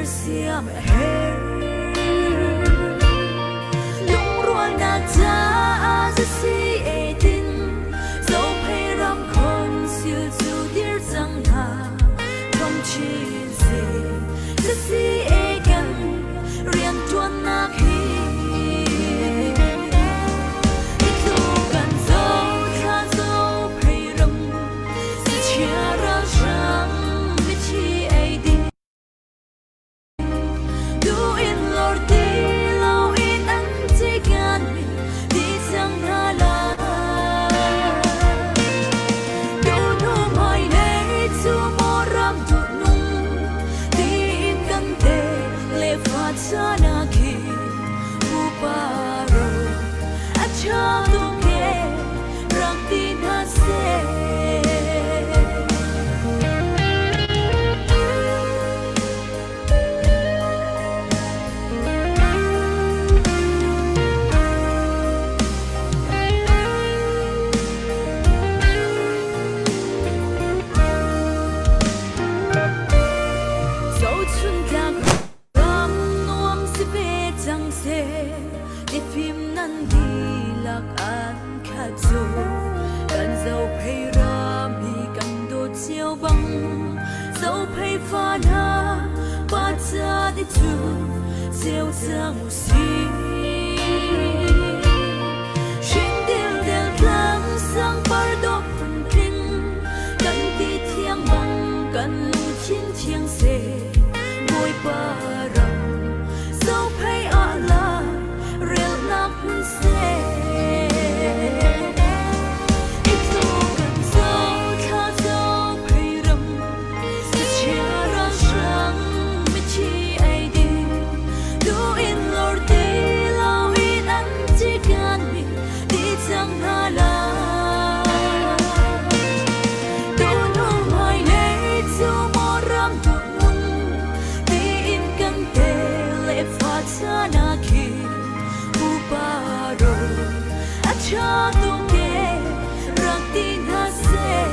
Sersiam a herh. Lungrualnak caah ZCA tin Zophei ram council cu dir cang hna. Thong chin seh ZCA kan rianṭuannak hi. Hi kan zothla zophei ram Chia ralhrang mithi ei ding. Du in lor ti lo in an cikan mi ti cang hna lai. Tu hnu hmai lei cu maw ram duh nung tiin kan te le fa chana khi pupa ro a cha tu ke rak ti hna seh. Zochuntlak ram nuam si ve cang seh, mifim nan dihlak an khat cu. Kan zophei ram hi kan dawt cio bang, zophei fa hna pa ca ti cu ceu cang u sih. Hring dildel tlang sangpar dawh phuntling, kan ti thiang bang kan lungthin thiang seh. Bawipa ram zophei ah la relnak hmun seh. Hi tluk kan zothla zophei ram, sachia ralhrang mithi ei ding, du in lor ti lo in an cikan mi ti cang hna lai. Tu hnu hmailei cu maw ram duh nung tiin kan te le fa chana khi pupa ro a ṭha tuk e rak ti hna seh.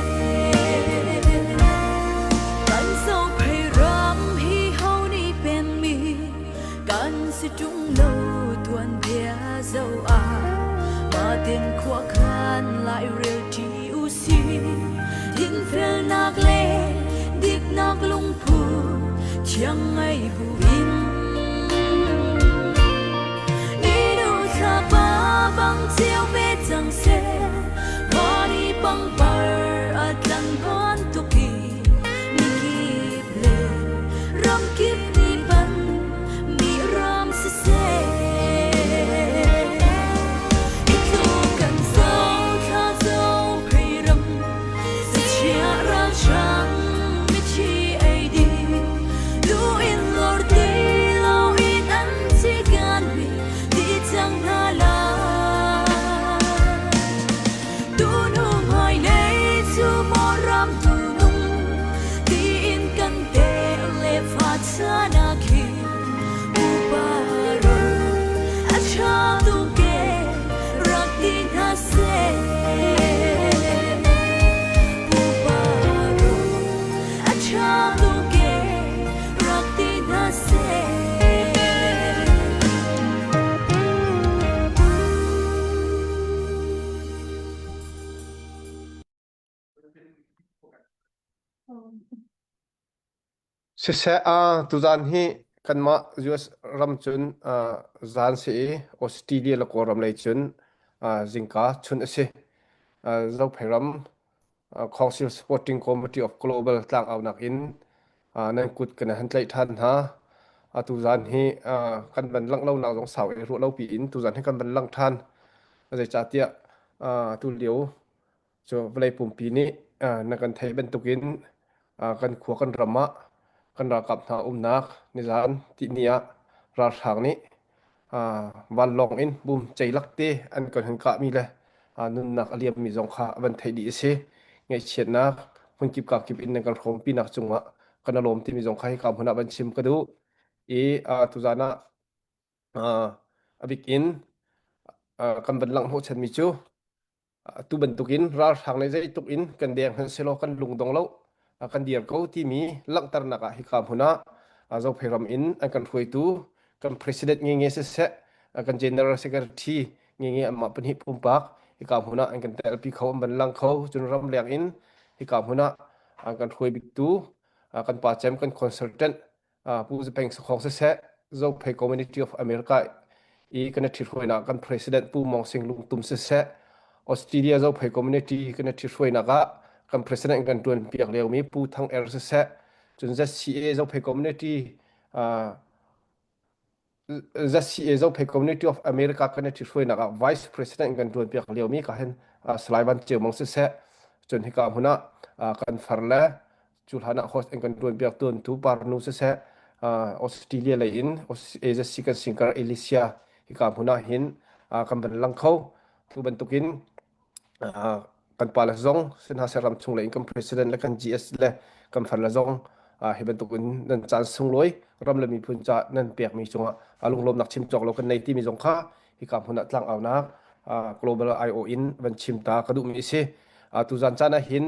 Kan zophei ram hi ho nih penmi kan si ṭung lo tuanbia zo ah Matin khuakhan lairel ṭi u si dinfelnak le diknak lungphu thiang ngei bu in Ninu thlapa bang cio ve cang seh Vani pangpar a tlang bantuk i mikip le ramkip nih pan mi ram siseh. Hi tluk kan zothla zophei ram sachia ralhrang mithi ei ding du in lor ti lo in an cikan mi ti cang hna lai. Tu nu hmailei cu maw ram tu nung tiin kan te le fa chana khi pupa ro a ṭha tuk e rak ti hna seh. Pupa ro a ṭha tuk e rak ti hna seh. Siseh, tuzaan hi kanmah US ram cun zaan si i Australia le Kawlram lei cun zingka chun a si. Zophei ram Council Supporting Committee of Global tlangaunak in nan kut kan han tlaih ṭhan hna. Atu zaan hi kan van langh lonak zong sau i ruah lo piin tuzaan hi kan van lang ṭhan. Zeicahtiah tu lio Cu vawlei pumpi nih na kan theih bantukin kan khua kan ram ah kan ralkap hna umnak nizaan tihni ah ralhrang nih vanlawng in bum ceilak te an kan hun kahmi le nunnak a liammi zong kha van theih dih a si. Ngaihchiatnak hmunkip kakip in nan kan hrawmpinak cungah kan i lawm timi zong kha hika hmun ah van chim ka duh. I tuzaan ah a bik in kan van langhhnawh chanmi cu Atu bantukin ralhrang nih zeitluk in kan deng hmanh sehlaw kan lungdong lo, kan dir ko timi langhternak ah hika hmun ah. Zophei ram in an kan hruaitu kan president nge siseh kan general secretary nge anmah pahnih pumpak hika hmun ah an kan telpi kho an van lang kho cun ramleng in hika hmun ah an kan hruai biktu kan pa cem kan consultant Pu Zapeng Sakhong siseh Zophei Community of America i kan i ṭhithruainak kan president Pu Mong Sing Lungtum siseh Australia Zophei Community kan i ṭhithruainak ah kan president kan ṭuan piak liomi Pu Thang Er siseh cun ZCA Zophei Community ZCA Zophei Community of America kan i ṭhithruainak ah Vice President kan ṭuan piak liomi ka hin Salai Van Ceu Mang siseh cun hika hmun ah kan far le cu hlan ah host an kan ṭuan piak tuantu parnu siseh Australia lei in AZC kan singkar Alicia hika hmun ah hin kan van lang kho tu bantukin kan pale zong Sinhaseh ram chung lei in kan president le kan GS le kan farle zong hi bantukin nan caan sunglawi ram le miphun ca nan pekmi cungah lunglawmnak chim cawk lo kan nei timi zong kha hika hmun ah tlangaunak global IO in van chim ta ka duhmi a si. Tuzan caan ah hin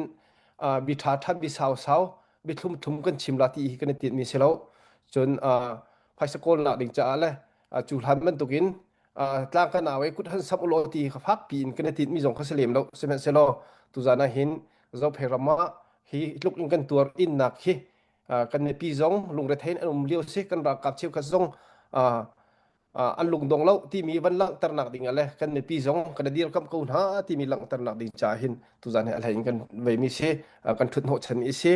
bi ṭha ṭha bi sau sau bi thlum thlum kan chim la ti hi kan i tinhmi si lo. Cun phaisa kawlnak ding caah le cu hlan bantukin tlang kan au i kut han samh ulaw ti kha fak piin kan i tinhmi zong kha si lem lo. Sihmanhsehlaw tuzan ah hin Zophei ram ah hi tluk in kan tuar innak hi kan mipi zong lungrethei in an um lio si kan ralkap cheukhat zong an lungdong lo timi van langhternak ding ah le kan mipi zong kan i dirkamh ko hna timi langhternak ding caah hin tuzan hi a hlei in kan veimi si kan ṭhut hnawhchan mi si.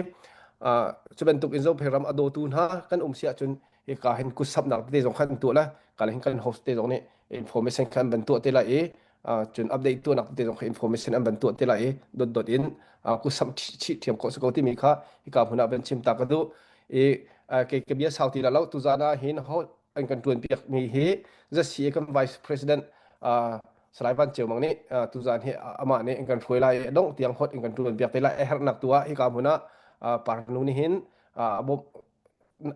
Cu bantuk in Zophei ram a dawtu hna kan um si ahcun hika hin kutsamhnak tete zong khan tuah la kala hin kan host te zong nih information khan van tuah te lai i cun update tuahnak tete zong kha information an van tuah te lai i dot dot in kutsamh chih thiam khawh si ko timi kha hika hmun ah van chim ta ka duh i kei ka bia sau ti la lo tuzan ah hin ho an kan tuan piak mi hi ZCA kan vice president Salai Van Ceu Mang nih tuzan hi amah nih an kan hruai lai i dongh tiang hot in kan tuan piak te lai a herhnak tu ah hika hmun ah parnu nih hin bawmh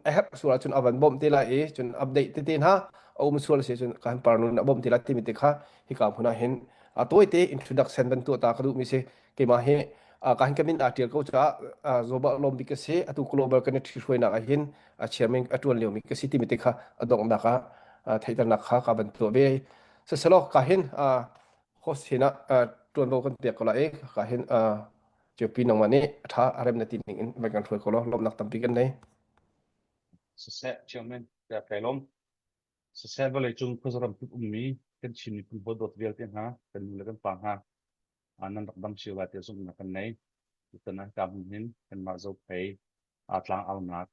a herh sual ahcun a van bawmh te lai i cun update tete hna a um sual si cun kan parnu a bawmh te lai timi te kha hika hmun ah hin a tawite introduction van tuah ta ka duhmi si keimah hi ka hin ka min aa tial ko caah zoba lawm bik ka si atu global kan i ṭhihruainak ah hin a chairman a ṭuan liomi ka si timi te kha a donghnak ah theihternak kha ka van tuah ve siselaw ka hin host hin ah ṭuanvo kan pek ko lai i ka hin Ceupi nangmah nih a ṭha a rem na ti ning in van kan hruai ko law lawmhnak tampi kan nei. Siseh, Chairman, ka kai lawm. Siseh, vawleicung khuazaram kip ummi kan Chin miphun hawi dawt vialte hna, kan nu le kan pa hna, nan rak dam cio lai tiah zumhnak kan nei. Tutan ah ka hmun hin kanmah Zophei tlang aunak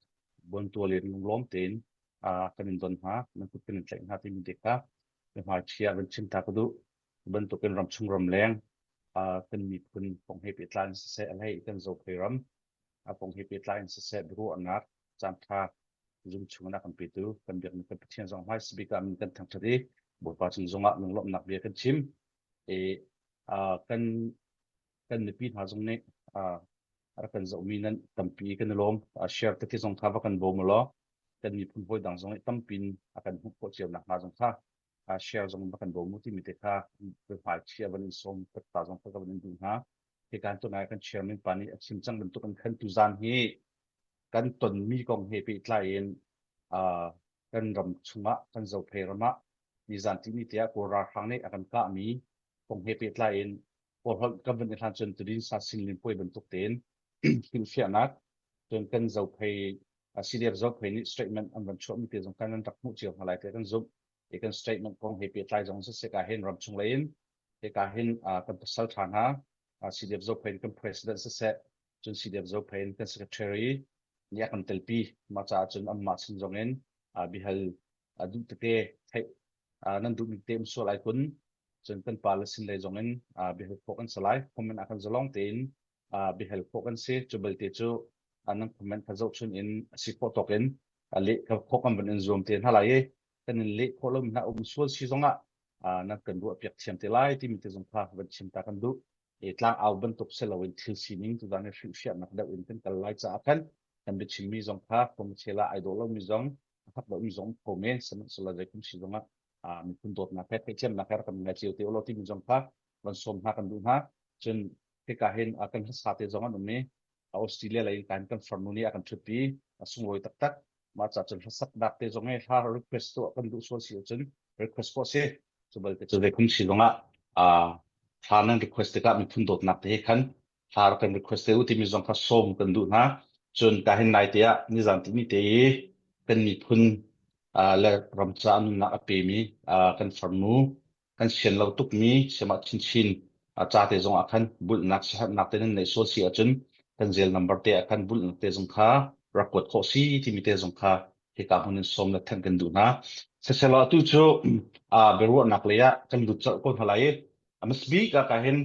buantual in lunglawm tein kan in don hna, nan kut kan in tlaih hna timi te kha hmaiṭhi ah van chim ta ka duh. Bantukin ramchung ramleng kan miphun kong he pehtlai in siseh, a hlei kan Zophei ram kong he pehtlai in siseh, biaruahnak caanṭha zum chung in a kan petu kan biakmi kan Pathian zong hmaisa bik ah min kan thangṭhat i Bawipa cung zongah lunglawmhnak bia kan chim. I kan kan mipi hna zong nih a rak kan zohmi nan tampi kan i lawm. Share tete zong kha va kan bawm ulaw kan miphun hawi dang zong nih tampin a kan hmuh khawh cio nakhnga zong kha share zong va kan bawm mu timi te kha hmaichia van in sawm ta zong kha ka van in duh hna. Hi kan tunai kan chairman pa nih a chim cang bantuk in khan tuzan hi kan tonmi kong he pehtlai in kan ram chungah kan Zophei ram ah nizan timi tiah Kawl ralhrang nih a kan kahmi kong he pehtlai in Kawlholh kan van i hlan cun Tudin sa sinlin puai bantuk tein hrilhfiahnak cun kan Zophei CDF Zophei nih statement an van chuahmi te zong kan an rak hmuh cio hna lai tiah kan zumh. I kan statement kong he pehtlai zong siseh ka hin ram chung lei in hika hin kan pasal ṭha hna CDF Zophei in kan president siseh cun CDF Zophei in kan secretary nih a kan telpi mah caah cun anmah sin zong in bihal duh tete theih nan duhmi te um sual ai kun cun kan pa le sin lei zong in biahal khawh kan si lai comment ah kan zalong tein biahal khawh kan si cu belte cu nan comment kha zohchun in a si khawh tawk in leh khawh kan van in zuam te hna lai i kan in leh khawh lomi hna um sual si zongah nan kan ruah piak thiam te lai timi te zong kha van chim ta kan duh i tlang au bantuk si loin thil sining tu dan i hrilhfiahnak deuh in kan kal lai caah khan kan biachimmi zong kha khua ai dawh lomi zong a hak lomi zong kho men sihmanhsehlaw zeikum si zongah miphun dawtnak he theihthiamnak he rak kan ngai cio te ulaw timi zong kha van sawm hna kan duh hna cun hika hin kan hlasa te zong an um i Australia lei kan kan farnu nih a kan ṭhutpi a sunglawi taktak. Mah ca cun hlasaknak te zong hi hla request tuah kan duh sual si ahcun request khawh si. Cu balte cu zeikhum si zongah uh, thla nan request tikah miphun dawtnak te he khan thla rak kan request te u timi zong kha sawm kan duh hna. Cun ka hin nai te ah nizan timi te i kan miphun uh, le ram ca nunnak a pemi uh, kan farnu kan sian lo tukmi siamah chinchin ca te zong ah khan bulhnak siaherhnak te nan neih sual si ahcun kan zel number te ah khan bulhnak te zong kha rak kuat khawh si timi te zong kha hika hmun in sawm le thanh kan duh hna. Siselaw atu cu biaruahnak lei ah kan lut colh ko hna lai i a hmasabik ah ka hin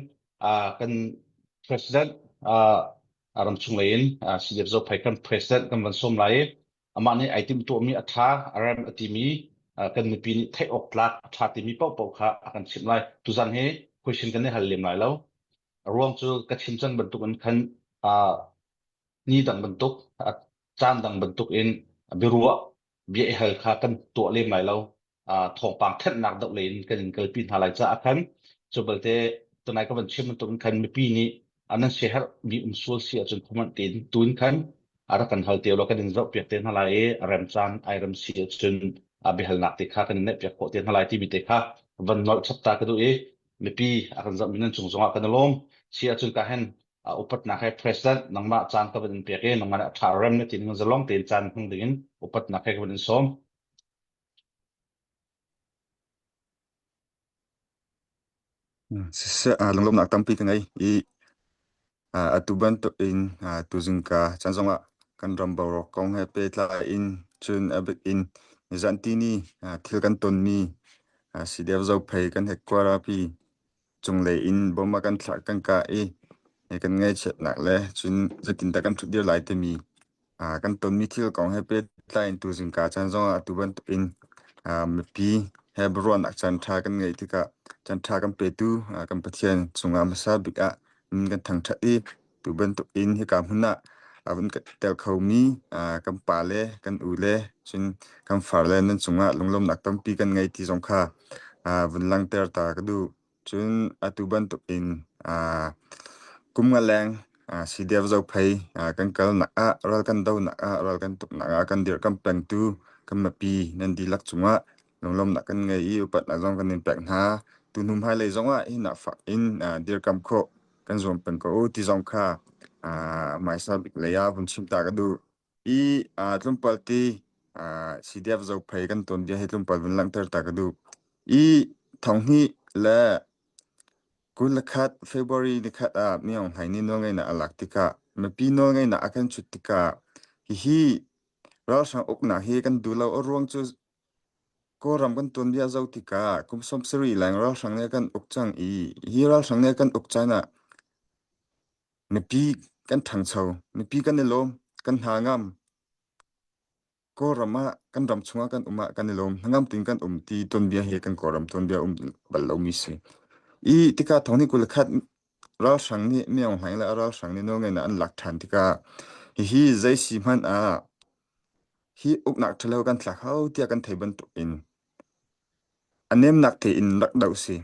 kan president ramchung lei in CDF Zophei kan president kan van sawm lai i Amah nih ai timhtuahmi a ṭha, a rem a timi kan mipi nih theih awk tlak a ṭha timi paohpaoh kha a kan chimh lai. Tuzan hi question kan i hal lem lai lo. A ruang cu ka chim cang bantuk in khan ni dang bantuk, caan dang bantuk in biaruah, bia i hal kha kan tuah lem lai lo. Thawngpang thenhnak doh lei in kan in kalpi hna lai caah khan cu balte tunai ka van chim bantuk in khan mipi nih an nan siaherh mi um sual si ahcun comment tein tuin khan a rak kan hal te law kan in zoh piak te hna lai i a rem caan ai rem si ahcun a biahalnak te kha kan in neih piak khawh te hna lai timi te kha van nolh chap ta ka duh i mipi a kan zoh mi nan cung zongah kan i lawm si ahcun ka hen upatnak he president nangmah caan ka van in pek i nangmah nih a ṭha rem na ti ning zalong tein caan hmang dingin upatnak he ka van in sawm. Siseh, lunglawmhnak tampi ka ngei i atu bantuk in tuzingka caan zongah kan ram boruak kong he pehtlai in cun a bik in nizan tini thil kan tonmi CDF Zophei kan headquarter cunglei in bom a kan thlah kan kah i kan ngaihchiatnak le cun zeitindah kan ṭhutdir lai timi Kan tonmi thil kong he pehtlai in tuzingka caan zongah atu bantukin mipi he biaruahnak caanṭha kan ngeih tikah caanṭha kan petu kan Pathian cungah hmasa bik ah min kan thangṭhat i tu bantukin hika hmun ah a vun kan tel khomi kan pale, kan ule, cun kan farle nan cungah lunglawmhnak tampi kan ngei ti zong kha vun langhter ta ka duh. Cun atu bantukin kum nga leng CDF Zophei kan kalnak ah ral kan donak ah ral kan tuknak ah kan dirhkamh pengtu kan mipi nan dihlak cungah lunglawmhnak kan ngei i upatnak zong kan in pek hna. Tuhnu hmailei zongah hinak fak in dirkamh khawh kan zuam peng ko u ti zong kha hmaisa bik lei ah vun chim ta ka duh. I tlawmpal ti CDF Zophei kan tuanbia hi tlawmpal vun langhter ta ka duh. I thonghnih le 21 February nikhat ah Myaung Hlaing nih nawlngeihnak a lak tikah mipi nawlngeihnak a kan chut tikah hihi ralhrang uknak hi kan duh lo. A ruang cu Kawlram kan tuanbia zoh tikah kum 70 leng ralhrang nih a kan uk cang i hi ralhrang nih a kan uk caan ah mipi kan ṭhangcho, mipi kan i lawm, kan hna ngam. Kawlram ah kan ram chungah kan um ah kan i lawm hnangam tein kan um ti tuanbia hi kan Kawlram tuanbia um bal lomi si. I tikah thong ni 21 ralhrang nih Myaung Hlaing le a ralhrang nih nawlngeihnak an lak ṭhan tikah hihi zei si hmanh ah hi uknak ṭhalo kan thlak hau tiah kan thei bantuk in a nemnak tein rak doh si.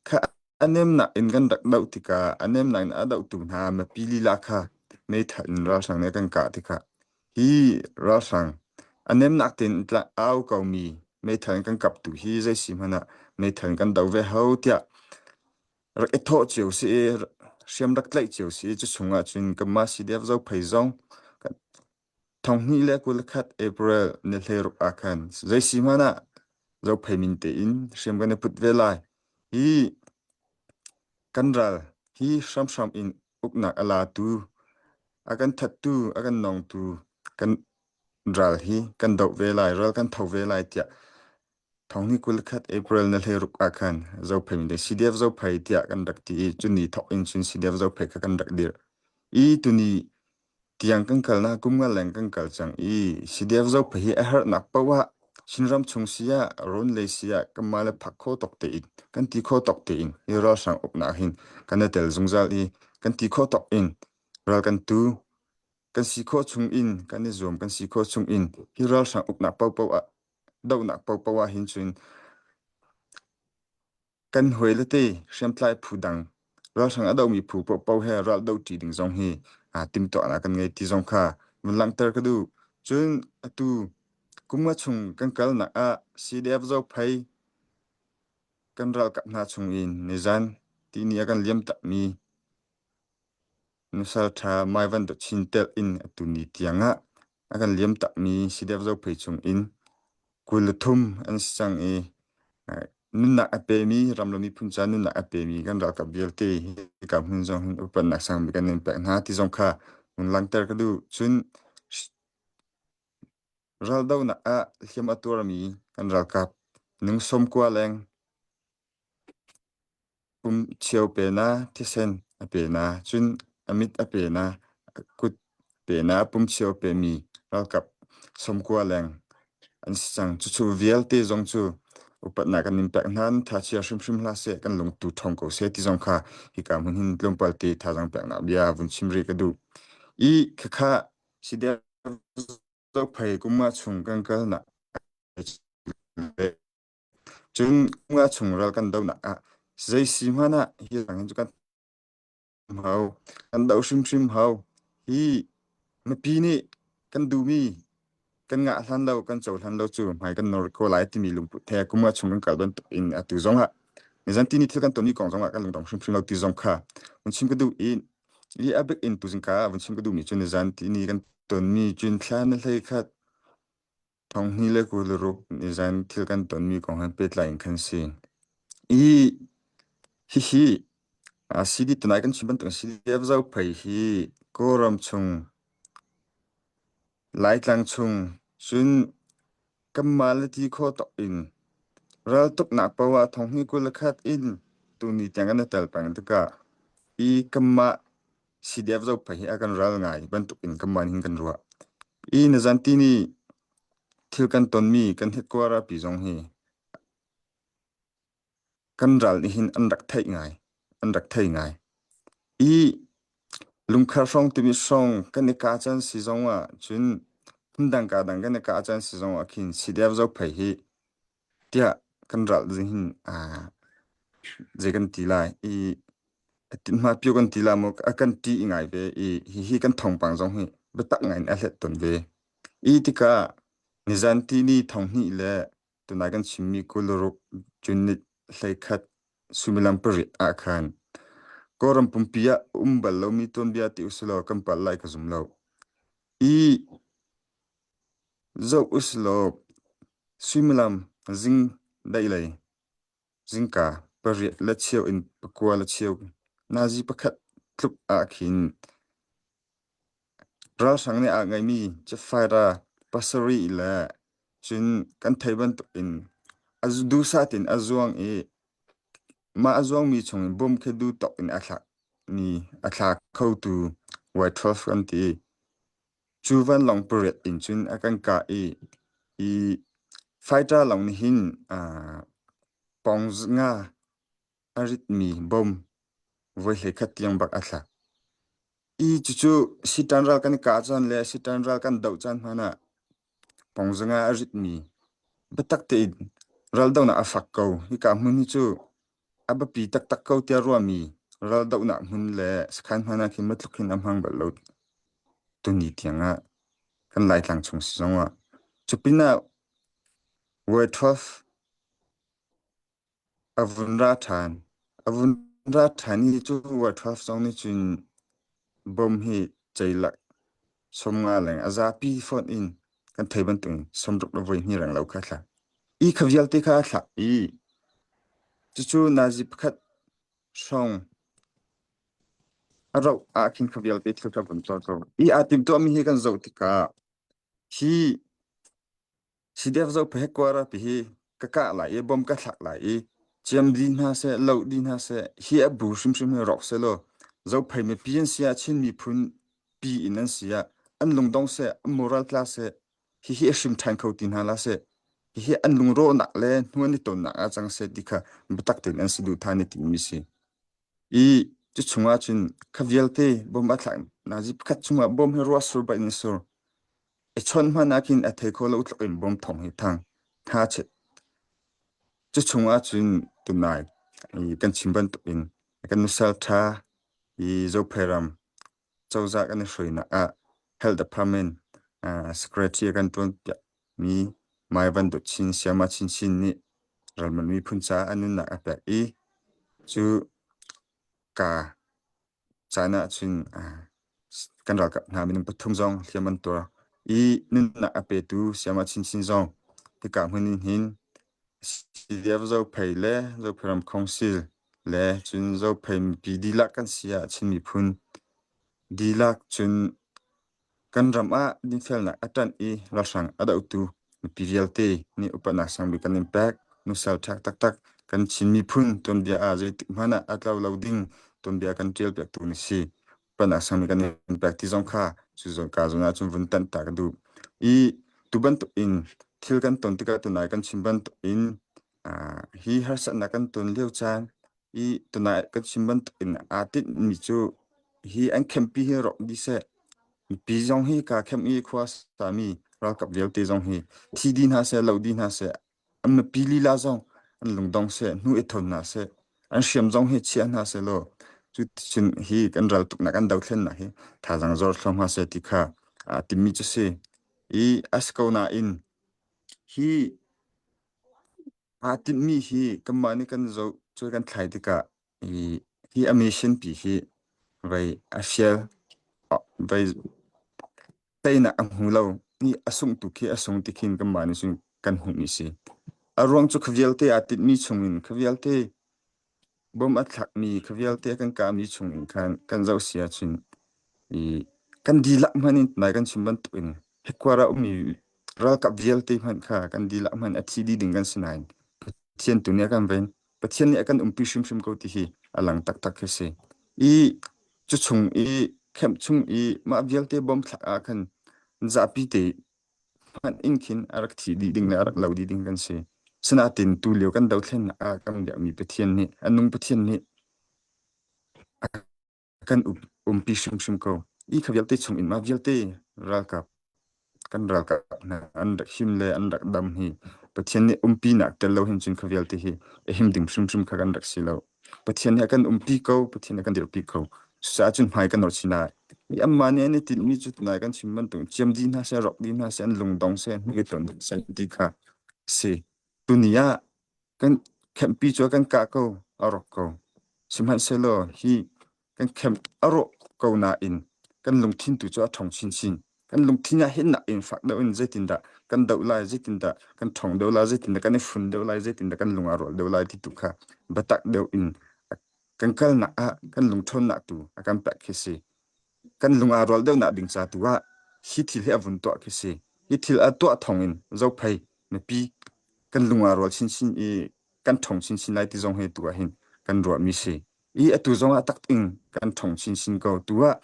Kha a nemnak in kan rak doh tikah a nemnak in a dohtu hna mipi lila kha meithal in ralhrang nih kan kah tikah hi ralhrang a nemnak tein au komi meithal in kan kaptu hi zei si hmanh ah meithal in kan do ve ho tiah rak i thawh cio si i hriam rak tlaih cio si i cu chungah cun kanmah CDF Zophei zong 2021 April ni 16 ah khan zei si hmanh ah Zophei min tein hriam kan i put ve lai. Hi kan ral hi hramhram in uknak a latu, a kan thattu, a kan nongtu kan ral hi kan doh ve lai, ral kan tho ve lai tiah 2021 April ni 16 ah khan Zophei min CDF Zophei tiah kan rak ti i cuni thawk in cun CDF Zophei kha kan rak dirh. I tuni tiang kan kalnak kum nga leng kan kal cang i CDF Zophei hi a herhnak paoh ah Chinram chung si ah rawn lei si ah kanmah le phak kho tawk tein kan ti kho tawk tein hi ralhrang uknak hin kan i tel zungzal i kan ti kho tawk in ral kan tu kan si khawh chung in kan i zuam kan si khawh chung in hi ralhrang uknak paohpaoh ah dohnak paohpaoh ah hin cun Kan hawile te hriamtlai phu dang ralhrang a domi phu paohpaoh he ral dohṭi ding zong hi timhtuahnak kan ngei ti zong kha vun langhter ka duh. Cun atu. Kum nga chung kan kalnak ah CDF Zophei kan ralkap hna chung in nizan tihni a kan liam takmi nusal ṭha Mai Van Dawt Chin telh in atu ni tiang ah a kan liam takmi CDF Zophei chung in 23 an si cang i nunnak a pemi ram le miphun ca nunnak a pemi kan ralkap vialte hika hmun zong hin upatnak sangbik kan in pek hna ti zong kha hun langhter ka duh. Cun raldohnak ah hliam a tuarmi kan ralkap nung 90 leng Pum cheu pe na, thisen a pe na, cun a mit a pe na, a kut pe na, pum cheu a pemi ralkap 90 leng an si cang. Cucu vialte zong cu upatnak kan in pek hna, thachia hrimhrim hlah seh, kan lungtu ṭhawng ko seh ti zong kha hika hmun hin tlawmpal te thazaang peknak bia vun chim rih ka duh. I khakha sidek zophei kum nga chung kan kalnak Cun nga chung ral kan dohnak ah zei si hmanh ah hi rang hin cu kan hau. Kan doh hrimhrim hau. Hi mipi nih kan duhmi kan ngah hlan lo, kan cohlan lo cu hmai kan nor ko lai timi lungput he kum nga chung kan kal bantuk in atu zong ah nizan tini thil kan tonmi kong zong ah kan lungdong hrimhrim lo ti zong kha vun chim ka duh i i a bik in tuzing ka vun chim ka duhmi cu nizan tini kan tonmi cun thla na hlei khat 2026 nizan thil kan tonmi kong he pehtlai in khan si. I hihi CD tunai kan chim bantuk CDF Zophei hi Kawlram chung Laitlang chung cun kanmah le ti khawh tawk in raltuknak poah 2021 in tuni tiang kan i tel peng tikah i kanmah CDF Zophei hi a kan ral ngai bantuk in kanmah nih hin kan ruah. I nizan tini thil kan tonmi kan headquarter pi zong hi kan ral nih hin an rak theih ngai. An rak thei ngai. I lungkhar hrawng timi hrawng kan i kah caan si zong ah cun phundang ka dang kan i kah caan si zong ah khin CDF Zophei hi tiah kan ral zing hin zei kan ti lai i hma pio kan ti la maw a kan ṭih ngai ve i hihi kan thawngpang zong hi biatak ngai in a hlet tawn ve. I tikah nizan tini thonghnih le tunai kan chimmi 26 June 11 suimilam 8 ah khan Kawlram pumpi ah um bal lomi tuanbia ti usilaw kan palh lai ka zum lo. I zoh usilaw suimilam zing daih lei Zingka pariat le cheu in pakua le cheu nazi pakhat tluk ah khin ralhrang nih aa ngeihmi Chefaira pasarih le cun kan theih bantuk in a duhsah tein a zuang i mah a zuangmi chung in bom khi duh tawk in a thlakmi a thla khotu Y12 kan ti. Cu vanlawng pariat in cun a kan kah i i fighter lawng nih hin pawng nga a ritmi bom voi 11 tiang bak a thlak. I cucu sitan ral kan i kah caan le sitan ral kan doh caan hmanh ah pawng zanga a ritmi biatak tein raldohnak a fak ko. Hika hmun hi cu a biapi taktak ko tiah ruahmi raldohnak hmun le sakhan hmanh ah khin matluk hin a hmang bal lo tuni tiang ah kan Laitlang chung si zong ah. Cu pinah Y12 a vun ra ṭhan. A vun ra ṭhan i cu Y12 zong nih cun bom hi ceilak 50 leng a zapi fawn in kan thei bantuk 60 le voi hnih reng lo kha a thlak. I kha vialte kha a thlak i cucu nazi pakhat hrawng a roh ah khin kha vialte thil kha vun tuah ko. I aa timhtuahmi hi kan zoh tikah hi CDF Zophei headquarter hi ka kah lai i bom ka thlak lai i ciam dih hna seh, loh dih hna seh, hi a bu hrimhrim hi rawk seh law Zophei mipi an si ah Chin miphun pi in an si ah an lungdong seh, an moral tla seh, hihi a hrim ṭhan kho ti hna la seh, hihi an lungrawhnak le hnu an i tonnak ah cang seh ti kha biatak tein an saduhthah an i timmi si. I cu chungah cun kha vialte bom a thlak nazi pakhat chungah bom hi ruah sur bain in sur. I chawnh hmanh ah khin a thei kho lo tluk in bom thawng hi thang tha chet. Cu chungah cun tunai i kan chim bantuk in kan nusal ṭha i Zophei ram cozah kan i hruainak ah Health Department uh, Secretary kan ṭuan piak mi. Mai Van Dawt Chin Sayama Chinchin nih Ralman miphun caah a nunnak a pek i cu ka caan ah cun kan ralkap hna minung pathum zong hliam an tuar i nunnak a petu Sayama Chinchin zong hika hmun in hin CDF Zophei le Zophei ram Council le cun Zophei mipi dihlak kan si ah Chin miphun dihlak cun Kan ram ah dinfelnak a ṭanh i ralhrang a dohtu mipi vialte nih upatnak sangbik kan in pek. Nusal ṭhak taktak kan Chin miphun tuanbia ah zeitik hmanh ah a tlo lo ding tuanbia kan ṭial piaktu na si. Upatnak sangbik kan in pek ti zong kha cu zawn ka zawn ahcun vun tanh ta ka duh. I tu bantuk in thil kan ton tikah tunai kan chim bantuk in hi harsatnak kan ton lio caan i tunai kan chim bantuk in aa tinhmi cu hi an khenpi hi rawk dih seh. Mipi zong hi kaa khem i khua sami ralkap vialte zong hi thi dih hna seh, lo dih hna seh, an mipi lila zong an lungdong seh, hnu i thawn hna seh, an hriam zong hi chia hna seh law cu cun hi kan ral tuknak kan dothlennak hi thazaang zor thluahmah hna seh ti kha aa timmi cu si. I a si ko nain hi Aa tinhmi hi kanmah nih kan zoh cu kan thlai tikah hi hi a mission pi hi vei a fial vei teinak a hmu lo i a sungh tu khi a sung ti khin kanmah nih cun kan hmuhmi si. A ruang cu kha vialte aa tinhmi chungin kha vialte bom a thlakmi kha vialte kan kahmi chungin khan kan zoh si ahcun i kan dihlak hmanh in nai kan chim bantukin hekwar ah ummi ralkap vialte hmanh kha kan dihlak hmanh a thi dih ding kan si nain Pathian tu nih a kan ven Pathian nih a kan umpi hrimhrim ko ti hi a lang taktak khi si i cu chung i camp chung i mah vialte bom thlak ah khan zapi te hmanh in khin a rak thi dih ding le a rak lo dih ding kan si. Sinain tu lio kan dothlennak ah kan biakmi Pathian nih a nung Pathian nih a kan umpi hrimhrim ko. I kha vialte chung in mah vialte ralkap kan ralkap hna an rak him le an rak dam hi Pathian nih umpinak tel lo hin cun kha vialte hi a him ding hrimhrim kha kan rak si lo. Pathian nih a kan umpi ko, Pathian nih a kan dirpi ko. Cucaah cun hmai kan nawr chin lai. I anmah nih an i tinhmi cu tunai kan chim bantuk ciam dih hna seh, rawk dih hna seh, an lungdong seh, hnu i ton seh ti kha a si. Tuni ah kan campi cu kan kah ko, a rawk ko. Sihmanhsehlaw hi kan camp a rawh ko nain kan lungthin tu cu a ṭhawng chinchin. Kan lungthin ah hin nakin fak deuh in zeitindah kan doh lai, zeitindah kan ṭhawng deuh lai, zeitindah kan i fun deuh lai, zeitindah kan lung aa rual deuh lai ti tu kha biatak deuh in kan kalnak ah kan lungṭhawnnak tu a kan pek khi si. Kan lung aa rual deuhnak ding ca tu ah hi thil hi a vun tuah khi si. Hi thil a tuah thawng in Zophei mipi kan lung aa rual chinchin i kan ṭhawng chinchin lai ti zong hi tu ah hin kan ruahmi si. I atu zong ah takting kan ṭhawng chinchin ko. Tu ah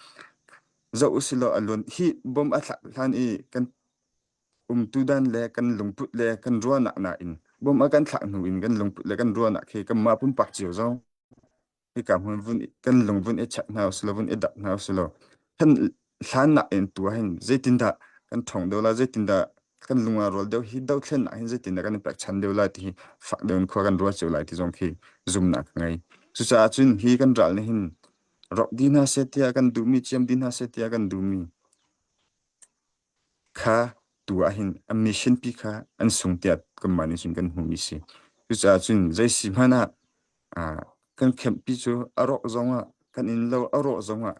zoh usilaw a luan hi bom a thlak hlan i kan umtu dan le kan lungput le kan ruahnak nain bom a kan thlak hnu in kan lungput le kan ruahnak khi kanmah pumpak cio zong hika hmun vun kan lung vun i check hna usilo vun i dak hna usilo kan hlan nak in tu ah hin zeitindah kan ṭhawng deuh lai zeitindah kan lung aa rual deuh hi dothlennak hin zeitindah kan i pekchan deuh lai ti hi fak deuh in khua kan ruat cio lai ti zong khi zumnak ka ngei cucaah cun hi kan ral nih hin rawk dih hna seh tiah kan duhmi ciam dih hna seh tiah kan duhmi kha tu ah hin a mission pi kha an sung tiah kanmah nih cun kan hmuhmi si. Cucaah cun zei si hmanh ah ah kan camp-pi cu a rawh zongah kan inn lo a rawh zongah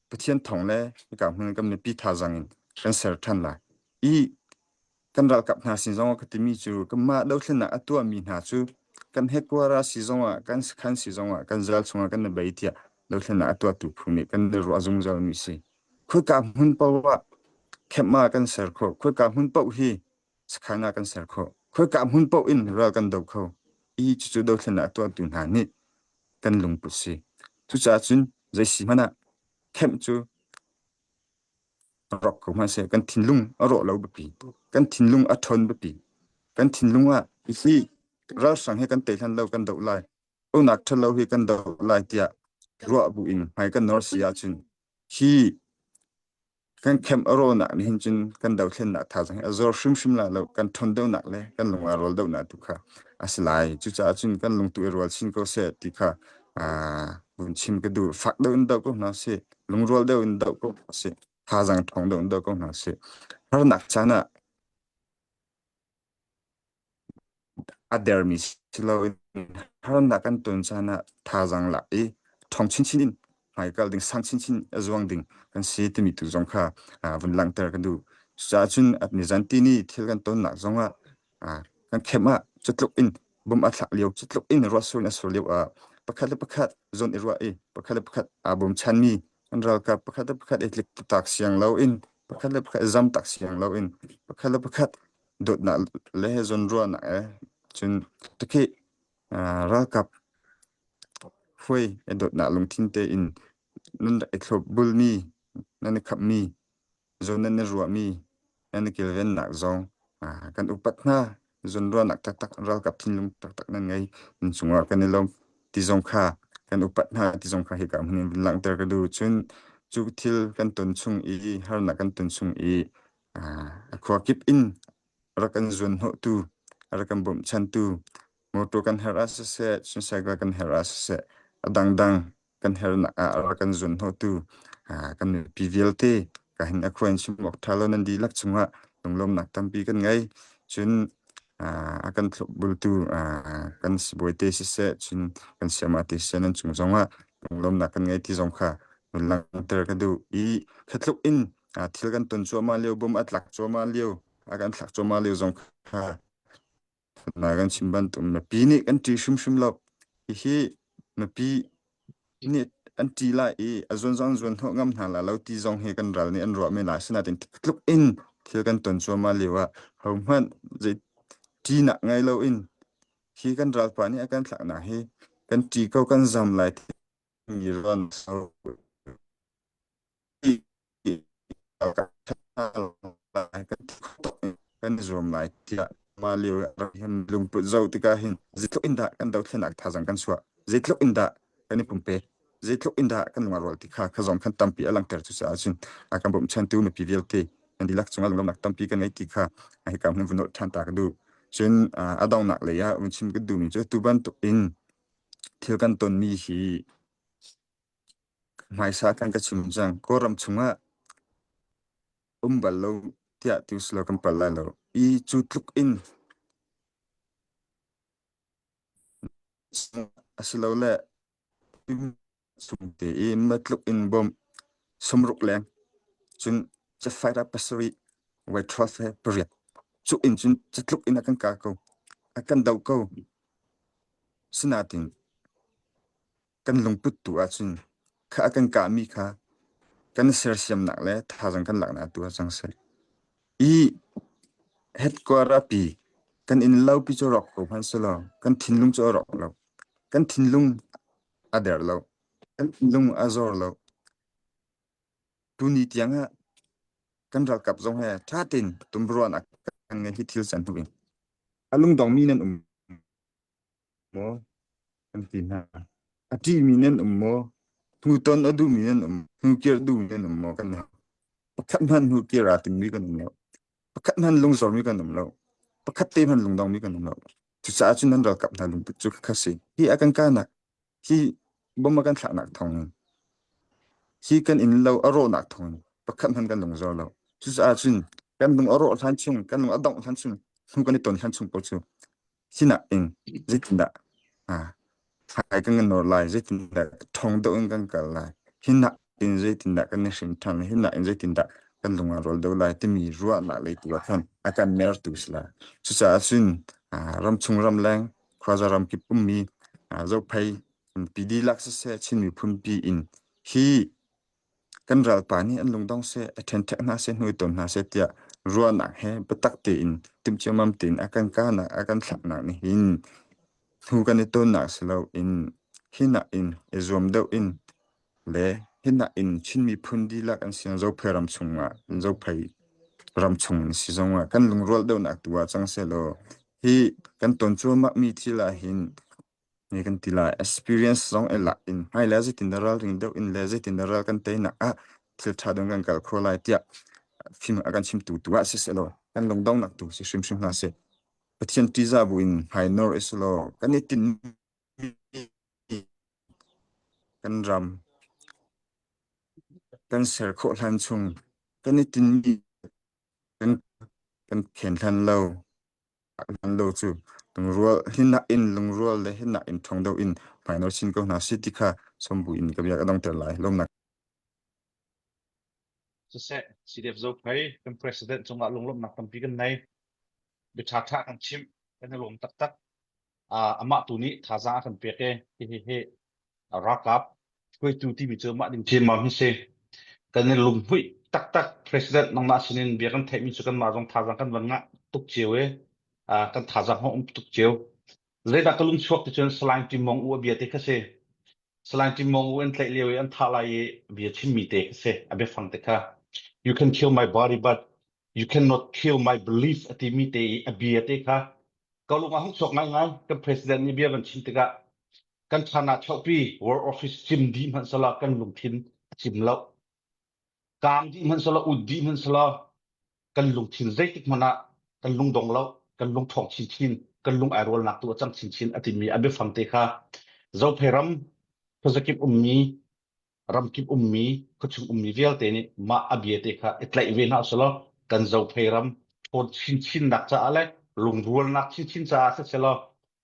Pathian thawng le hika hmun kan mipi thazaang in kan ser ṭhan lai. I kan ralkap hna sin zongah ka timi cu kanmah dothlennak a tuahmi hna cu kan headquarter si zongah kan sakhan si zongah kan zal chungah kan i bei tiah dothlennak a tuahtu phu nih kan i ruah zungzalmi si. Khoika hmun paoh ah camp ah kan ser khawh. Khoika hmun paoh hi sakhan ah kan ser khawh. Khoika hmun paoh in ral kan do kho. I cucu dothlennak a tuahtu hna nih kan lungput si. Cucaah cun zei si hmanh ah camp cu rawk ko hmanh seh kan thinlung a rawh lo biapi. Kan thinlung a ṭhawn biapi. Kan thinlung ah hi ralhrang hi kan tei hlan lo kan doh lai. Unak ṭhalo hi kan doh lai tiah ruah bu in hmai kan nawr si ahcun hi kan camp a rawhnak nih hin cun kan dothlennak thazaang hi a zor hrimhrim lai lo kan ṭhawn deuhnak le kan lung aa rual deuhnak tu kha a si lai cucaah cun kan lungtu i rual chin ko seh ti kha vun chim ka duh fak deuh in doh ko hna sih lungrual deuh in doh ko hna sih thazaang ṭhawng deuh in doh ko hna sih harnak caan ah. A dermi si loin harnak kan ton caan ah thazaang lak i ṭhawng chinchin in hmaikal ding, sang chinchin a zuang ding kan si timi tu zong kha vun langhter kan duh. Cucaah cun nizan tini thil kan tonnak zong ah kan khem ah cutluk in bom a thlak lio, cutluk in ruahsur in a sur lio ah pakhat le pakhat zawn i ruah i pakhat le pakhat aa bawmchanmi kan ralkap pakhat le pakhat i tlik tak siang loin pakhat le pakhat i zam tak siang loin pakhat le pakhat dawtnak le zawnruahnak he cun tikhi ralkap hruai i dawtnak lungthin tein nan rak i thlop bulmi nan i khapmi zawn nan i ruahmi nan i kilvennak zong kan upat hna zawnruahnak taktak ralkap thinlung taktak nan ngei nan cungah kan i lawm ti zong kha kan upat hna ti zong kha hika hmun in langhter ka duh cun cu thil kan ton chung i harnak kan ton chung i A khua kip in a rak kan zuanhnawhtu, a rak kan bawmhchantu, motor kan herh ah siseh, cycle kan herh ah siseh, a dangdang kan herhnak ah a rak kan zuanhnawhtu kan mipi vialte ka hin a khua in chim awk ṭha lo nan dihlak cungah lunglawmnak tampi kan ngei. Cun a kan thlopbultu kan sibawi te siseh, cun kan sayama te siseh nan cung zongah lunglawmnak kan ngei ti zong kha vun langhter ka duh i khatluk in thil kan ton cuahmah lio bom a tlak cuahmah lio a kan thlak cuahmah lio zong kha na kan chim bantuk mipi nih kan ṭih hrimhrim lo hihi mipi nih an ṭih lai i a zuan zong an zuan hnawh ngam hna la lo ti zong hi kan ral nih an ruah men lai asinain tluk in thil kan ton cuahmah lio ah hohmanh zei ṭihnak ngei loin hi kan ralpa nih a kan thlaknak hi kan ṭih ko kan zam lai timi ruan kan i zuam lai tiah mah lio hin lungput zoh tikah hin zeitluk in dah kan dothlennak thazaang kan chuah zeitluk in dah kan i pumpe zeitluk in dah kan lungrual ti kha kha zong khan tampi a langhter cucaah cun a kan bawmchantu mipi vialte kan dihlak cungah lunglawmhnak tampi kan ngei ti kha hika hun vun nolh ṭhan ta ka duh cun a donghnak lei ah vun chim ka duhmi cu tu bantuk in thil kan tonmi hi Hmaisa kan ka chim cang. Kawlram chungah um bal lo tiah ti usilo kan pal lai lo. I cu tluk in asilole chung te i matluk in bawmh sumruk leng cun cafaira pasarih wai 12 he pariat cu in cun catluk in a kan ka ko a kan do ko sinatin kan lungput tu ahcun kha a kan kahmi kha kan sersiamnak le thazaang kan laknak tu ah cang seh. I headquarter pi kan inn lo pi cu rawk ko hmanh selaw kan thinlung cu a rawk lo. Kan thinlung a der lo. Kan thinlung a zor lo. Tuni tiang ah kan ralkap zong he ṭha tein tumruanak kan ngei hi thil can hnu in. A lungdongmi nan um maw? Kan ti hna. A ṭihmi nan um maw? Hnuton a duhmi nan um? Hnukir duhmi nan um maw? Kan pakhat hmanh hnukir aa timmi kan um lo. Pakhat hmanh lungzormi kan um lo. Pakhat te hmanh lungdongmi kan um lo. Cucaah cun nan ralkap hna lungput cu khakha si. Hi a kan kahnak, hi bom a kan thlaknak thawngin, hi kan inn lo a rawhnak thawngin pakhat hmanh kan lungzor lo. Cucaah cun kan lung a rawh hlan chung, kan lung a dongh hlan chung, hnu kan i ton hlan chung paoh cu Hinak in zeitindah thlai kan kan nawr lai, zeitindah ṭhawng deuh in kan kal lai, hinak in zeitindah kan i hrim ṭhan lai, hinak in zeitindah kan lung aa rual deuh lai timi ruahnak lei tu ah khan a kan mertu si lai. Cucaah cun ramchung ramleng khuaza ramkip ummi Zophei mipi dihlak siseh Chin miphun pi in hi Kan ralpa nih an lungdong seh, a ṭhenṭhek hna seh, hnu i ton hna seh tiah ruahnak he biatak tein timhciammam tein a kan kahnak, a kan thlaknak nih hin hnu kan i tonnak si loin hinak in i zuam deuh in le hinak in Chin miphun dihlak an si Zophei ram chungah Zophei ram chung an si zongah kan lungrual deuhnak tu ah cang sehlaw hi kan ton cuahmahmi thil ah hin Ni kan ti lai. Experience zong i lak in hmailei zeitindah ralring deuh in le zeitindah ral kan teinak ah thil ṭha deuh kan kal kho lai tiah fim a kan chimtu tu ah siseh law kan lungdonghnak tu si hrimhrim hna seh. Pathian ṭihzah bu in hmai nawr i selaw kan i tinhmi kan ram kan ser khawh hlan chung kan i tinhmi kan kan khen hlan lo hlan lo cu. Lungrual hinak in lungrual le hinak in ṭhawng deuh in hmainor chin ko hna sih ti kha sawmbu in ka bia ka donghter lai. Lawmnak. Siseh, CDF Zophei kan president cungah lunglawmhnak tampi kan nei. Bia ṭhaṭha kan chimh, kan i lawm taktak. Amah tu nih thazaang a kan pek i hihi hi ralkap hruaitu timi cu mah ding ṭhiammam hi si. Kan i lunghmuih taktak president nangmah sinin bia kan theihmi cu kanmah zong thazaang kan van ngah tuk cio i kan thazaang hong um tuk cio. Zeidah ka lung chuak ti cun Salai Tim Mong U a bia te kha si. Salai Tim Mong U an tlaih lio i an thah lai i bia chimmi te kha si. A biafang te kha. You can kill my body but you cannot kill my belief a timi te i a bia te kha ka lung ah hung chuak ngaingai. Kan president nih bia van chim tikah kan chan ah chauhpi war office cim dih hmanh sala kan lungthin a cim lo. Kaang dih hmanh sala ut dih hmanh sala kan lungthin zeitik hmanh ah kan lungdong lo, kan lungṭhawng chinchin, kan lung ai rualnak tu a cang chinchin a timi a biafang te kha Zophei ram khuazakip ummi ramkip ummi khuachung ummi vialte nih mah a bia te kha i tlaih ve hna usih kan Zophei ram ṭhawn chinchinnak caah le lungrualnak chinchin caah siselaw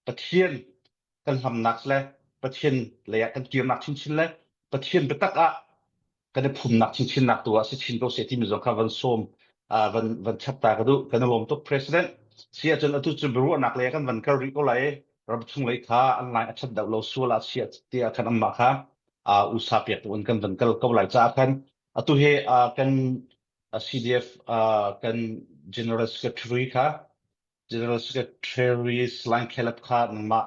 Pathian kan hlamnak le Pathian lei ah kan kirnak chinchin le Pathian biatak ah kan i phumnak chinchinnak tu ah si chin ko seh timi zong kha van sawm van van chap ta ka duh. Kan i lawm tuk president. Si ahcun atu cu biaruahnak lei ah kan van kal rih ko lai. Ram chung lei kha an lai a that deuh lo sual ah chia tiah khan anmah kha usa piak tu in kan van kal ko lai caah khan atu hi kan CDF kan General Secretary kha General Secretary Salai Caleb kha nangmah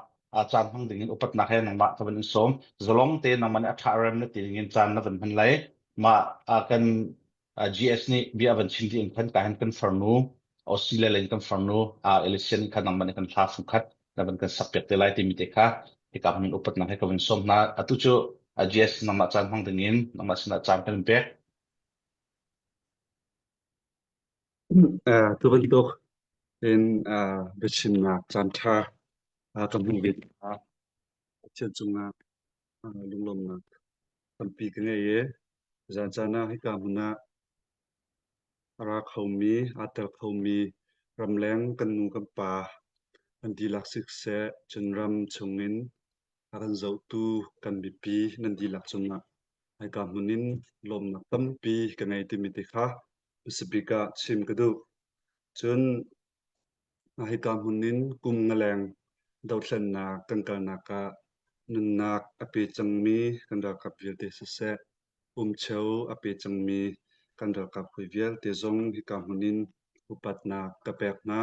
caan hmang ding in upatnak he nangmah ka van in sawm. Zalong te nangmah nih a ṭha rem na ti ding in caan na van hman lai. Mah kan GS nih bia a van chim dih in khan ka hin kan farnu Australia in kan farnu Elysian kha nangmah nih kan hla fungkhat na van kan sak piak te lai timi te kha hika hmun in upatnak he ka van sawm hna. Atu cu GS nangmah caan hmang ding in nangmah sinah caan kan in pek. Tu bantuk in biachimnak caanṭha ka hmuh ve caah Pathian cungah lunglawmhnak tampi ka ngei i zan caan ah hika hmun ah a ra khomi, aa tel khomi ramleng kan nu kan pa an dihlak siseh, cun ram chungin a kan zohtu kan mipi nan dihlak cungah hika hmun in lawmhnak tampi ka ngei timi te kha hmasabik ah chim ka duh. Cun hika hmun in kum ngaleng dothlennak kan kalnak ah nunnak a pe cangmi kan ralkap vialte siseh, umcheu a pe cangmi kan ralkap hawi vialte zong hika hmun in upatnak ka pek hna.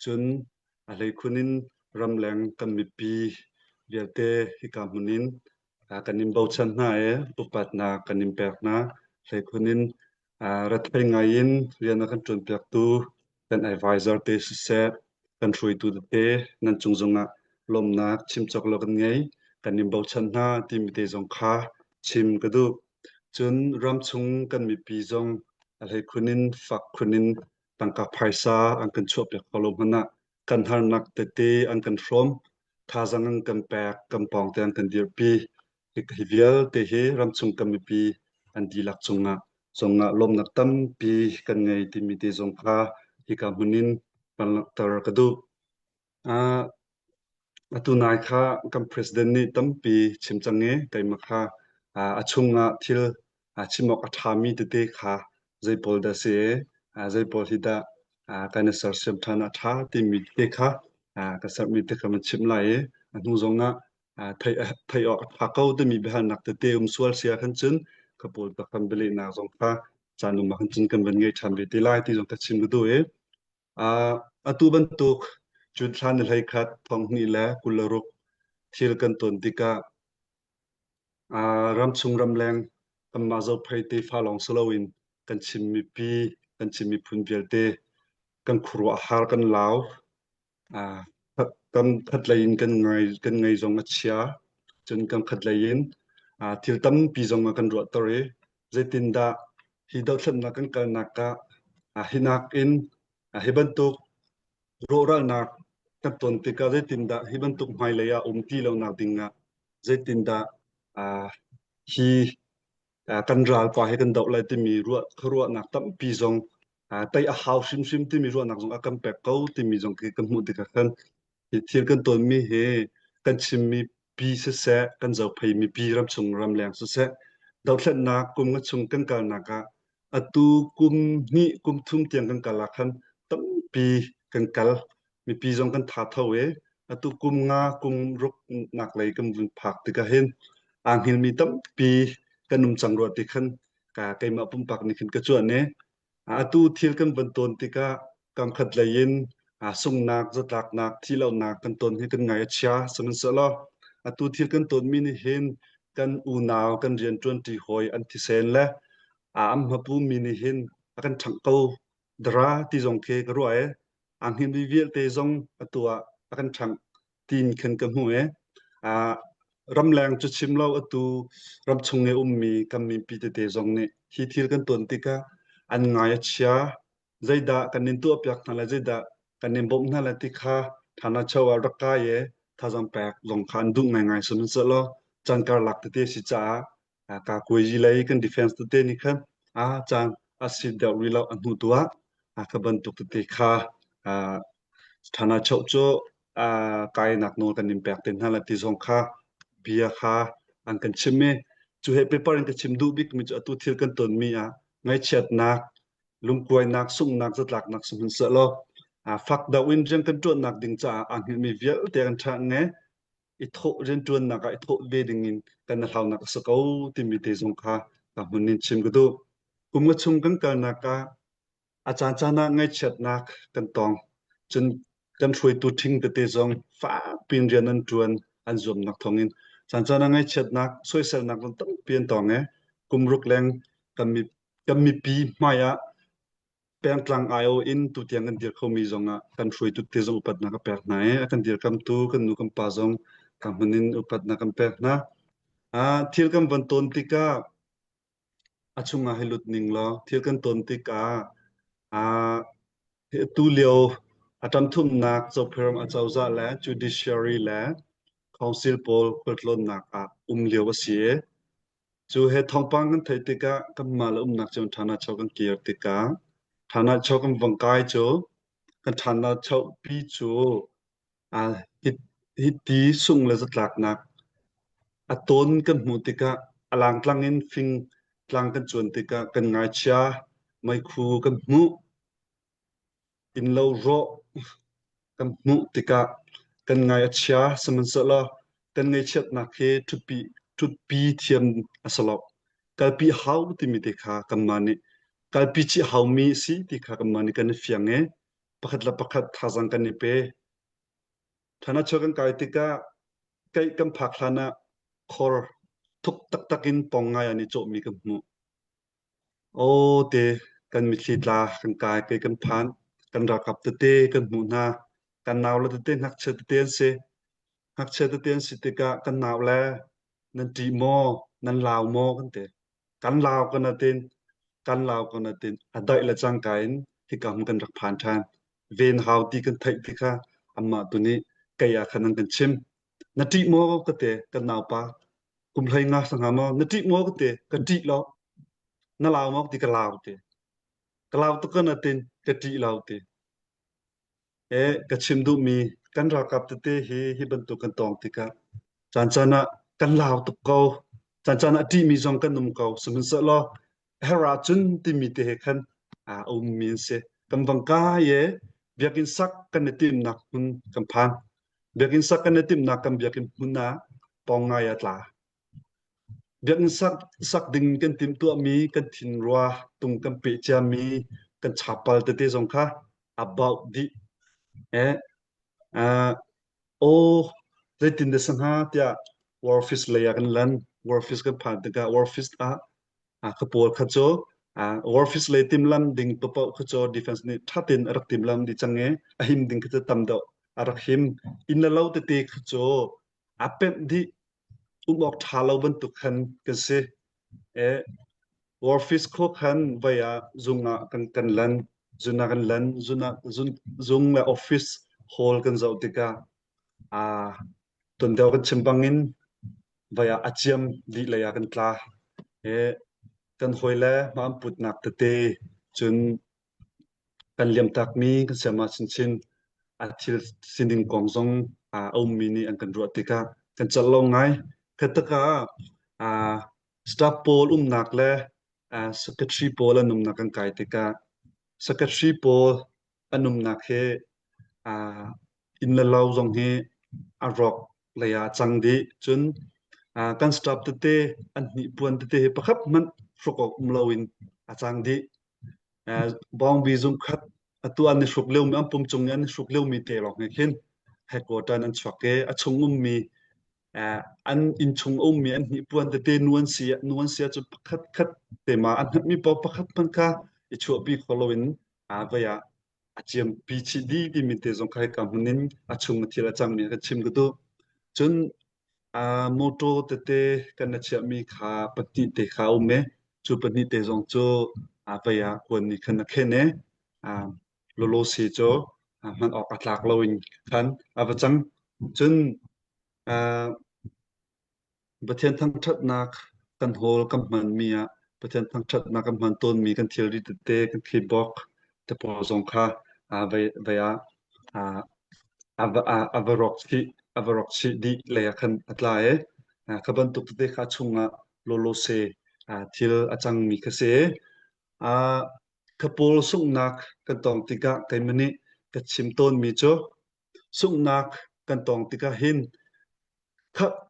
Cun a hleikhun in ramleng kan mipi vialte hika hmun in kan in bochan hna i upatnak kan in pek hna. Hleikhun in rethei ngai in rian a kan ṭuanpiaktu kan advisor te siseh, kan hruaitu tete nan cung zongah lawmhnak chim cawk lo kan ngei. Kan in bochan hna timi te zong kha chim ka duh. Cun ramchung kan mipi zong a hleikhun in fak khun in tangka phaisa an kan chuahpiak kho lo hmanh ah kan harnak tete an kan hrawm, thazaang an kan pek, kan pawngte an kan dirpi. Hi vialte hi ramchung kan mipi an dihlak cungah zongah lawmnak tampi kan ngei timi te zong kha hika hmun in van langhter ka duh. Uh, atu nai kha kan president nih tampi chim cang i keimah kha uh, a chungah thil uh, chim awk a ṭhami tete kha zei pawl dah si uh, zei pawl hi dah uh, kan i sersiam ṭhan a ṭha timi tete kha uh, ka sermi te kha van chim lai i a hnu zongah uh, theih theih awk a ṭha ko timi biahalnak tete um sual si ahkhan cun ka pawl tak kan bialehnak zong kha caan um ahkhan cun kan van ngei ṭhan ve te lai ti zong ka chim ka duh i Uh, atu bantuk June thla ni 11 2026 thil kan ton tikah uh, ramchung ramleng kanmah Zophei tefa lawng si loin kan Chin mipi, kan Chin miphun vialte kan khuaruah har kan lau. Uh, kan khatlei in kan ngai kan ngei zong a chia. Cun kan khatlei in uh, thil tampi zong a kan ruahter i zeitindah hi dothlatnak kan kalnak ah uh, hi nakin uh, hi bantuk rawhralnak kan ton tikah zeitindah hi bantuk hmailei ah um ti lonak ding ah zeitindah uh, hi uh, kan ralpa hi kan doh lai timi ruah khuaruahnak tampi zong uh, tei a hau hrimhrim timi ruahnak zong a kan pek ko timi zong khi kan hmuh tikah khan. Hi thil kan tonmi hi kan chimmi pi siseh, kan zophei mipi ramchung ramleng siseh, dothlennak kum nga chung kan kalnak ah atu kum hnih kum thum tiang kan kal ah khan tampi kan kal. Mipi zong kan tha tho i atu kum nga kum ruk nak lei kan vun phak tikah hin aa hngilmi tampi kan um cang rua ti khan ka keimah pumpak nih khin ka cuan i Atu thil kan van tawn tikah kamkhat lei in sunghnak, zatlaknak, thihlohnak kan ton hi kan ngai a chia. Sihmanhsehlaw atu thil kan tawnmi nih hin kan unau, kan rianṭuanṭi hawi an thisen le an hmapumi nih hin a kan ṭhangh ko dara ti zong khi ka ruah i aa hngilmi vialte zong atu ah a kan ṭhangh tiin khan ka hmuh i ramleng cu chim lo atu ramchung i ummi kan mipi tete zong nih hi thil kan tuan tikah an ngai a chia zeidah kan in tuahpiak hna le zeidah kan in bawmh hna le ti kha thana cho ah rak kai i thazang pek zong kha an duh ngaingai sihmanhsehlaw caan karlak tete si caah ka kuaiji lei kan defense tete nih khan a caan a si deuh rih lo a hnu tu ah kha bantuk tete kha thana cho cu kainak nawl kan in pek te hna la ti zong kha bia kha an kan chim i cu he paper in ka chim duh bik mi cu atu thil kan ton mi ah ngaihchiatnak lungkuainak sunghnak zatlaknak sihmanhsehlaw fak deuh in rian kan ṭuannak ding caah aa hngilhmi vialte kan ṭha nge i thawh rianṭuannak ah i thawh ve ding in kan hlaunak a si ko timi te zong kha ka hmun in chim ka duh. Kum nga chung kan kalnak ah a caancaan ah ngaihchiatnak kan tong. Cun kan hruaitu ṭhing tete zong fakpi in rian an ṭuan an zuamnak thawngin caancaan ah ngaihchiatnak soiselnak zong tampi an tong i kum ruk leng kan mi kan mipi hmai ah pengtlang aiawh in tutiang kan dir khomi zongah kan hruaitu te zong upatnak a pek hna i a kan dirkamtu kan nu kan pa zong ka hmun in upatnak kan pek hna. Ah, thil kan van tawn tikah a chungah hei lut ning law thil kan tawn tikah ah tu lio a ṭamthumnak Zopheiram acozah le judiciary le council pawl khualtlawnnak ah um lio a si i Cu he thawngpang kan theih tikah kanmah le umnak cio ṭhana cho kan kir tikah ṭhana cho kan vong kai cu kan ṭhana chopi cu hi ti sung le zatlaknak a tawn kan hmuh tikah a langtlang in fing tlang kan cuan tikah kan ngaichia meikhu kan hmuh Innlo rawh kan hmuh tikah kan ngai a chia, sihmanhsehlaw kan ngaihchiatnak hi ṭhutpi, ṭhutpi thiam a si lo. Kalpi hau timi te kha kanmah nih kalpi chih haumi a si ti kha kanmah nih kan i fiang i pakhat le pakhat thazaang kan i pe. Ṭhanacho kan kai tikah keih kan phak hlan ah khor thuk taktak in pong ngai an i cawhmi kan hmuh. Aw te kan mitthli tla kan kai kei kan phan kan ralkap tete kan hmuh hna kan naule tete ngakchia tete an si ngakchia tete an si tikah kan naule nan ṭih maw nan lau maw kan ti kan lau kan atin kan lau kan atin a daih le cangka in hika hmun kan rak phan ṭhan ven hau ti kan theih ti kha anmah tu nih kei ah khan an kan chim na ṭih maw ka te kan naupa kum hlei nga sanga maw na ṭih maw ka ti ka ṭih lo na lau maw ti ka lau ti ka lau tuk kan atin ka ṭih lo ti e ka chim duhmi kan ralkap tete hi hi bantuk kan tong tikah caan caan ah kan lau tuk ko caan caan ah ṭihmi zong kan um ko sihmanhsehlaw her ahcun timi te he khan a ummi an si kan vang kai e biakinn sak kan i timnak hmun kan phan biakinn sak kan i timnak kan biakinn hmun ah pong ngai a tla biakinn sak sak ding kan tim tuahmi kan thinrua tung kan peh ciami kan chapal tete zong kha about dih eh Aw, zeitin dah si hnga tiah war office lei ah kan lan. War office kan phan tikah war office ah ka pawl kha cu war office lei timlam ding paoh kha cu defense nih ṭha tein a rak timlam dih cang i a him ding kha cu tam deuh a rak him. Inn le lo tete kha cu aa pemh dih. Um awk ṭha lo bantuk khan kan si. Eh, war office khua khan voi ah zung ah kan kan lan. Zun ah kan lan. Zun ah zun zung le office hall kan zoh tikah aa ton deuh kan chim bangin voi ah a ciam dih lei ah kan tla. Eh, kan hawile hma an putnak tete cun kan liamtakmi kan siama chinchin. A thil sining kong zong a ummi nih an kan ruah tikah kan celh lo ngai. Khattaka ah staff pawl umnak le secretary pawl an umnak kan kai tikah secretary pawl an umnak hi inn le lo zong hi a rawk lei ah a cang dih. Cun kan staff tete an hnipuan tete hi pakhat hmanh hruk awk um loin a cang dih. Bawngbi zungkhat atu an i hruk liomi an pum cung i an i hruk liomi te lawng he khin headquarter in an chuak i a chung ummi an inn chung ummi an hnipuan tete nu an si nu an si ahcun pakhat khat te ma an hnapmi paoh pakhat hmanh kha i chuahpi kho loin voi ah a ciampi chih dih timi te zong kha hika hmun in a chung a thil a cangmi ka chim ka duh. Cun motor tete kan i chiahmi kha pahnih te kha a um i cu pahnih te zong cu vei ah kuan nih khan a khen i lawlawse cu hman awk a tlak loin khan a va cang. Cun Pathian thangṭhatnak kan hawl kan hmanmi ah Pathian thangṭhatnak kan hman tawnmi kan thilri tete kan keyboard te pawl zong kha vei vei ah a va a va rawk chih a va rawk chih dih lei ah khan a tla i kha bantuk tete kha chungah lawlawse thil a cangmi kha si. Kha pawl sunghnak kan tong tikah keimah nih ka chim tawnmi cu sunghnak kan tong tikah hin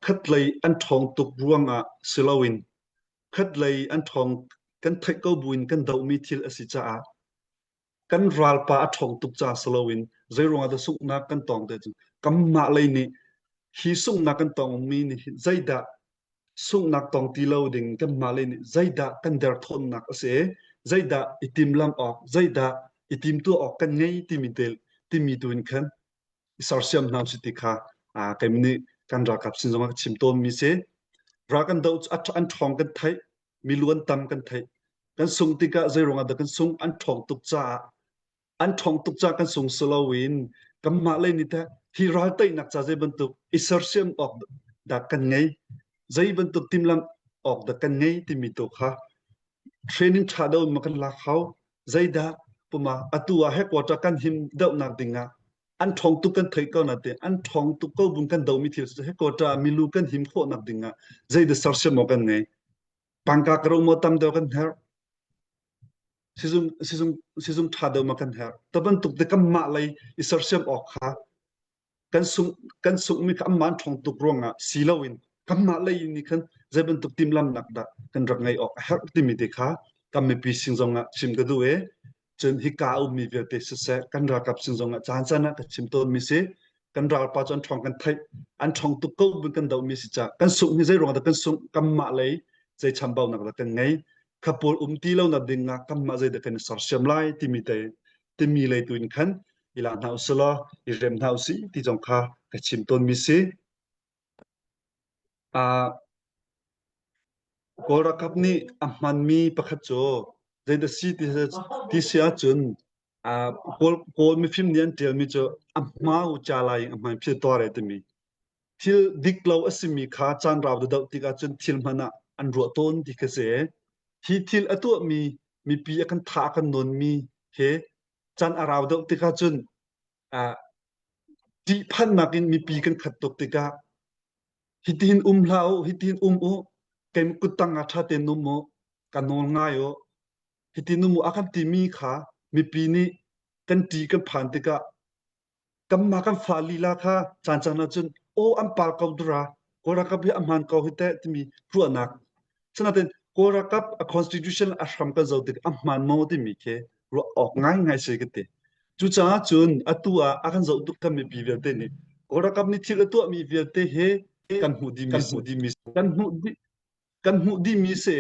khatlei an ṭhawng tuk ruangah si loin khatlei an ṭhawng kan theih ko buin kan dohmi thil a si caah kan ralpa a ṭhawng tuk ca si loin zeiruangah dah sunghnak kan tong te cun kanmah lei nih hi sunghnak kan tongmi nih hin zeidah sunghnak tong ti lo ding kanmah lei nih zeidah kan derthawnnak a si zeidah i timlam awk zeidah i timtuah awk kan ngei timi te timi tu in khan i sersiam hna usih ti kha keimah nih kan ralkap sin zongah ka chim tawnmi si. Ral kan doh an ṭhawng kan theih, milu an tam kan theih. Kan sung tikah zei ruangah dah kan sung an ṭhawng tuk caah an ṭhawng tuk caah kan sung si loin kanmah lei nih teh hi ral teinak ca zei bantuk i sersiam awk dah kan ngei zei bantuk timhlamh awk dah kan ngei timi tu kha training ṭha deuh in kan lak hau. Zeidah puma atu ah headquarter kan him deuhnak ding ah an ṭhawng tuk kan theih ko na te an ṭhawng tuk ko bung kan domi thil cu headquarter ah milu kan him khawhnak ding ah zeidah sersiam maw kan ngei pangka karo maw tam deuh kan herh sizung sizung sizung ṭha deuh ma kan herh ta bantuk te kanmah lei i sersiam awk kha kan sung kan sunghmi kha amah an ṭhawng tuk ruangah si loin kanmah lei nih khan zei bantuk timhlamnak dah kan rak ngeih awk a herh timi te kha kan mipi sin zongah chim ka duh i cun hika a ummi vialte siseh kan ralkap sin zongah caan caan ah ka chim tawnmi si kan ralpa cu an ṭhawng kan theih an ṭhawng tuk ko buin kan dohmi si caah kan sungh hi zei ruangah dah kan sungh kanmah lei zei chambaunak dah kan ngei kha pawl um ti lo nak ding ah kanmah zei dah kan i sersiam lai timi te timi lei tu in khan i la hna usih law i rem hna usih ti zong kha ka chim tawnmi si. Uh, Kawl ralkap nih a hmanmi pakhat cu zeidah si ti, ti si ahcun uh, Kawl, Kawl mifim nih an ṭialmi cu a hmau ca lai in a hman phil tuar timi thil dik lo a simi kha caan rau doh tikah cun thil hman ah an ruah tawn ti kha si. Hi thil a tuahmi mipi a kan thah a kan nawnmi he caan a rau deuh tikah cun uh, ṭihphannak in mipi kan khat tuk tikah hitihin um hlah u hitihin um u keim kuttang ah ṭha tein um u ka nawl ngai u hitin um u a kan timi kha mipi nih kan ṭih kan phan tikah kanmah kan fa lila kha caan caan ahcun aw an par ko dura Kawl ralkap hi a hmaan ko hi teh timi ruahnak sinain Kawl ralkap a constitution a hram kan zoh tik a hmaan maw timi khi ruah awk ngaingai si ka ti. Cucaah cun atu ah a kan zoh tuk kan mipi vialte nih Kawl ralkap nih thil a tuahmi vialte hi kan hmuh dihmi si. Kan hmuh dih kan hmuh dihmi si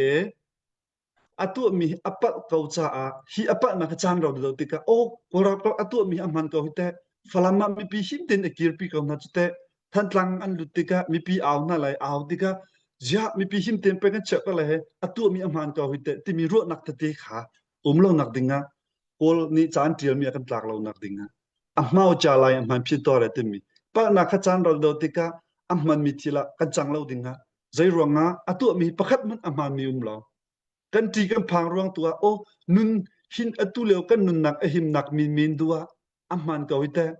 a tuahmi hi a palh ko caah hi a palhnak hi caan rau lo tikah aw Kawlram a tuahmi hi a hman ko hi teh Falam ah mipi him tein a kirpi ko hna cu teh Thantlang an lut tikah mipi au hna lai au tikah ziah mipi him tein peng an chiah ko lai he a tuahmi a hman ko hi teh timi ruahnak tete kha um lo nak ding ah Kawl nih caan ṭialmi a kan tlak lo nak ding ah a hmau cha lai a hman phi to le timi palhnak kha caan rau lo tikah a hmanmi thil ah kan cang lo ding ah zei ruangah a tuahmi pakhat hmanh a hmaanmi um lo kan ṭi kan phang ruang tu ah aw nun hin atu lio kan nunnak a himnak min men du ah a hmaan ko hi teh.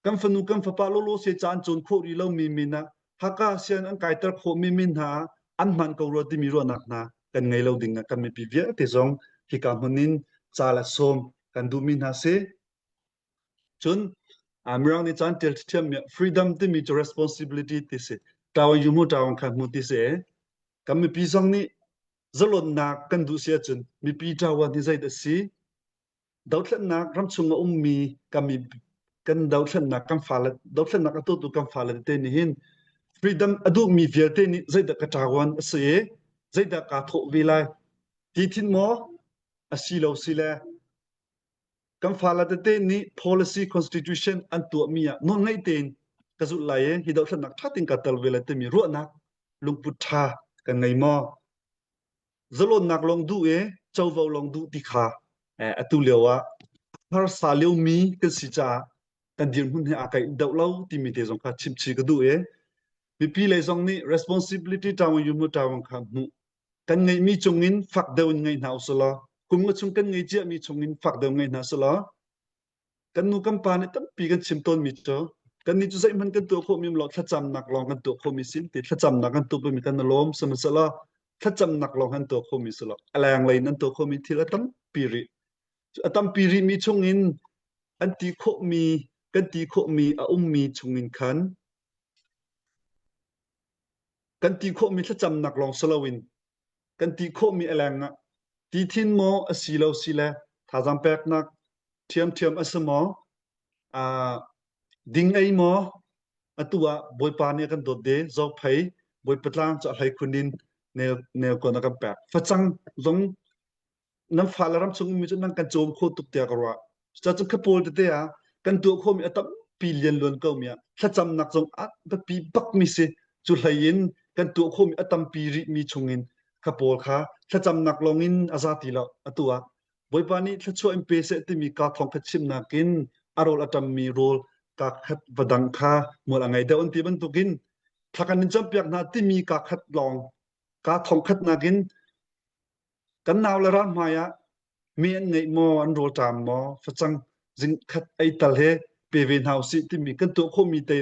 Kan fanu kan fapa lawlaw se ca an cawn khawh rih lomi min ah Haka sian an kaiter khawhmi min hna ah an hman ko rua timi ruahnak hna kan ngei lo ding ah kan mipi vialte zong hika hmun in ca le sawm kan duhmi hna si. Cun Mirang nih caan ṭial ṭhiammi ah freedom timi cu responsibility ti si. Ṭawan yu mu ṭawan kha hmu ti si. Kan mipi zong nih zalonnak kan duh si ahcun mipi ṭawan hi zeidah si? Dothlennak ramchung a ummi kan mi kan dothlennak kan fale dothlennak a tuahtu kan fale tete nih hin freedom a duhmi vialte nih zeidah ka ṭawan a si i zeidah kaa thawh ve lai ti thin maw a si lo si le Kan fale tete nih policy constitution an tuahmi ah nawlngeih tein ka zulh lai i hi dohthlennak ṭha tein kaa tel ve lai timi ruahnak lungput ṭha kan ngei maw? Zalawnnak lawng duh i covo lawng duh ti kha atu lio ah harsa liomi kan si caah kan dirhmun he aa kaih deuh lo timi te zong kha chimchih ka duh i mipi lei zong nih responsibility ṭaung yu mu ṭaung kha hmuh kan ngeihmi chungin fak deuh in ngei hna usulaw kum nga chung kan ngei ciami chungin fak deuh ngei hna selaw kan nu kan pa nih tampi kan chim tawnmi cu kannih cu zeihmanh kan tuah khawhmi lo thlacamnak lawng kan tuah khawhmi sin ti thlacamnak kan tuah kan lawm sihmanhsehlaw thlacamnak lawng kan tuah khawhmi si lo a lenglei in an tuah khawhmi thil a tampi rih a tampi rihmi chungin an ti khawhmi kan ti khawhmi a ummi chungin khan Kan ti khawhmi thlacamnak lawng si loin kan ti khawhmi a leng ah ti thin maw a si lo si le thazaang peknak ṭhiamṭhiam a si maw uh, ding ei maw atu ah Bawipa nih a kan dawt de zophei Bawipa tlang cu a hlei khun in nel nel kon a kan pek facang zong nan fale ram chung ummi cu nan kan cawm kho tuk tiah ka ruah. Cucaah kha pawl tete ah kan tuah khawhmi a tampi lian luan ko mi ah thlacamnak zong a biapi bakmi si. Cu hlei in kan tuah khawhmi a tampi rihmi chungin kha pawl kha thlacamnak lawng in a za ti lo atu ah Bawipa nih thluachuah in pe seh timi kaa thawng kha chimnak in a rawl a ṭammi rawl kaa khat va dang kha mual a ngei deuh an ti bantukin thla kan in campiak hna timi kaa khat lawng kaa thong khat nakin Kan nau le ral hmai ah mi an ngeih maw, an rawlṭam maw, facang zingkhat ei tal he pe ve hna usih timi kan tuah khawhmi te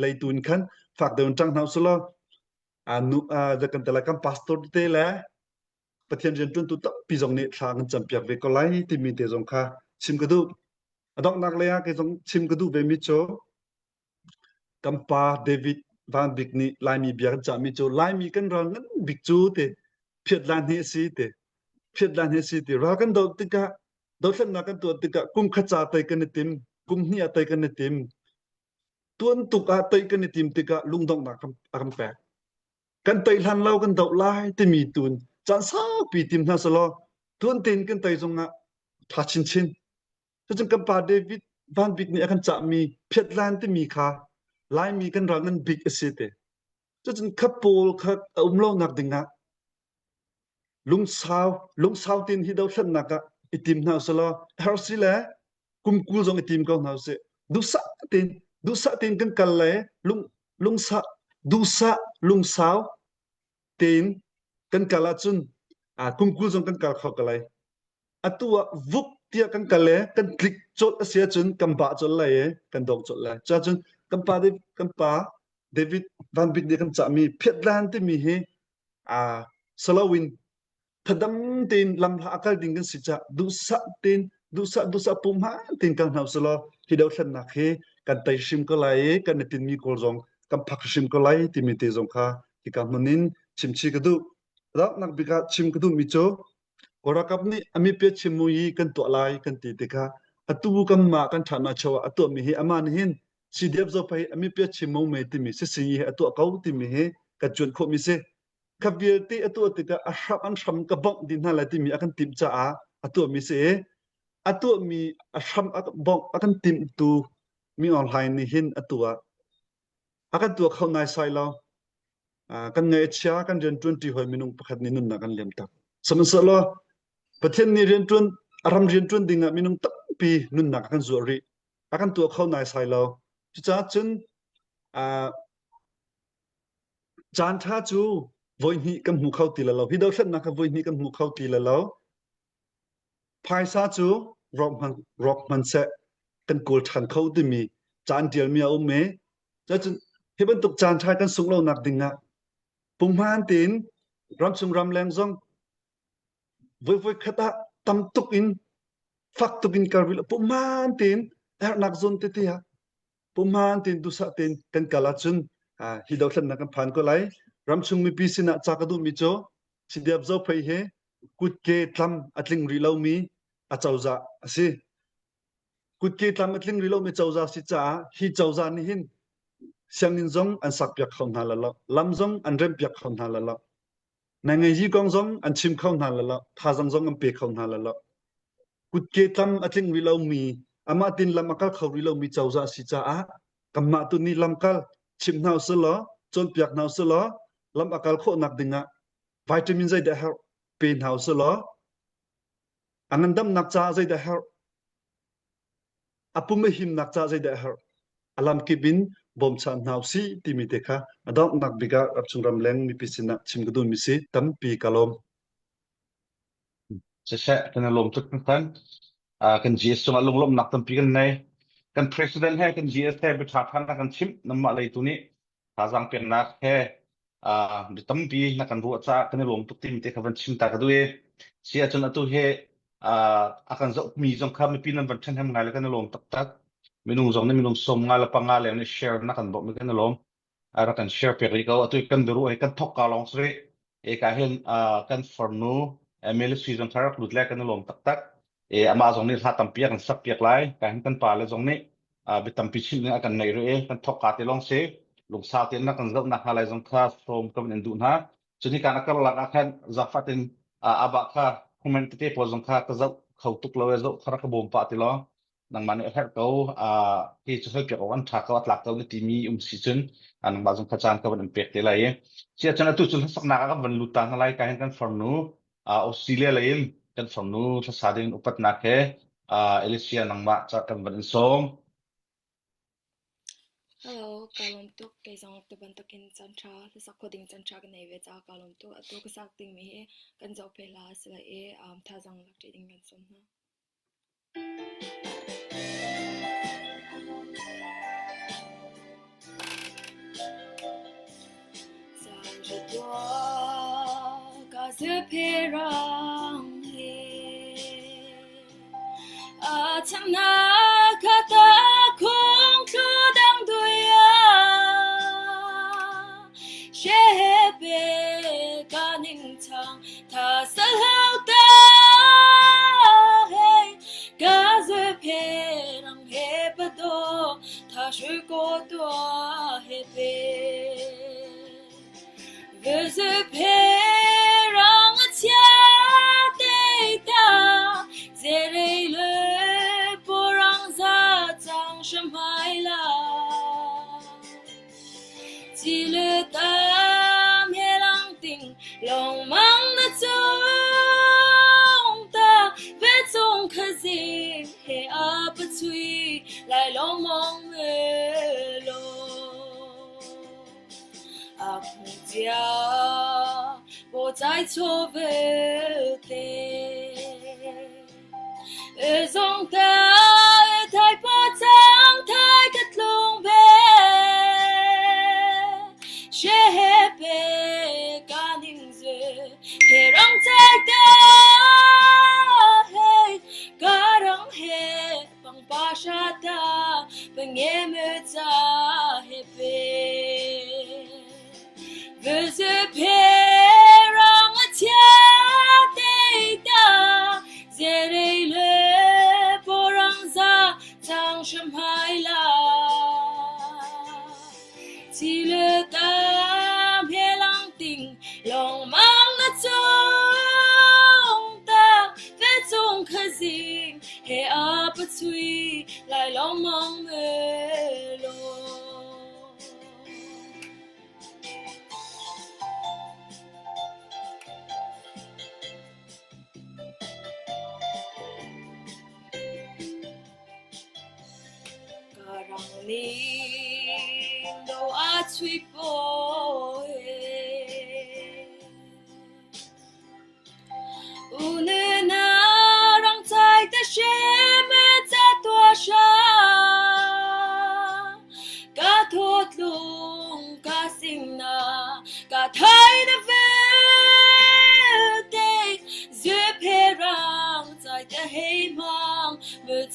lei tu in khan fak deuh in ṭang hna usih law nu kan te lai kan pastor te le Pathian rianṭuantu tampi zong nih thla kan campiak ve ko lai timi te zong kha chim ka duh. A donghnak lei ah kei zong chim ka duh vemi cu Kan pa David Van Bik nih Laimi bia kan cahmi cu Laimi kan ral ngan bik cu ti phiatlan hi a si ti phiatlan hi a si ti ral kan doh tikah dothlennak kan tuah tikah kum khat ca tei kan i tim kum hnih ah tei kan i tim tuan tuk ah tei kan i tim tikah lungdonghnak a kan pek kan tei hlan lo kan doh lai timi tun caan saupi tim hna selaw tuan tein kan tei zongah ṭha chinchin Cucun kan pa David Van Bik nih a kan cahmi phiatlan timi kha Laimi kan ral ngan bik a si te. Cucun kha pawl kha a um lonak dingah lungsau lungsau tin hi dothlennak ah i tim hna usih law har si le kum kul zong i tim ko hna usih. Duhsah tein duhsah tein kan kal le lung lungsa duhsah lungsau tein kan kal ahcun kum kul zong kan kal kho ko lai. Atu ah vuk tiah kan kal le kan tlik colh a si ahcun kan bah colh lai i kan dong colh lai. Cuahcun kan pa kan pa David Van Bik nih kan cahmi phiatlan timi hi aa saloin thadam tein lamhla a kal ding kan si cah duhsah tein duhsah duhsah pum hmaan tein kal hna usih hi dothlennak hi kan tei hrim ko lai i kan i tinmi kawl zong kan phak hrim ko lai timi te zong kha hika hmun in chimchih ka duh. Nak bik ah chim ka duhmi cu Kawlralkap nih a mipi chimmu i kan tuah lai kan ti tikah atu kanmah kan ṭhahnak cheu ah a tuahmi hi amah nih hin CDF zophei a mipi chimmu me timi sising hi a tuah ko timi hi kan cuanh khawhmi si. Kha vialte a tuah tikah a hram an hram ka bongh dih hna lai timi a kan timh caah a tuahmi si i a tuahmi a hram a bongh a kan timhtu mi online nih hin a tuah a kan tuah kho naisai lo. Kan ngaih a chia kan rianṭuanṭi hawi minung pakhat nih nunnak an liam tak. Sihmanhsehlaw Pathian nih rianṭuan a ram rianṭuan dingah minung tampi nunnak a kan zuah rih. A kan tuah kho naisai lo. Cucaah cun caan ṭha cu voihnih kan hmu kho ti lo. Hi dothlennak kha voihnih kan hmu kho ti lo. Phaisa cu rawk hmanh, rawk hmanh seh kan kawl ṭhan kho timi. Ca an ṭialmi a um i cun hi bantuk caan ṭha kan sungh lonak ding ah punghman tein ramchung ramleng zong voi khat ah tam tuk in fak tuk in kal rih lo punghman tein herhnak zawn tete ah punghman tein duhsah tein kan kal ahcun hi dothlennak kan phan ko lai. Ramchung mipi sinah ca ka duhmi cu CDF Zophei hi kutke tlam a tling rih lomi a cozah a si. Kutke tlam a tling rih lomi cozah si caah hi cozah nih hin sianginn zong an sakpiak kho hna lo, lam zong an remhpiak kho hna lo, nangei kong zong an chim kho hna lo, thazang zong an pe kho hna lo. Kutke tlam a tling rih lomi, amah tin lam a kal kho rih lomi cozah si caah kanmah tu nih lamkal chim hna usih law, cawnpiak hna usih law, lam a kal khawhnak dingah vitamin zeidah herh pe hna usih law, a ngandamnak caah zeidah herh, a pum a himnak caah zeidah herh, a lamkip in bawmchan hna usih timi te kha a donghnak bik ah ramchung ramleng mipi sinah chim ka duhmi si tampi ka lawm. Siseh, kan i lawm tuk hringhran. Uh, kan GS cungah lunglawmhnak tampi kan nei. Kan president he kan GS he biaṭha ṭhan na kan chimh. Nanmah lei tu nih thazaang peknak he uh, bi tampi na kan ruah caah kan i lawm tuk timi te kha van chim ta ka duh i. Si ahcun atu hi uh, a kan zohmi zong kha mipi nan van ṭhahnem ngai le kan i lawm taktak. Minung zong nih minung sawm nga le panga leng nih share na kan bawmh i kan i lawm. A rak kan share piak rih ko. Atu kan biaruah hi kan thok ka lawng si rih. Eka hin kan farnu Emily Sui zong kha rak lut le kan i lawm taktak. E amah zong nih hla tampi a kan sak piak lai. Ka hin kan pa le zong nih bia tampi chim ding a kan neih rih i kan thok ka te lawng si. Lungsau tein na kan zoh nak hna lai zong kha sawm ka van in duh hna. Cun hi kan a karlak ah khan zaangfah tein abah kha comment tete pawl zong kha ka zoh kho tuk lo e zoh kha rak ka bawm pah ti law nangmah nih a herh ko hi cu hal piak awk an ṭha ko a tlak ko na timi um si cun nangmah zong kha caan ka van in pek te lai i si ahcun atu cu hlasaknak ah kan van lut ta hna lai ka hin kan farnu Australia lei in kan farnu hlasa ding upatnak he Alicia nangmah ca kan van in sawm. Hello, kaa lawm tuk. Kei zong tu bantukin caan ṭha hlasak khawh ding caan ṭha ka nei ve caah kaa lawm tuk. Atu ka sak dingmi hi kan zoh phe hla a si lai i um, thazaang lak ṭih ding kan sawm hna.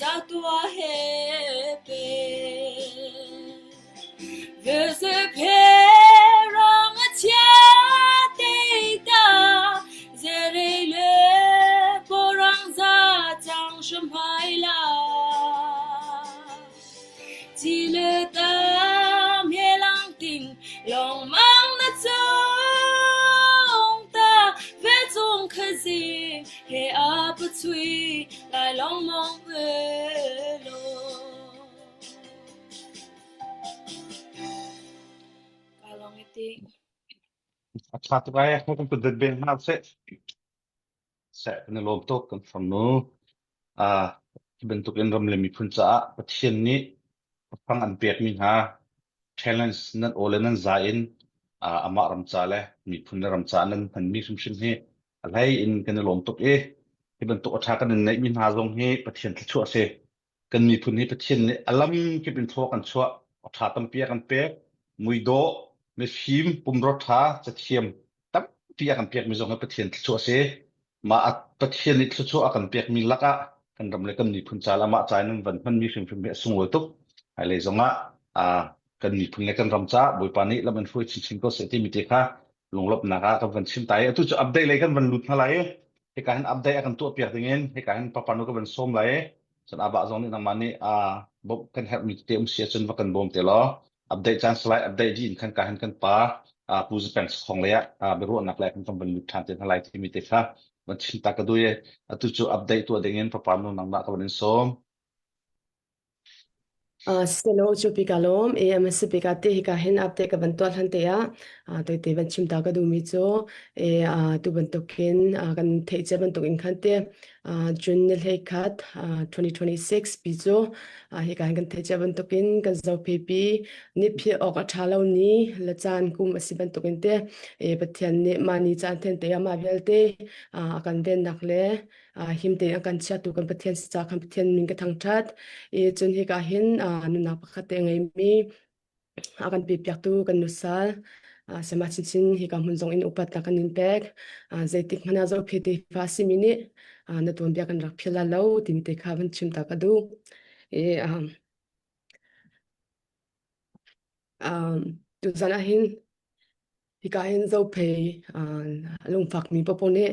za tua he pe. Ve phe rang a chia te ta ze re le po rang za chang sham hai la. Chi le tam he lang ting long mang na chung ta ve chung kha zing he a pa chui lai long mong ve lo. Ka long i ti. A ṭha tuk ai, kan kut dat ben hna seh. Seh kan i lawm tuk kan farnu. Ah, hi bantuk in ram le miphun caah Pathian nih fang an pekmi hna challenge nan aw le nan za in ah, amah ram ca le miphun le ram ca nan hmanmi hrimhrim hi a hlei in kan i lawm tuk i hi bantuk a ṭha kan in neihmi hna zong hi Pathian thluachuah a si. Kan miphun hi Pathian nih a lam kip in thaw kan chuah, a ṭha tampi a kan pek, muidawh, mifim, pumrua ṭha, cathiam tampi a kan pekmi zong hi Pathian thluachuah a si. Mah a Pathian nih thluachuah a kan pekmi lakah kan ram le kan miphun ca le amah ca in an van hmanmi hrimhrim hi a sunglawi tuk. Hmailei zongah ah kan miphun le kan ram caah Bawipa nih lam in hruai chinchin ko seh timi te kha lunglawmhnak ah kan van chim ta i atu cu update lei kan van lut hna lai i hika hin update a kan tuah piak ding in hika hin papa nu ka van sawm lai i cun abah zong nih nangmah nih aa bawmh kan herhmi tete um si ahcun va kan bawm te law update caan salai update dih in khan ka hin kan pa pu Zapeng sakhong lei ah biaruahnak lei kan kan van lut ṭhan te hna lai timi te kha van chim ta ka duh i atu cu update tuah ding in papa nu nangmah ka van in sawm. Uh, selo cu pi ka lawm e MS pi ka te hika hin update ka van tuah hlan te ah uh, toi te van chim ta ka duhmi cu e uh, tu bantukin uh, kan theih cia bantukin khan te uh, June ni hlei khat uh, 2026 pi cu uh, hika hin kan theih cia bantukin kan zope pi ni phi awk a tha lo ni la caan kum a si bantukin te e Pathian nih mah ni caan then te ah mah vialte uh, a kan vennak le him tein a kan chiatu kan Pathian si ca khan Pathian min ka thangṭhat. I cun hika hin nunnak pakhat te a ngeimi a kan pipiaktu kan nusal sema chinchin hika hmun zong in upatnak kan in pek. Zeitik hmanh ah zohphe te fa simi nih na tuanbia kan rak phil lo timi te kha van chim ta ka duh. I tuzan ah hin Hika hin Zophei lungfakmi paohpaoh nih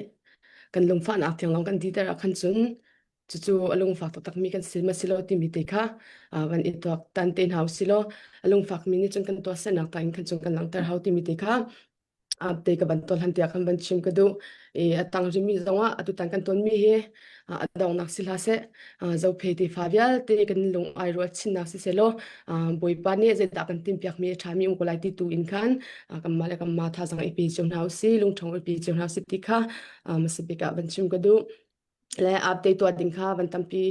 kan lungfahnak tiang lawng kan diter ah khan cun cucu a lungfak taktakmi kan si ma si lo timi te kha van i tuaktan te hna usih law a lungfakmi nih cun kan tuahsernak ta in khan cun kan langhter hau timi te kha te ka van tuah hlan tiah khan van chim ka duh. I a tang rihmi zongah atutan kan tonmi hi a donghnak si hlah seh Zophei tefa vialte kan lung ai rual chinnak si selaw Bawipa nih zeidah kan timhpiakmi a ṭhami um ko lai ti tu in khan kanmah le kanmah thazaang i pe cio hna usih lungṭhawng i pe cio hna usih ti kha hmasa bik ah van chim ka duh. Le update tuah ding kha van tampi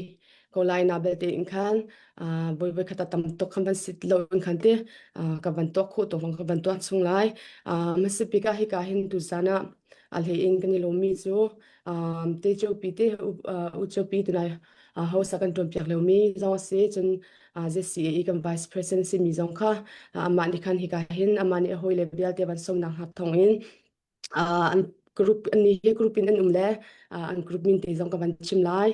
ko lai na belte in khan voi voi khat a tam tuk khan van sit lo in khan te ka van tuak khawh tuk ka van tuah chung lai. Hmasa bik ah hika hin tuzan ah a hlei in kan i lawmmi cu te cio-pi te u cio-pi tunai hosa kan ṭuanpiak lomi zong a si cun ZCA i kan vice president simi zong kha amah nih khan hika hin amah nih a hawile vialte van sawmnak hna thawngin an group an hi group in an um le an group min te zong ka van chim lai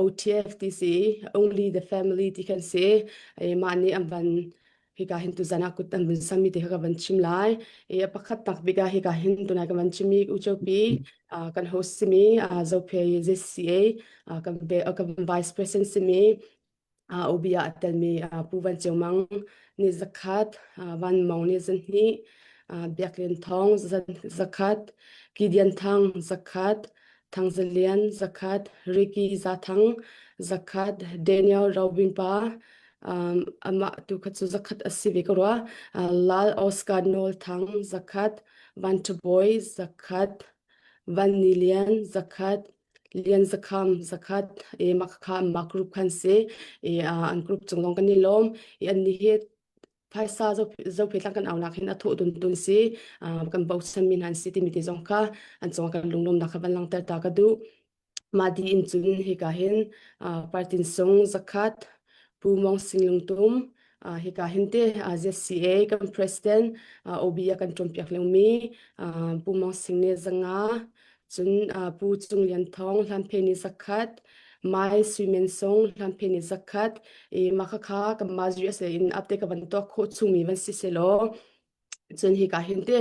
OTF ti si only the family ti kan si mah nih an van hika hin tuzan ah kut an vun sammi te kha ka van chim lai. I a pakhat tak bik ah hika hin tunai ka van chimmi uchopi kan host simi Zophe ZCA kan kan vice president simi OB ah a telmi Pu Van Ceu Mang ni zakhat Van Mong ni zanhnih Biak Lian Thawng zakhat Gideon Thang zakhat Thang Za Lian zakhat Ricky Za Thang zakhat Daniel Robin Pa Um, amah tu kha cu zakhat a si ve ka rua. Uh, Lal Oscar Nawl Thang zakhat, Van Ṭha zakhat, Van Ni Lian zakhat, Lian Zakham zakhat, e mah kha mah group khan si. E uh, an group cung lawng kan i lawm. E an ni hi phaisa zo zo phetlang kan aunak hin a thawh dun tun si. Uh, kan bochan mi hna an si timi te zong kha an cung ah kan lunglawmnak kha van langhter ta ka duh. Mah dih in cun hika hin Partin Sung zakhat, Pu Mawng Sing Lungtum, hika hin te ZCA kan president OB a kan ṭuanpiak liomi Pu Mawng Sing nih zanga, cun Pu Cung Lian Thawng Hlanphe nih zakhat, Mai Sui Men Sung Hlanphe nih zakhat i mah khakha kanmah USA in update ka van tuah khawh chungmi van si sehlaw cun hika hin te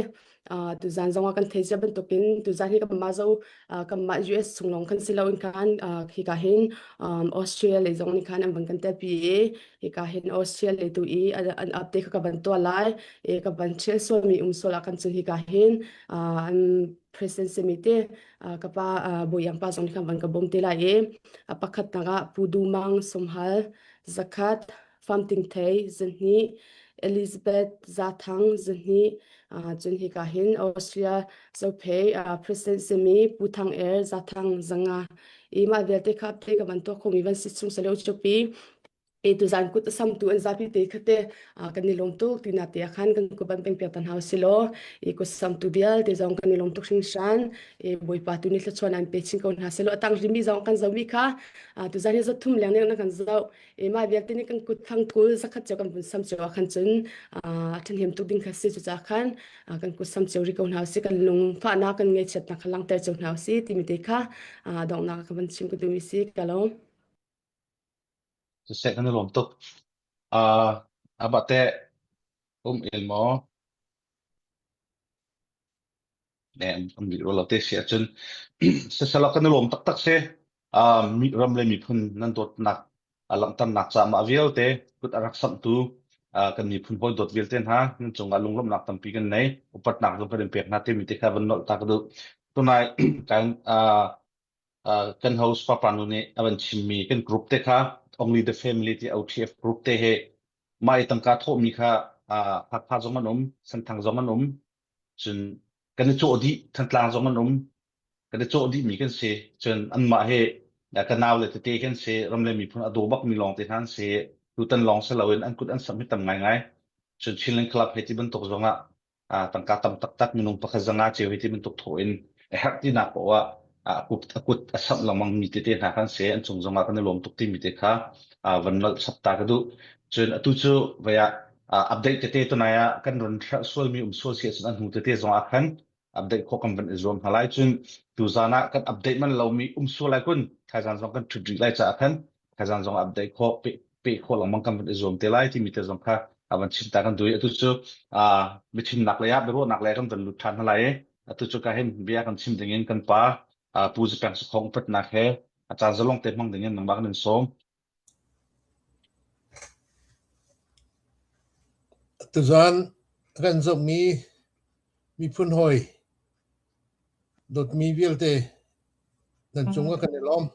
uh, tuzan zong ah kan thei cia bantukin tuzan hi kanmah zo uh, kanmah US chung lawng kan si loin khan uh, hika hin um, Australia lei zong nih khan an van kan telpi i hika hin Australia lei tu i an, an update kha ka van tuah lai i ka van ṭhial sualmi um sual ah kan cun hika hin uh, an president simi te uh, ka pa uh, Bawi pa zong nih khan van ka bawm te lai i a pakhatnak ah Pu Du Mang Sumhal zakhat Famting Thei zahnih Elizabeth Zathang zahnih uh, cun hika hin Austria Zophei uh, President simi Pu Thang Er Zathang zanga i mah vialte kha update ka van tuah khomi van si chung sale uchupi e tuzan kut a samtu an zapi te khate kan i lawm tuk tina te khan kan ku ban peng piak tan hau silo i kut samtu vialte zong kan i lawm tuk hringhran e bawipa tu ni thluachuah nan pe chin ko hna selo atang rimi zong kan zomi kha tuzan hi zathum leng nek na kan zo e ma vialte ni kan kut thang kul zakhat cheu kan vun sam cheu khan cun thanhem tuk ding kha si cu cha khan kan kut sam cheu ri ko hna si kan lung fa na kan ngei chet na kha langter cheu hna si timi te kha dongnak ka van chim ka du mi si ka lo Siseh kan i lawm tuk. Uh, abah te um il maw? Ne um rih lo te si ahcun sisela kan i lawm taktak si. Uh, mi ram le miphun nan dawtnak a langhternak caah mah vialte kut a rak samhtu uh, kan miphun hawi dawt vialte hna nan cungah lunglawmhnak tampi kan nei. Upatnak zong kan in pek hna timi te kha van nolh ta ka duh. Tunai kan uh, uh, kan host papa nu nih a van chimmi kan group te kha Only the Family ti OTF group te he mah i tangka thawhmi kha uh, Hakha zong an um Senthang zong an um cun kan i cawh dih Thantlang zong an um kan i cawh dihmi kan si cun anmah he ka nau le tete kan si ram le miphun a daw bakmi lawng te hna an si tutan lawng si loin an kut an samh hi tam ngaingai cun Chinland Club he ti bantuk zong ah tangka tam taktak minung pakhat zanga ceu hi ti bantuk thawh in a herh tinak poah ah a kut a kut a samh lengmang mi tete hna kan si an cung zongah kan i lawm tuk timi te kha van nolh chap ta ka duh cun atu cu vei ah update tete tunai ah kan run hrelh sualmi um sual si ahcun an hnu tete zong ah khan update khawh kan van i zuam hna lai cun tuzan ah kan update man lomi um sual lai kun thaizan zong kan ṭhut rih lai caah khan thaizan zong update khawh pe pe khawh lengmang kan van i zuam te lai timi te zong kha a van chim ta kan duh i atu cu biachimnak lei ah biaruahnak lei ah kan van lut ṭhan hna lai i atu cu ka hin bia kan chim ding in kan pa Pu Zipeng Sakhong upatnak he a caan zalong te hmang ding in nangmah kan in sawm. Tuzaan kan zohmi miphun hawi dawtmi vialte nan cungah kan i lawm.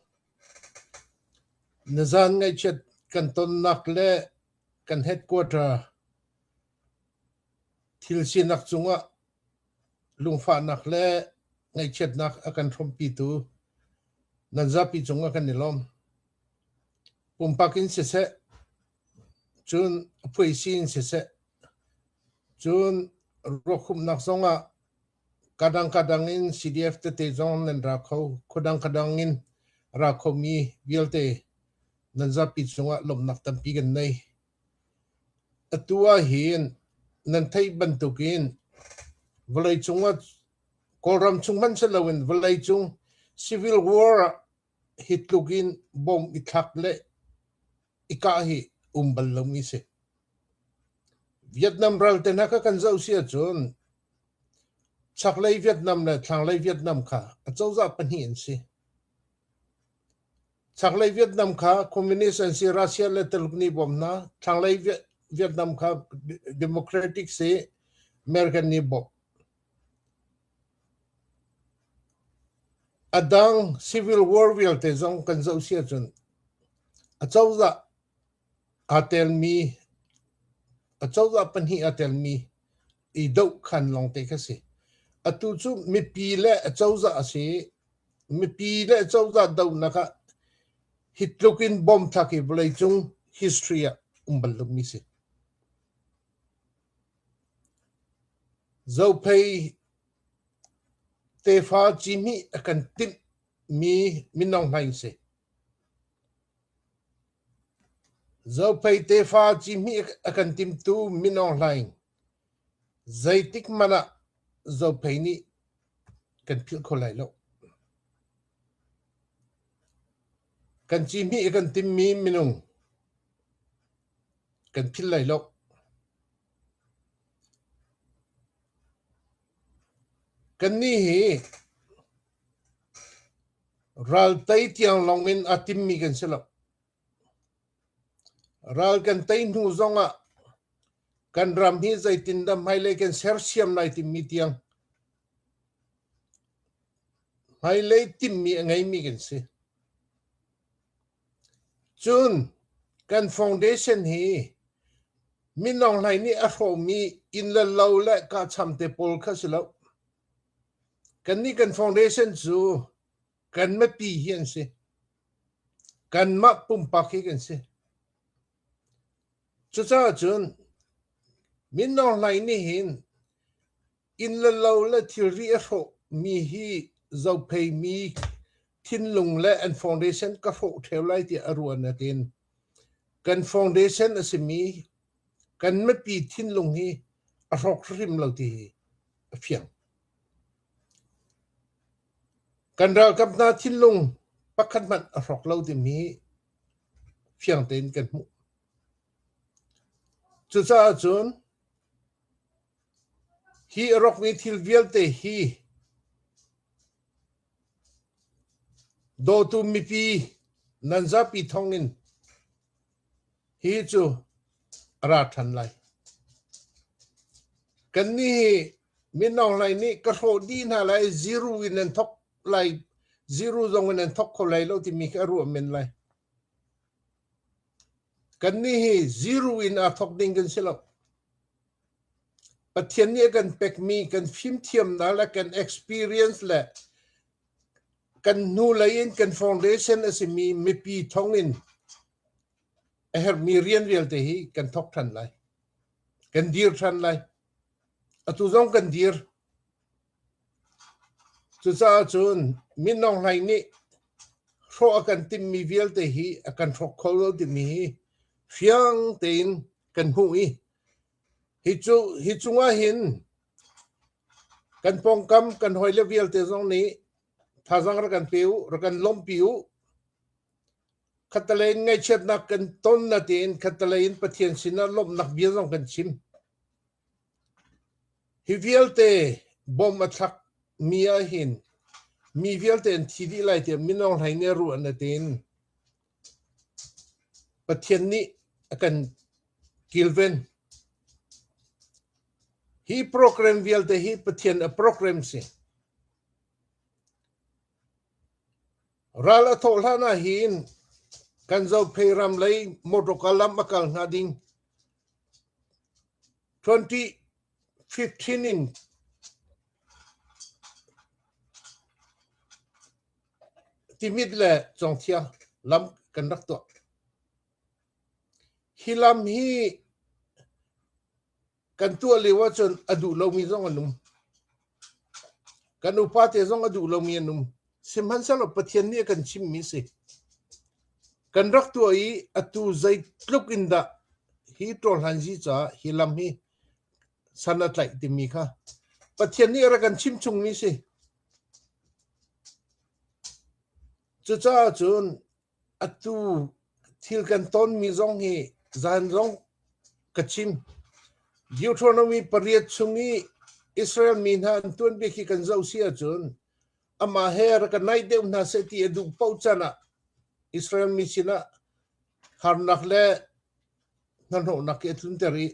Nizaan ngaihchiat kan tonnak le kan headquarter thil sinak cungah lungfahnak le ngaihchiatnak a kan hrawmpitu nan zapi cungah kan i lawm. Pumpak in siseh, cun a phuaisi in siseh, cun ruakhumhnak zongah Kadang kadang in CDF tete zong nan ra kho. Khuadang kadang in ra khomi vialte nan zapi cungah lawmhnak tampi kan nei. Atu ah hin nan theih bantukin vawleicung ah Kawlram chung hmanh si loin vawleicung civil war ah hi tluk in bom i thlak le i kah hi um bal lomi si. Vietnam ral te hna kha kan zoh si ahcun Chaklei Vietnam le thlanglei Vietnam kha acozah pahnih an si. Chaklei Vietnam kha Communist an si, Russia le Tuluk nih bawm hna. Thlanglei Vietnam kha Democratic si, American nih bawmh. A dang civil war vialte zong kan zoh si ahcun acozah aa telmi acozah pahnih aa telmi i dohkhan lawngte kha si. Atu cu mipi le acozah a si i mipi le acozah dohnak ah hi tluk in bom thlak hi vawleicung history ah um bal lomi si. Zophei tefa cihmih a kan timhmi mino hna in si. Zophei tefa cihmih a kan timtu Min Aung Hlaing zeitik hmanh ah Zophei nih kan philh kho lai lo. Kan cihmih i kan timmi minung kan philh lai lo. Kannih hi ral tei tiang lawng in aa timmi kan si lo. Ral kan tei hnu zongah kan ram hi zeitindah hmailei kan sersiam lai timi tiang hmailei timmi a ngeimi kan si. Cun kan foundation hi Min Aung Hlaing nih a hrawhmi inn le lo le kahcham te pawl kha si lo. Kannih kan foundation cu kan mipi hi an si. Kanmah pumpak hi kan si. Cucaah cun Min Aung Hlaing nih hin inn le lo le thilri a hrawhmi hi zopheimi thinlung le an foundation ka hrawh ṭheo lai tiah a ruah nakin kan foundation a simi kan mipi thinlung hi a hrawk hrim lo ti hi a fiang. Kan ralkap hna thinlung pakhat hmanh a hrawk lo timi fiang tein kan hmuh. Cucaah cun hi a rawkmi thil vialte hi dawtu mipi nan zapi thawngin hi cu a ra ṭhan lai. Kannih hi Min Aung Hlaing nih ka hrawh dih hna lai, zero in an thok lai, zero zong in an thok kho lai lo timi khi a ruah men lai. Kannih hi zero in aa thok ding kan si lo. Pathian nih a kan pekmi kan fimthiamnak le kan experience le kan hnulei in kan foundation a simi mipi thong in a herhmi rian vialte hi kan thok ṭhan lai. Kan dir ṭhan lai. Atu zong kan dir. Cucaah cun Min Aung Hlaing nih hrawh a kan timhmi vialte hi a kan hrawk kho lo timi hi fiang tein kan hmuh i hi cu hi cungah hin kan pawngkam kan hawile vialte zong nih thazaang rak kan pe u, rak kan lawmhpi u. Khattelei in ngaihchiatnak kan ton na tiin khattelei in Pathian sinah lawmhnak bia zong kan chim. Hi vialte bom a thlak mi ahhin mi vialte an thi dih lai tiah Min Aung Hlaing nih a ruah na tiin Pathian nih a kan kilven. Hi program vialte hi Pathian a program si. Ral a thawh hlan ah hin kan Zophei ram lei motorka lam a kal hnga ding 2015 in Timit le Congthia lam kan rak tuah. Hi lam hi Kan tuah lio ahcun a duh lomi zong an um. Kan upa te zong a duh lomi an um. Sihmanhsehlaw Pathian nih a kan chimmi si. Kan rak tuah i atu zeitluk in dah hi ṭawlhlanzi caah hi lam hi san a tlaih timi kha Pathian nih a rak kan chim chungmi si. Cucaah cun Atu thil kan tonmi zong hi zan zong ka chim. Deuteronomy pariat chung i Israel mi hna an tuanbia khi kan zoh si ahcun amah he rak ka naih deuh hna seh ti a duh paoh can ah Israel mi sinah harnak le hnahnawhnak hi a tlunter i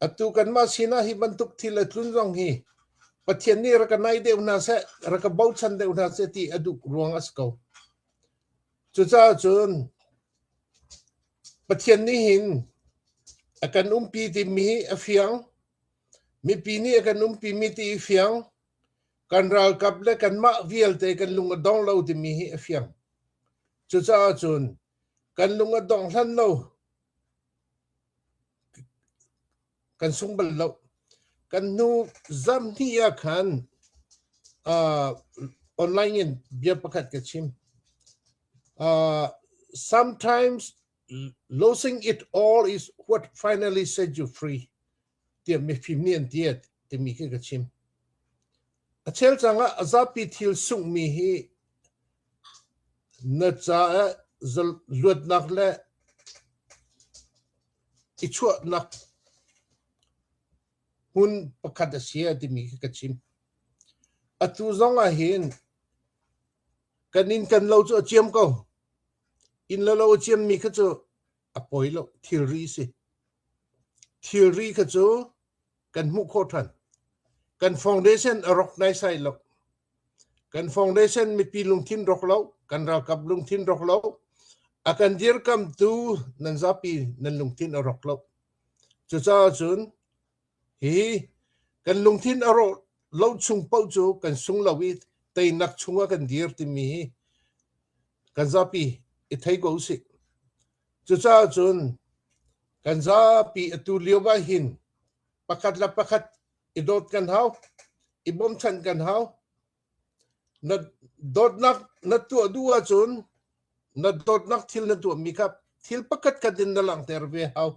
Atu kanmah sinah hi bantuk thil a tlun zong hi Pathian nih rak ka naih deuh hna seh, rak ka bochan deuh hna seh ti a duh ruang a si ko. Cucaah cun Pathian nih hin a kan umpi timi hi a fiang. Mipi nih a kan umpi mi ti i fiang. Kan ralkap le kanmah vialte kan lung a dong lo timi hi a fiang. Cucaah cun kan lung a dong hlan lo Kan sung bal lo. Kan hnu zarhhnih ah khan uh, online in bia pakhat ka chim. Uh, sometimes losing it all is what finally set you free. Tiah mifim nih an ti timi khi ka chim. A chel cang ah a zapi thil sunghmi hi. Na caah luatnak le i chuahnak hmun pakhat a si timi khi ka chim. Atu zong ah hin kan inn kan lo cu a ciam ko. Inn le lo a ciammi kha cu a poi lo, thilri si. Thilri kha cu kan hmuh khawh ṭhan. Kan foundation a rawk naisai lo. Kan foundation mipi lungthin rawk lo, kan ralkap lungthin rawk lo, a kan dirkamtu nan zapi nan lungthin a rawk lo. Cucaah cun hi kan lungthin a rawh lo chung paoh cu kan sung lo i teinak chungah kan dir timi hi kan zapi i thei ko usih. Cucaah cun kan zapi atu lio ah hin pakhat le pakhat i dawt kan hau, i bawmchanh kan hau. Na dawtnak na tuah duh ahcun na dawtnak thil na tuahmi kha thil pakhat khat in na langhter ve hau.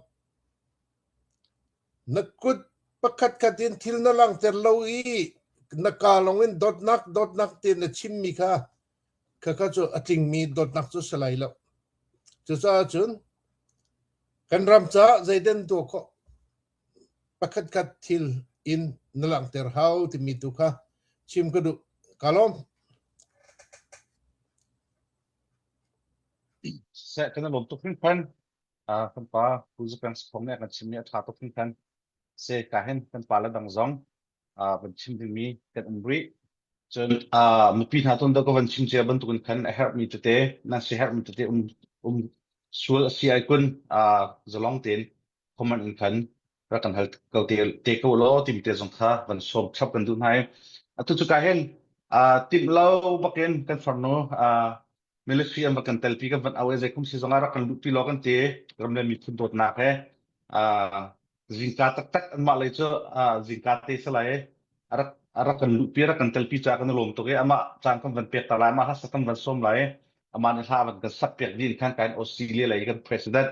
Na kut pakhat khat in thil na langhter lo i na kaa lawng in dawtnak dawtnak ti na chimmi kha khakha cu a tlingmi dawtnak cu si lai lo. Cucaah cun kan ram caah zeidan tuah khawh pakhat khat thil in na langhter hau timi tu kha chim ka duh. Ka lawm. Seh kan i lawm tuk hringhran. Kan pa Pu Zapeng Sakhong nih a kan chimmi a ṭha tuk hringhran. Se ka hin kan pa le dang zong van chim dingmi kan um rih. Cun mipi hna ton ka van chim cia bantukin khan a herhmi tete nan si herhmi tete um um sual a si ai kun zalong tein comment in khan rak kan hal ko te te ko law tim te zong kha van sawm chap kan duh hna i atu cu ka hin timh lo bakin kan farnu military an va kan telpi kan van au e zeikum si zong ah rak kan luhpi law kan ti ram le miphun dawtnak he zingka taktak anmah lei cu zingka te si lai rak rak kan luhpi rak kan telpi ca kan i lawm tuk i amah caan kan van pek ta lai amah hlasa kan van sawm lai amah nih hla van kan sak piak dih khan kain Australia lei kan president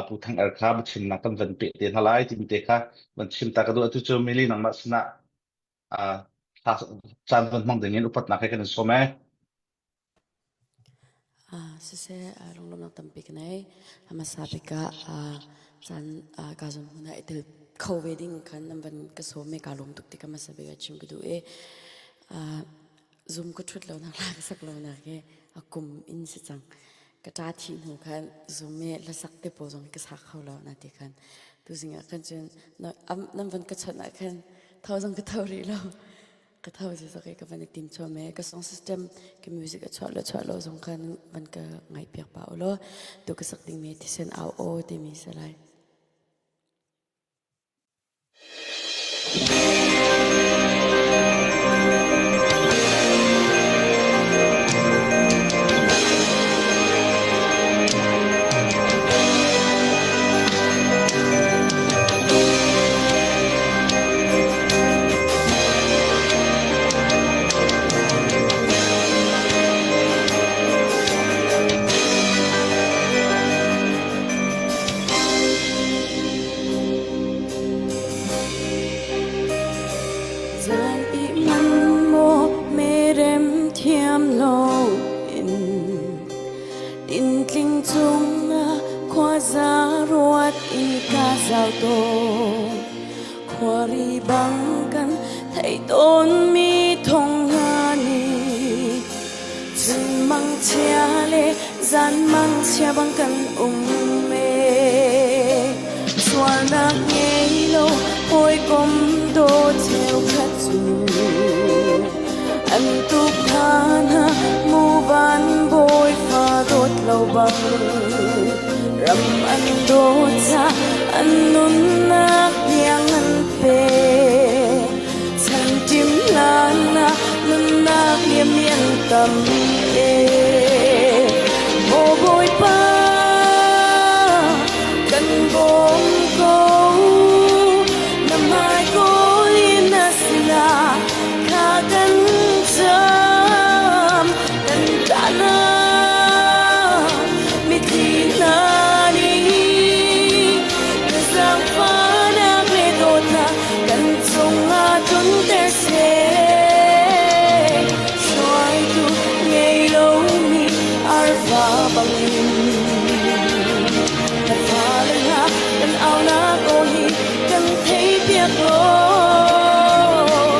Pu Thang Er kha biachimnak kan van pe te hna lai timi te kha van chim ta ka duh atu cu Mili nangmah sinah caan van hmang ding in upatnak he kan in sawm e. Siseh, lunglawmhnak tampi ka nei. A hmasa bik ah caan kaa zuam hmun ah i tel kho ve ding khan nan van ka sawm i kaa lawm tuk ti ka hmasa bik ah chim ka duh i zum ka ṭhut lonak la ka sak lonak hi a kum in si cang. Ka ṭa thih hnu khan zum i hlasak te pawl zong ka sa kho lo na ti khan tuzing ah khan cun nan van ka chawnh ah khan tho zong ka tho rih lo. Ka tho zizak i ka van i tim chom e ka song system ka music a chuah lo chuah lo zong khan van ka ngaih piak pa ulaw tu ka sak ding mi thisen au aw timi si lai. Zan i man maw merem thiam lo in Tintling cungah khuaza ruat i ka zau tawn. Khuari bang kan theih tawnmi thawng hna nih chun mangchia le zan mangchia bang kan um ee. Sualnak ngei lo hawikom dawt cheukhat cu an tuk hna hna mu van bawi fa dawt lo bang ram an dawt ca an nunnak tiang an pe chan tim hlan ah nunnak liam mi an tam e Maw Bawipa kan bawm ko na hmai kawl in na sinah kha kan cam kan ṭahnak mitthli hna nih na zaangfahnak le dawtnak kan cungah tlunter seh hruaitu. aunak aw hi kan theihpiak law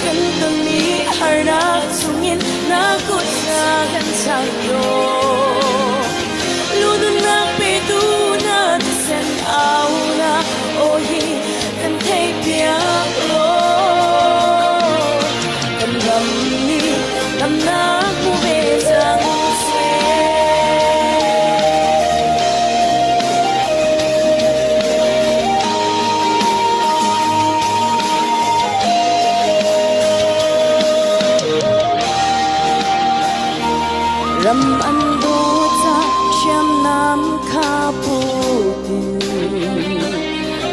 kan tonmi harnak chungin na kut na kan chang law lununnak petu na thisen aunak aw hi kan theihpiak law kan ram nih damnak hmu ve cang seh. Ram an dawt ca hriamnam kha putin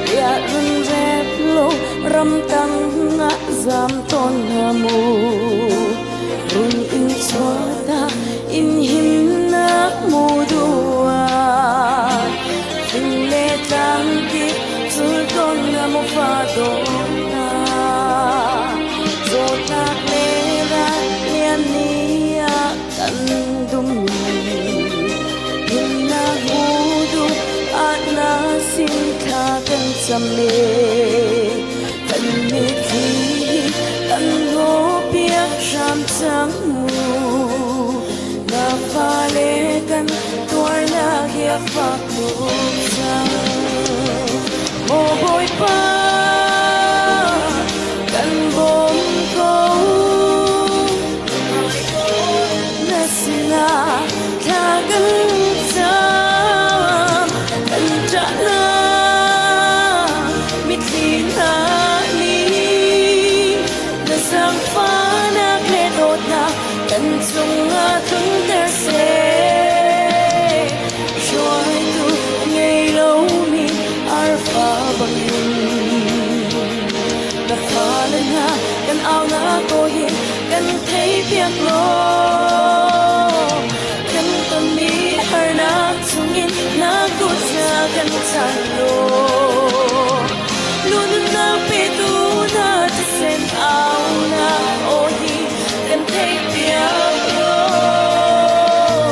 Riah run rep lo ramtang ah zam tawn hna mu Run in chuata in himnak mu duah Fing le tlang kip cul tawn na mu fa dawt hna Zawtnak le ral lian ni ah kan dummi Himnak mu duh ah na sin thla kan cam e Kan mitthli kan hnawhpiak hram cang mu. Na fale kan tuarnak hi a fak tuk cang. Maw Bawipa, kan bawm ko. Na sinah thla kan cam, kan ṭahnak mitthli hna nih na zaangfahnak le dawtnak kan cungah tlunter seh. Hruaitu ngei lomi arfa bangin na fale hna kan aunak aw hi kan theihpiak law kan tonmi harnak chungin na kut na kan chan law lununnak petu na thisen aunak aw hi kan theihpiak law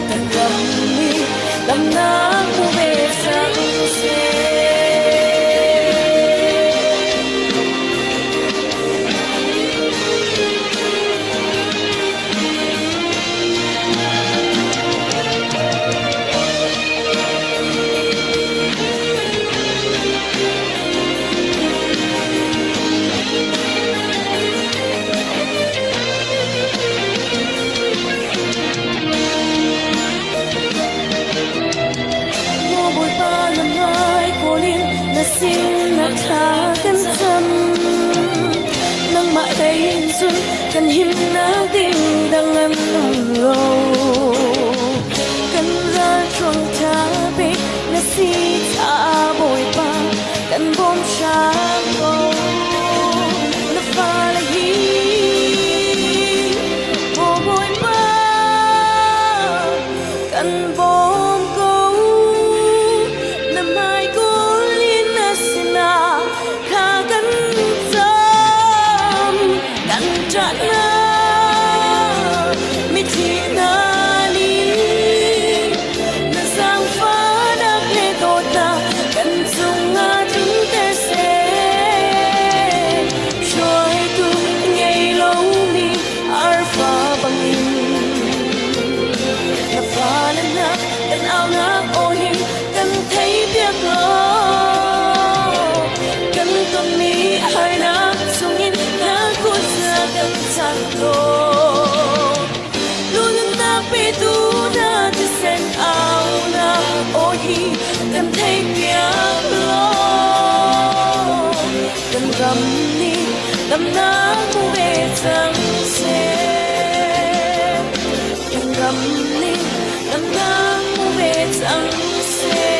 kan ram nih damnak hmu ve cang seh. Maw Bawipa na hmai kawl in na sin na thla kan cam. Nangmah lei in cun kan himnak ding dang an um lo. Kan ral ṭhuang ṭha bik na si caah Bawipa kan bawm hram ko. Na fale hi maw Bawipa kan bawm ko. Na hmai kawl in na sinah kha kan cam. Kan ṭahnak mitthli hna nih na zaangfahnak le dawtnak kan cungah tlunter seh. Hruaitu ngei lomi arfa bangin na fale hna kan aunak aw hi kan theihpiak law. Kan tonmi harnak chungin na kut na kan chanh law. Lununnak petu na thisen aunak aw hi kan theihpiak law. Kan ram nih damnak hmu ve cang seh. Kan ram nih damnak hmu ve cang seh.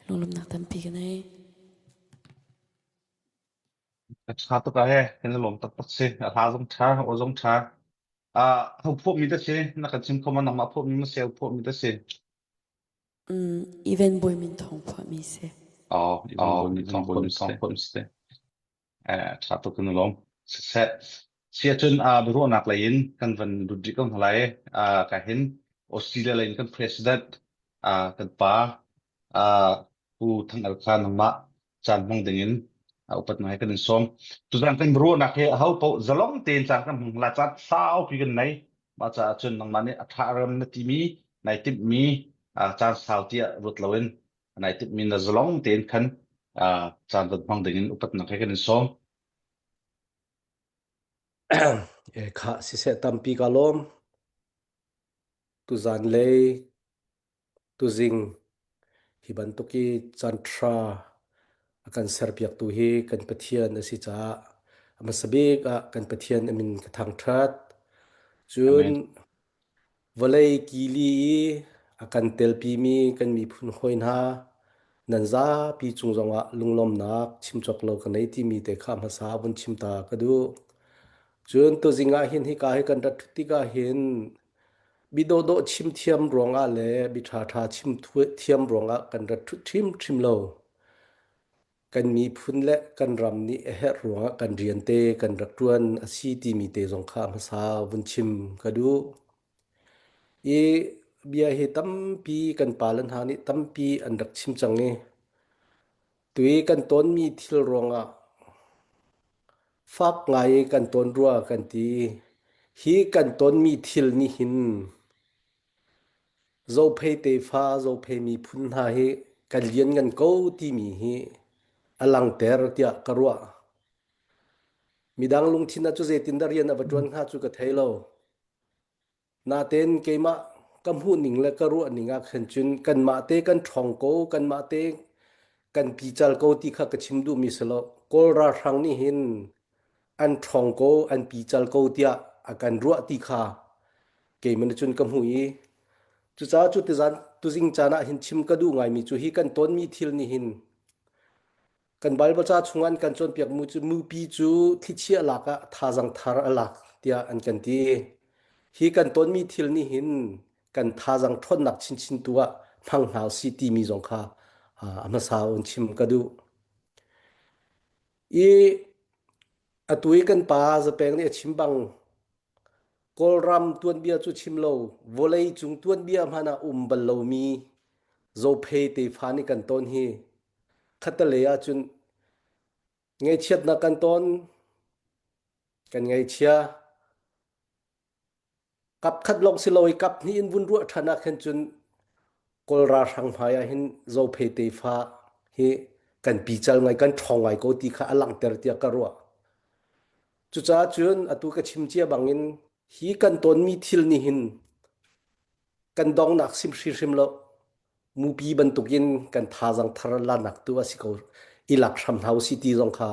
Lunglawmhnak tampi ka nei. A ṭha tuk ah he kan i lawm taktak si. A hla zong ṭha, aw zong ṭha. Ah, ho phuahmi dah si? Na kan chim kho ma nangmah phuahmi ma si, ho phuahmi dah si? Mm, event bawi min thawng phuahmi si. Oh, even bawi min thawng phuahmi si. Eh, ṭha tuk kan i lawm. Siseh, si ahcun uh, biaruahnak lei in kan van lut rih ko hna lai. Uh, ka hin Australia lei in kan president uh, kan pa uh, Pu Thang Al Kha nangmah caan hmang ding in uh, upat ngai kan in sawm. Tuzan kan biaruahnak hi aho paoh zalong tein caan kan hmang la caan saupi kan nei. Mah caah cun nangmah nih a ṭha ram na timi nai timhmi uh, caan sau tiah ruat loin nai timhmi na zalong tein khan uh, caan van hmang ding in upatnak he kan in sawm. E kha siseh tampi ka lawm. Tuzan lei tuzing hi bantuk i caan ṭha a kan serpiaktu hi kan Pathian a si caah a hmasa bik ah kan Pathian a min ka thangṭhat. Cun Amen. Vawlei kili i a kan telpimi kan miphun hawi hna nan zapi cung zongah lunglawmhnak chim cawk lo ka nei timi te kha hmasa vun chim ta ka duh. Cun tuzing ah hin hika hi kan rat ṭhut tikah hin bi dawhdawh chim thiam ruangah le bi ṭhaṭha chim thiam ruangah kan rat ṭhut ṭhimṭhim lo. Kan miphun le kan ram nih a herh ruangah kan rian te kan rak ṭuan a si timi te zong kha hmasa vun chim ka duh. I bia hi tampi kan pale hna nih tampi an rak chim cang i tui kan tawnmi thil ruangah fak ngai i kan tawn rua kan ti. Hi kan tawnmi thil nih hin Zophei tefa, Zophei miphun hna hi kan lianngan ko timi hi a langter tiah ka ruah. Midang lungthin ah cu zeitindah rian a va ṭuan hnga cu ka thei lo. Natein keimah ka hmuhning le ka ruahning ah khan cun kanmah te kan ṭhawng ko, kanmah te kan pical ko ti kha ka chim duhmi si lo. Kawl ralhrang nih hin an ṭhawng ko, an pical ko tiah a kan ruah ti kha keimah nih cun ka hmuh i cucaah cu tizan tuzing caan ah hin chim ka duh ngaimi cu hi kan tawnmi thil nih hin kan Bible ca chungah an kan cawnpiak mu cu mupi cu thlichia lak ah thazang thar a lak tiah an kan ti. Hi kan tawnmi thil nih hin kan thazang ṭhawnnak chinchin tu ah hmang hna usih timi zong kha a hmasa on chim ka duh. I atu i kan pa Zapeng nih a chim bang Kawlram tuanbia cu chim lo vawlei cung tuanbia hmanh ah um bal lomi Zophei tefa nih kan tawn hi khattelei ahcun ngaihchiatnak kan tawn kan ngaihchia kap khat lawng si lo i kap hnih in vun ruah ṭhan ah khin cun Kawl ralhrang hmai ah hin Zophei tefa hi kan pical ngai kan ṭhawng ngai ko ti kha a langhter tiah ka ruah. Cucaah cun atu ka chim cia bangin hi kan tawnmi thil nih hin kan dongnak sim hrimhrim lo mupi bantukin kan thazang thar lanak tu a si ko i lak hram hna usih ti zong kha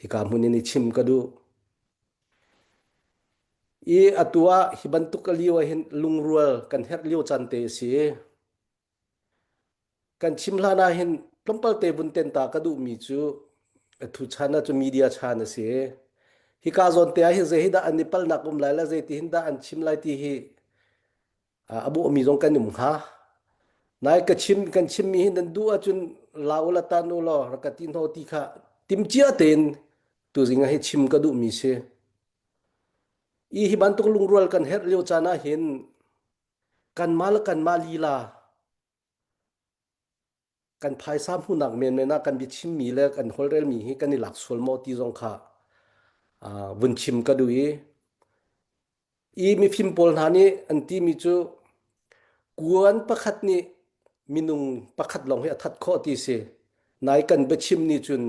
hika hmun in i chim ka duh. I atu ah hi bantuk a lio ah hin lungrual kan herh lio caan te a si. Kan chim hlan ah hin tlawmpal te vun ten ta ka duhmi cu atu chan ah cu media chan a si. Hika zawn te ah hin zei hi dah an i palnak um lai le zeiti hin dah an chim lai ti hi a bawhmi zong kan um hnga. Nai ka chim kan chimmi hi nan duh ahcun la u la tan u law rak ka ti hno ti kha timcia tein tuzing ah hi chim ka duhmi si. I hi bantuk lungrual kan herh lio caan ah hin kanmah le kanmah lila kan phaisa hmuhnak menmen ah kan biachimmi le kan holhrelmi hi kan i lak sual maw ti zong kha vun chim ka duh i i mifim pawl hna nih an timi cu kuan pakhat nih minung pakhat lawng hi a that khawh ti si nai kan biachim nih cun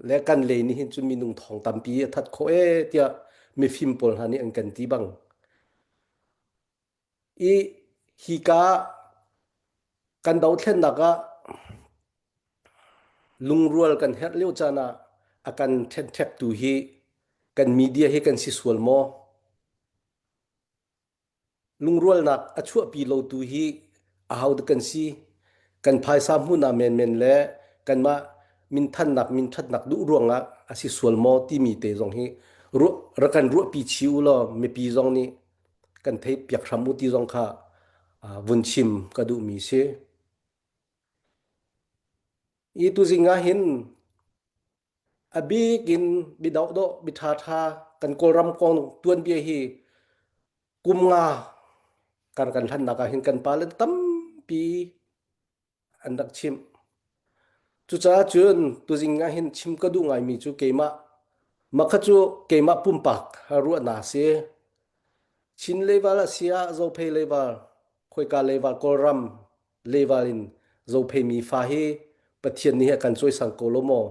le kan lei nih hin cun minung thong tampi a that khawh e tiah mifim pawl hna nih an kan ti bang I hika kan dothlennak ah lungrual kan herh lio caan ah a kan ṭhenṭhektu hi kan media hi kan si sual maw? Lungrualnak a chuahpi lotu hi ahodah kan si? Kan phaisa hmuhnak menmen le kanmah minthannak minṭhatnak duh ruangah a si sual maw timi te zong hi ruah rak kan ruahpi chih u law mipi zong nih kan theih piak hram u ti zong kha vun chim ka duhmi si. I tuzing ah hin A bik in bidohdawh biṭhaṭha kan Kawlram kong tuanbia hi kum nga kar kan hlannak ah hin kan pale tampi an rak chimh. Cucaah cun tuzing ah hin chim ka duh ngaimi cu keimah mah kha cu keimah pumpak ruahnak si. Chin level a si ah Zophei level, khoika level Kawlram level in Zophei mi fa hi Pathian nih a kan cawisang ko lo maw?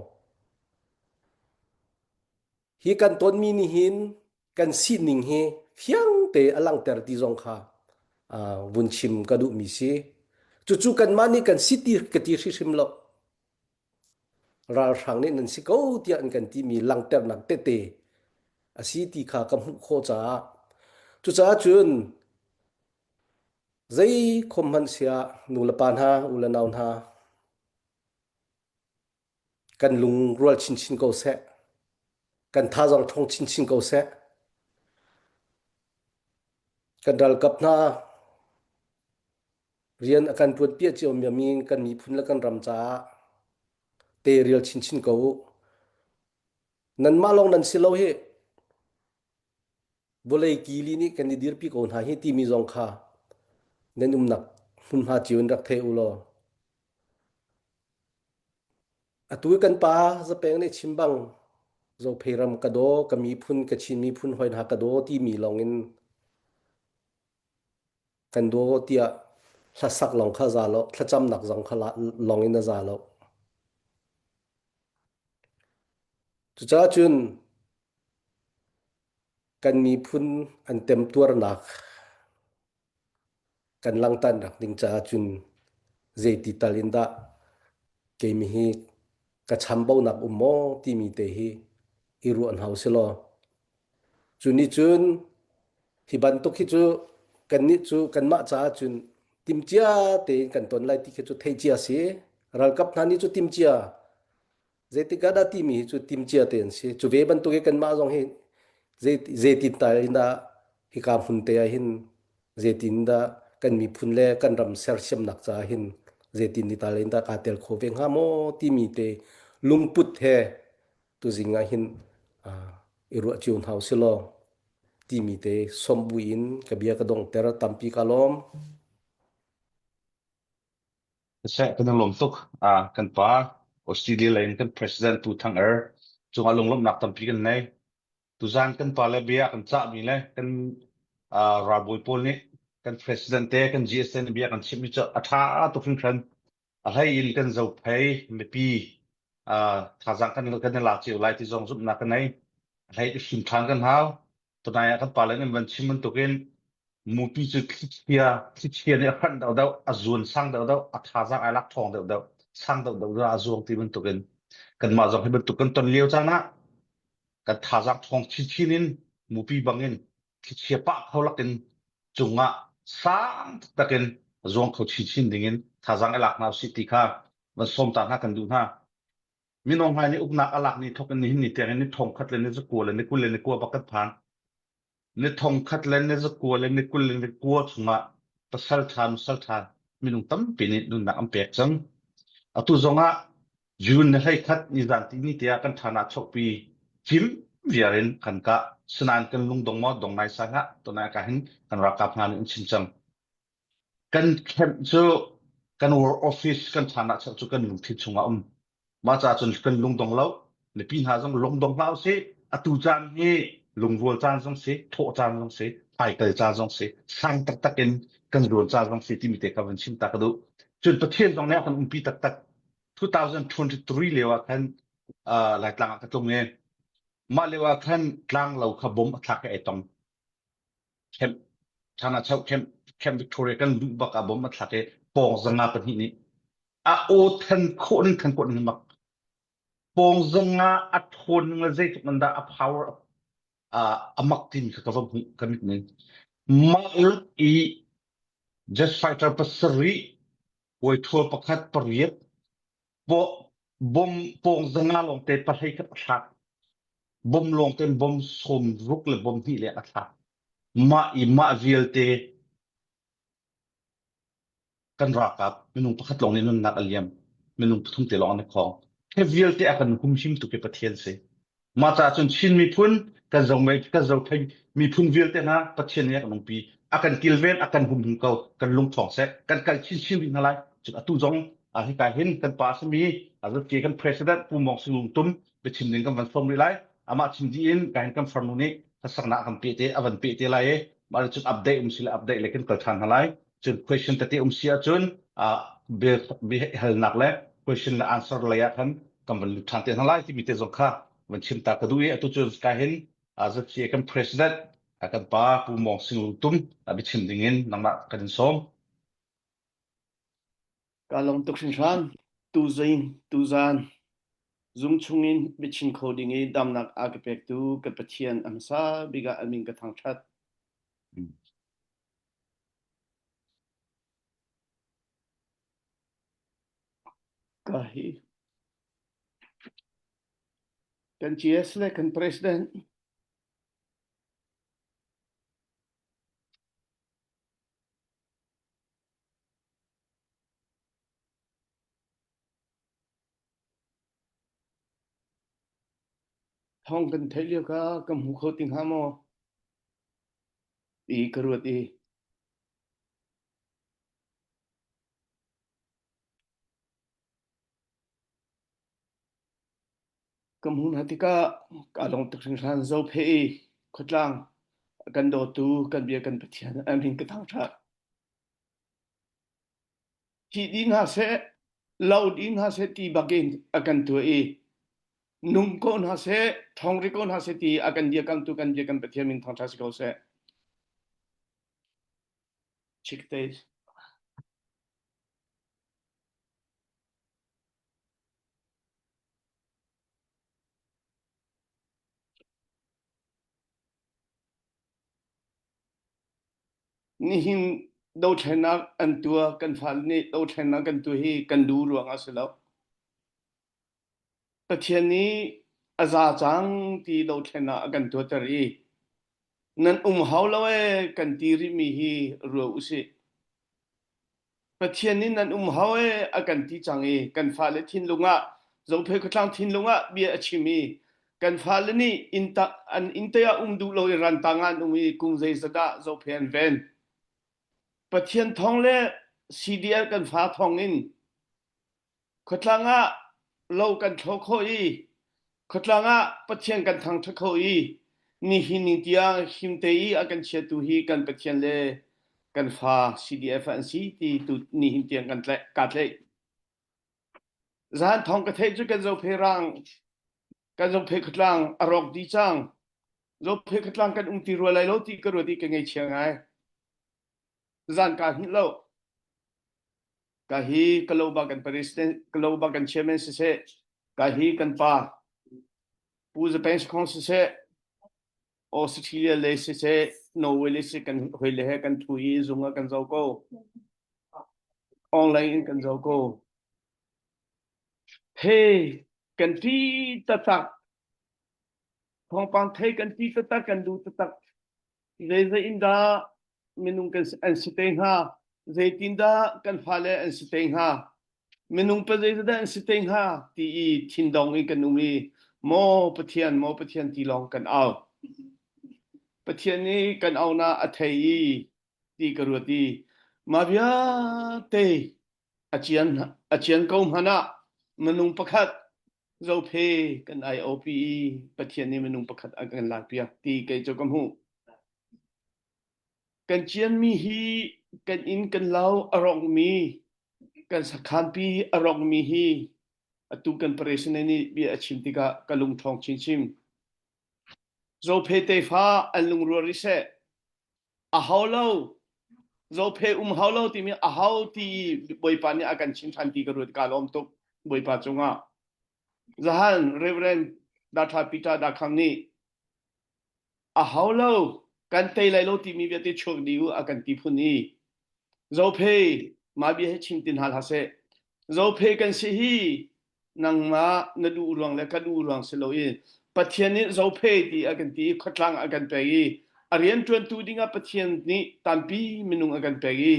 Hi kan tonmi nih hin kan sining hi fiang te a langhter ti zong kha vun chim ka duhmi si. Cucu kanmah nih kan si ti ka ti hrihrim lo. Ralhrang nih nan si ko tiah an kan timi langhternak tete a si ti kha ka hmuh khawh caah cucaah cun zei khom hmanh siah nu le pa hna u le nau hna Kan lungrual chinchin ko seh. Kan thazaang ṭhawng chinchin ko seh. Kan ralkap hna rian a kan ṭuanpiak ciomi kan miphun le kan ram caah teirial chinchin ko u. Nanmah lawng nan si lo hih. Vawlei kili nih kan i dirpi ko hna hi timi zong kha nan umnak hmunhma cio in rak thei u law Atu i kan pa Zapeng nih chim bang Zophei ram ka daw, ka miphun, ka Chin miphun hawi hna ka daw timi lawng in kan daw tiah hlasak lawng kha za lo, thlacamnak zong kha lawng in a za lo. Cucaah cun kan miphun an temtuarnak Kan langtannak ding caah cun zeiti tal in dah keimi hi ka chambaunak um maw timi te hi i ruah hna usih law cu nih cun hi bantuk hi cu kannih cu kanmah caah cun timcia tein kan ton lai ti khi cu theih cia si. Ralkap hna nih cu timcia Zeitik ah dah timi hi cu timcia te an si. Cu ve bantuk i kanmah zong hi zeitin tal in dah hika hmun te ah hin zeitin dah kan miphun le kan ram sersiamnak caah hin zeitin ni tal in dah kaa tel kho ve hnga maw timi te lungput he tuzing ah hin i ruah cio hna usih law timi te sawm buin ka bia ka dongter tampi ka lawm. Siseh, kan i lawm tuk. Ah, kan pa Australia lei in kan President Tu Thang Er cungah lunglawmhnak tampi kan nei. Tuzan kan pa le bia kan cahmi le kan ah, ralbawi pawl nih kan President te kan GSN bia kan chimmi cu a ṭha tuk hringhran. A hlei in kan Zophei mipi ah, thazaang kan kan i lak cio lai ti zong zumhnak ka nei. A hlei i hrim ṭhan kan hau. Tunai ah kan pale nih an van chim bantukin mupi cu thlichia thlichia nih a hranh deuhdeuh, a zuan sang deuhdeuh, a thazaang ai lak ṭhawng deuhdeuh, sang deuhdeuh a zuang ti bantukin kanmah zong hi bantuk kan ton lio caan ah kan thazaang ṭhawng chinchin in mupi bangin thlichia pah kho lakin cungah sang taktak in zuang kho chinchin dingin thazaang i lak hna usih ti kha van sawm ta hna kan duh hna. Mino ngai nih uknak a lak ni thawk in nihin ni tiang in ni 1000 le ni zakua le ni 20 le ni kua bak kan phan. Ni 1000 le ni zakua le ni 20 le ni kua chungah pasal ṭha nusal ṭha minung tampi nih nunnak an pek cang. Atu zongah June ni 11 ni zan ti ni tiah kan ṭhan ah chokpi fim viar in kan kah. Sinain kan lungdong maw dong nai sai hlah tunai ka hin kan ralkap hna nih an chim cang. Kan camp cu kan war office kan ṭhan ah cu kan lungthin chungah um. Mah caah cun kan lungdong lo. Mipi hna zong lungdong hlah usih. Atu caan hi lungrual caan zong si, thawh caan zong si, hmaikal caan zong si, sang taktak in kan zuan caan zong si timi te kha van chim ta ka duh. Cun Pathian zong nih a kan umpi taktak. 2023 lio ah khan uh, Laitlang ah ka tlung i mah lio ah khan tlanglo kha bom a thlak i ai tong. Camp Chana Chau Camp Camp Victoria kan luh bak ah bom a thlak i pawng zanga pahnih nih a aw than khawh ning than khawh ning mak pawng zanga a thawn ning le zeitluk in dah a power a mak timi kha ka va hmuh ka mit ning mah lut i jet fighter pasarih puaithua pakhat pariat bom pawng zanga lawngte pahlei khat a thlak bom lawngte bom sawm ruk le bom hnih le a thlak mah i mah vialte kan ralkap minung pakhat lawng nih nunnak a liam minung pathum te lawng an i khawng. Hi vialte a kan humhimtu khi Pathian si. Mah caah cun Chin miphun kan zo kan zothei miphun vialte hna Pathian nih a kan umpi, a kan kilven, a kan humhim ko, kan lungṭhawng seh, kan kal chinchin rih hna lai. Cun atu zong hika hin kan pa a simi Azatke kan president Pu Mawng Sing Lung Tum biachim ding kan van sawm rih lai. Amah chim dih in ka hin kan farnu nih hlasaknak a kan peh te, a van peh te lai i mah cun update um si le update le kan kal ṭhan hna lai. Cun question tete um si ahcun biahalnak le question le answer lei ah khan kan van lut ṭhan te hna lai timi te zong kha van chim ta ka duh i atu cu ka hin ZCA kan president kan pa Pu Mawng Sing Lung Tum biachim ding in nangmah kan in sawm. Ka lawm tuk hringhran. Tuzing, tuzan, zung chungin biachim kho ding i damnak a ka pektu ka Pathian a hmasa bik ah a min ka thangṭhat. Ka hi kan GS le kan president Thawng kan theih lio kha ka hmu kho ti hnga maw? Ti ka ruat i ka hmu hna tikah kaa lawm tuk hringhran. Zophe i khuatlang a kan dawtu kan bia kan Pathian a min ka thangṭhat. Thi dih hna seh, lo dih hna seh ti bakin a kan tuah i nung ko hna seh, ṭhawng rih ko hna seh ti a kan dirkamtu kan bia kan Pathian min thangṭhat si ko seh. Chikte. Nihin dothlennak an tuah kan fale nih dothlennak kan tuah hi kan duh ruang ah si lo. Pathian nih a za cang ti dothlennak a kan tuahter i nan um hau lo ee kan ti rihmi hi rua usih. Pathian nih nan um hau ee a kan ti cang i kan fale thinlung ah Zophei khuatlang thinlung ah bia a chim i kan fale nih inn an innte ah um duh lo i rantang ah an um i kum zeizat dah Zophei an ven. Pathian thawng le CDL kan fa thawng in Khuatlang ah lo kan thlo khawh i khuatlang ah Pathian kan thangṭhat kho i nihin ni tiang himte i a kan chiatu hi kan Pathian le kan fa CDF an si ti tu nihin tiang kan tlaih kaa tlaih. Zahan thawng ka theih cu kan Zophei rang kan Zophei khuatlang a rawk dih cang. Zophei khuatlang kan um ti rua lai lo ti ka ruat i ka ngaihchia ngai. Zan kaa hngilh lo. Ka hi ka lo ba kan president ka lo ba kan chairman siseh ka hi kan pa Pu Zapeng Sakhong siseh Australia le siseh Norway le siseh kan hoi le he kan thu i zung ah kan zo ko online in kan zo ko he kan ti tatak thawngpang thei kan ti tatak kan du tatak Zeizei in dah minung kan an si te hnga? Zeitindah kan fale an si te hnga? Minung pa zeidah an si te hnga? Ti i thindong in kan um i maw Pathian, maw Pathian ti lawng kan au. Pathian nih kan aunak a thei i ti ka ruat i mah vialte a cian a cian ko hmanh ah minung pakhat Zophe kan IOP i Pathian nih minung pakhat a kan lakpiak ti kei cu ka hmuh. Kan cianmi hi kan inn kan lo a rawkmi kan sakhanpi a rawkmi hi atu kan president nih bia a chim tikah ka lung ṭhawng chinchin. Zophe tefa an lungrual rih seh. A hau lo. Zophe um hau lo timi a hau ti Bawipa nih a kan chim ṭhan ti ka ruat ka lawm tuk Bawipa cungah. Zahan Reverend Datha Peter Dakhang nih a hau lo kan tei lai lo timi vialte chuak dih u a kan ti phun i Zophe mah bia hi chim tin hna hlah seh. Zophe kan si hi nangmah na duh ruang le ka duh ruang si lo i Pathian nih Zophe ti a kan ti i khuatlang a kan pek i a rian ṭuantu dingah Pathian nih tampi minung a kan pek i.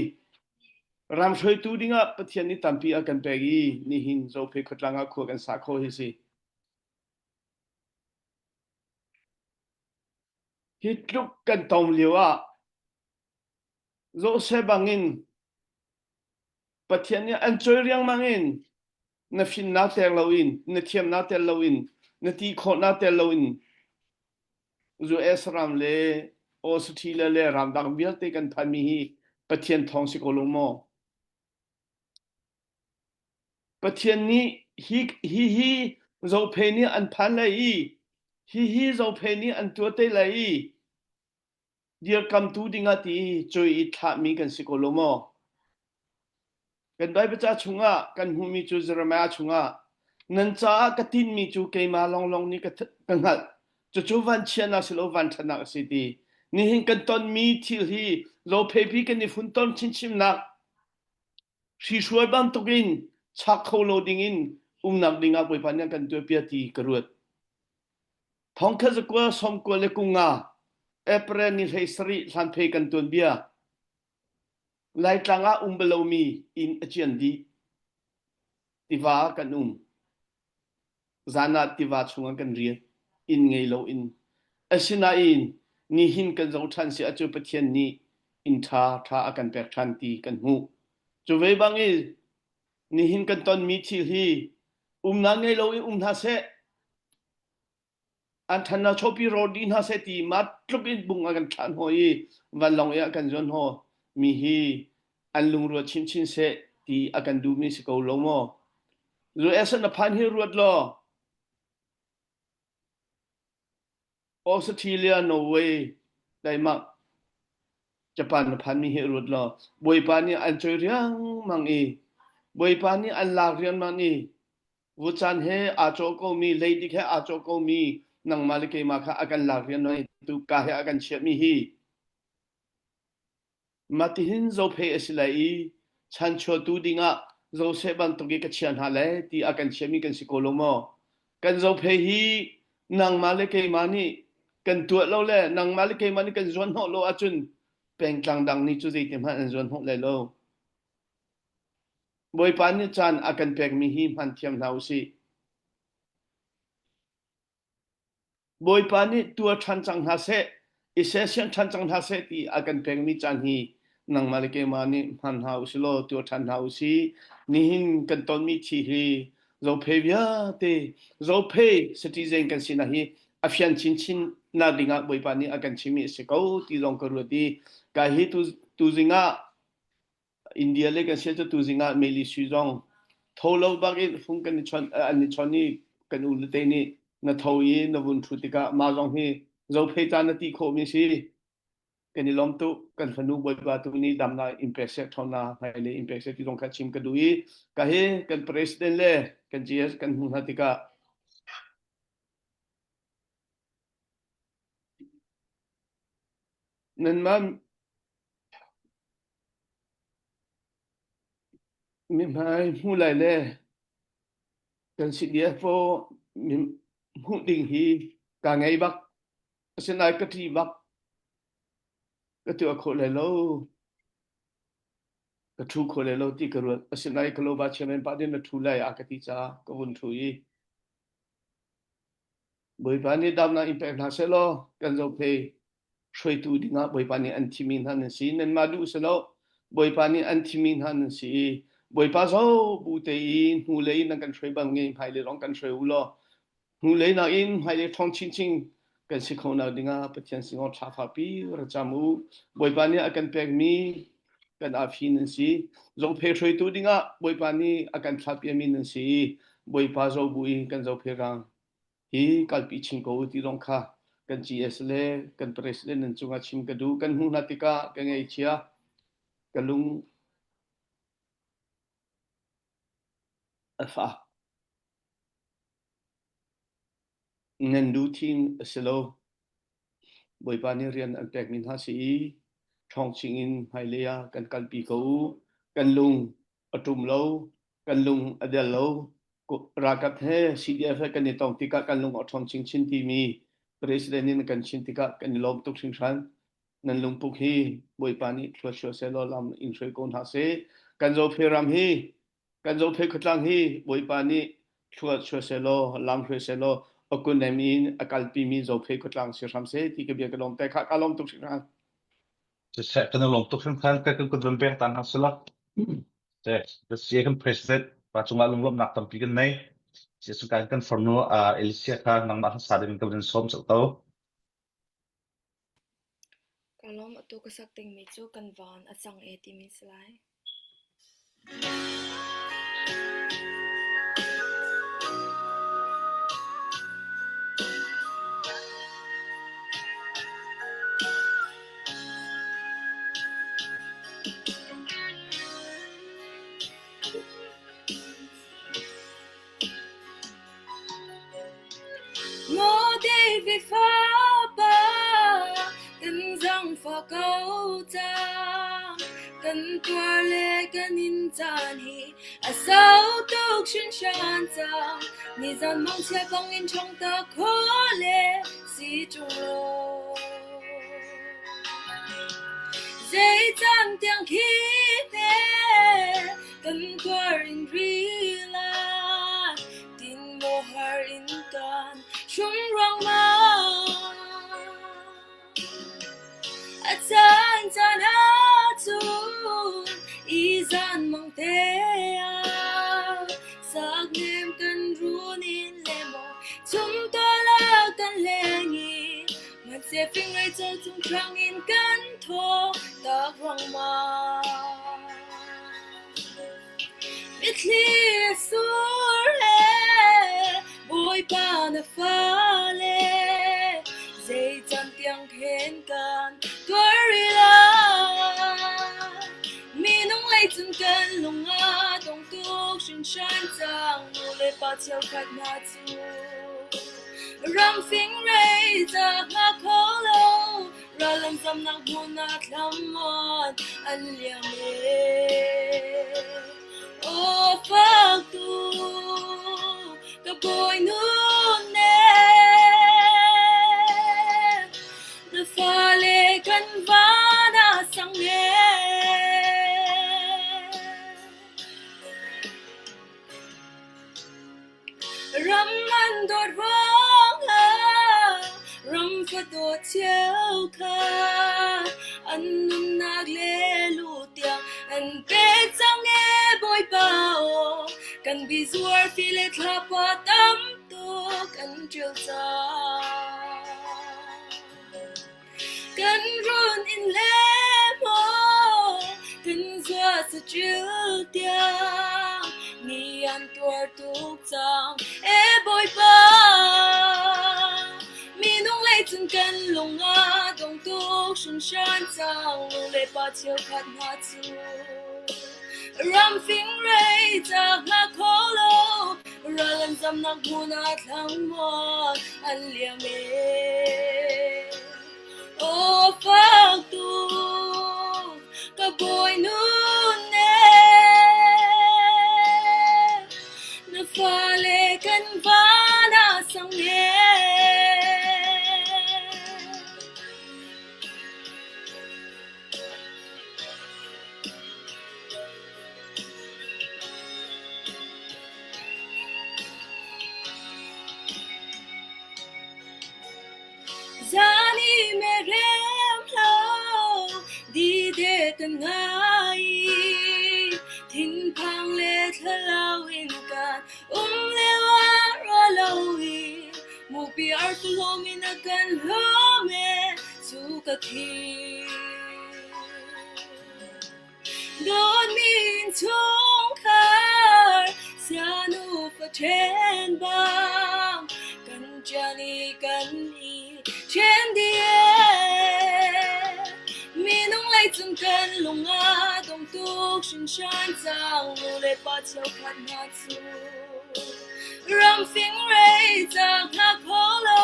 Ram hruaitu dingah Pathian nih tampi a kan pek i nihin Zophei khuatlang ah khua kan sa khawh hi si. Hi tluk kan tom lio ah Josef bangin Pathian nih an cawi riangmang in na finnak tel loin na thiamnak tel loin na ti khawhnak tel loin US ram le Australia le ramdang vialte kan phanmi hi Pathian thawng si ko lo maw? Pathian nih hi hi hi Zophei nih an phan lai i hi hi Zophei nih an tuah te lai i dirkamtu dingah ti cui i thlahmi kan si ko lo maw? Kan Bible ca chungah kan hmuhmi cu Jeremiah chungah nan caah ka tinmi cu keimah lawnglawng nih ka, ka hngalh. Cucu vanchiatnak si lo vanṭhatnak a si ti. Nihin kan tonmi thil hi zopheipi kan i funtom chinchinnak hrihrual bantukin chak kho lo dingin umnak dingah Bawipa nih a kan tuahpiak ti ka ruat. Thongkhat zakua sawmkua le kunga April ni 17 hlanphei kan tuanbia Laitlang ah um balomi inn a cian dih. Tiva ah kan um. Zan ah tiva chungah kan rian. Inn ngei loin. Asinain nihin kan zoh ṭhan si ahcun Pathian nih inn ṭha ṭha a kan pek ṭhan ti kan hmuh. Cu ve bangin nihin kan tonmi thil hi umnak ngei loin um hna seh An ṭhannak chawpi rawr dih hna seh ti mah tluk in bung a kan thlah hnawh i vanlawng i a kan zuan hnawh mi hi an lungrual chinchin seh ti a kan duhmi si ko lo maw? US na phan hi ruat law Australia, Norway, Denmark, Japan na phanmi hi ruat law Bawipa nih an choi riangmang i Bawipa nih an lak riangmang i Vucan he aa cawh komi, leidik he aa cawh komi nangmah le keimah kha a kan lak rian tu ka he a kan chiahmi hi matihin zophei a si lai i chanchuatu dingah Joseph bantuk i ka chia hna lai ti a kan chiahmi kan si ko lo maw? Kan zophei hi nangmah le keimah nih kan tuah lo le nangmah le keimah nih kan zuan hnawh lo ahcun pengtlang dang nih cu zeiti hmanh an zuan hnawh lai lo. Bawipa nih caan a kan pekmi hi hman thiam hna u sih. Bawipa nih tuar ṭhan cang hna seh, i sersiam ṭhan cang hna seh ti a kan pekmi caan hi nangmah le keimah nih hman hna u sih law tuar ṭhan hna u sih. Nihin kan tonmi thi hi Zophei vialte, Zophei citizen kan sinak hi a fian chinchin nak dingah Bawipa nih a kan chimmi a si ko ti zong ka ruat i ka hi tu tuzing ah India le kan sia cu tuzing ah Meli Sui zong tho lo bak in fung kan i chon an i chon i kan u le te nih na tho i na vun thu tikah mah zong hi zophei ca na ti khawh mi si kan i lawm tuk kan fanu bawipa tu nih damnak in pek seh ṭhawnnak hmailei in pek seh ti zong kha chim ka duh i ka hi kan president le kan GS kan hmuh hna tikah nanmah Mihmai hmuh lai le kan CDF hmuh ding hi kaa ngei bak. Asinain ka ṭih bak. Ka tuah khawh lai lo. Ka ṭhu kho lai lo ti ka ruat. Asinain ka loba chairman pa nih na ṭhu lai a ka ti caah ka vun ṭhu i Bawipa nih damnak in pek hna seh law kan zohphei hruaitu dingah Bawipa nih an thimi hna nan si. Nanmah duh si lo Bawipa nih an thimi hna nan si i Bawipa zo bu te i hnulei nan kan hruai bang nge hmailei zong kan hruai u law hnulei nakin hmailei ṭhawng chinchin kan si kho nak dingah Pathian sinah thla fakpi ra cam u. Bawipa nih a kan pekmi kan afi nan si. Zophei hruaitu dingah Bawipa nih a kan thlahpiami nan si i Bawipa zo bu i kan zophei rang hi kalpi chin ko u ti zong kha kan GS le kan president nan cungah chim ka duh. Kan hmuh hna tikah ka ngaihchia ka lung a fak. Nan duh thing a si lo. Bawipa nih rian an pekmi hna si i ṭhawng chingin hmailei ah kan kalpi ko u. Kan lung a ṭum lo, kan lung a del lo. Ralkap he CDF he kan i tong tikah kan lung a ṭhawng chinchin timi President nih na kan chim tikah kan i lawm tuk hringhran. Nan lungpuk hi Bawipa nih thluachuah sehlaw lam in hruai ko hna seh. Kan Zophei ram hi kan Zophei khuatlang hi Bawipa nih thlua chuah sehlaw lam hruai sehlaw a kunnem in a kalpimi Zophei khuatlang si hram seh ti ka bia ka lawm te kha ka lawm tuk hringhran. Siseh kan i lawm tuk hringhran kan kan kut van pek ta hna sila. Seh, the kan president pa cungah lunglawmhnak tampi kan nei. Jesuh kan kan farnu Alicia kha nangmah hlasa ding kan sawm cak to. Ka lawm atu ka sak dingmi cu kan van a cang e timi si lai. Maw David fapa, kan zaangfah ko cang. Kan tuar le kan in caan hi a sau tuk hringhran cang. Nizan mangchia bangin ṭhawng ta khawh le si ṭung lo. Zei caan tiang khi te kan tuar in ri lai, tin maw har in kan hrum ruangmang. A caan caan ahcun i zan mang te ah saknem kan run in le maw chumtual ah kan leng i hmanseh fingrei caw cung hrang in kan thaw tak ruangmang. Mitthli a sur he Bawipa na fale zei caan tiang khen kan tuar rih lai. Minung lei cun kan lung a dong tuk hringhran cang nu le pa cheukhat hna cu ram fingrei ca hnga kho lo Ral an zamnak hmun ah thlamuan an liam e. Aw fak tu ka bawinu ne na fale kan van ah sang e. Ram an dawt ruangah ram fadawt cio kha an nunnak le lu tiang an pek cang ee Bawipa aw kan bizuar fi le thlapa tam tuk an ṭil cang. Kan run in le maw kan zua saṭil tiang ni an tuar tuk cang e Bawipa minung lei cun kan lung a dong tuk hringhran cang nu le pa cheukhat hna cu ram fingrei ca hnga kho lo Ral an zamnak hmun ah thlangmual an liam e. Aw fak tuk ka bawinu ne na fale kan van ah sang e. Zan i merem lo dide kan ngai i thinphang le thlalau in kan um lio ah ra lo i mupi arfi hlawm in a kan hlawm e cu ka thi. Dawtmi innchungkhar sianufa ṭhen bang kan ṭian i kan i ṭhen dih ee. Minung lei cun kan lung a dong tuk hringhran cang nu le pa cheukhat hna cu ram fingrei ca hnga kho lo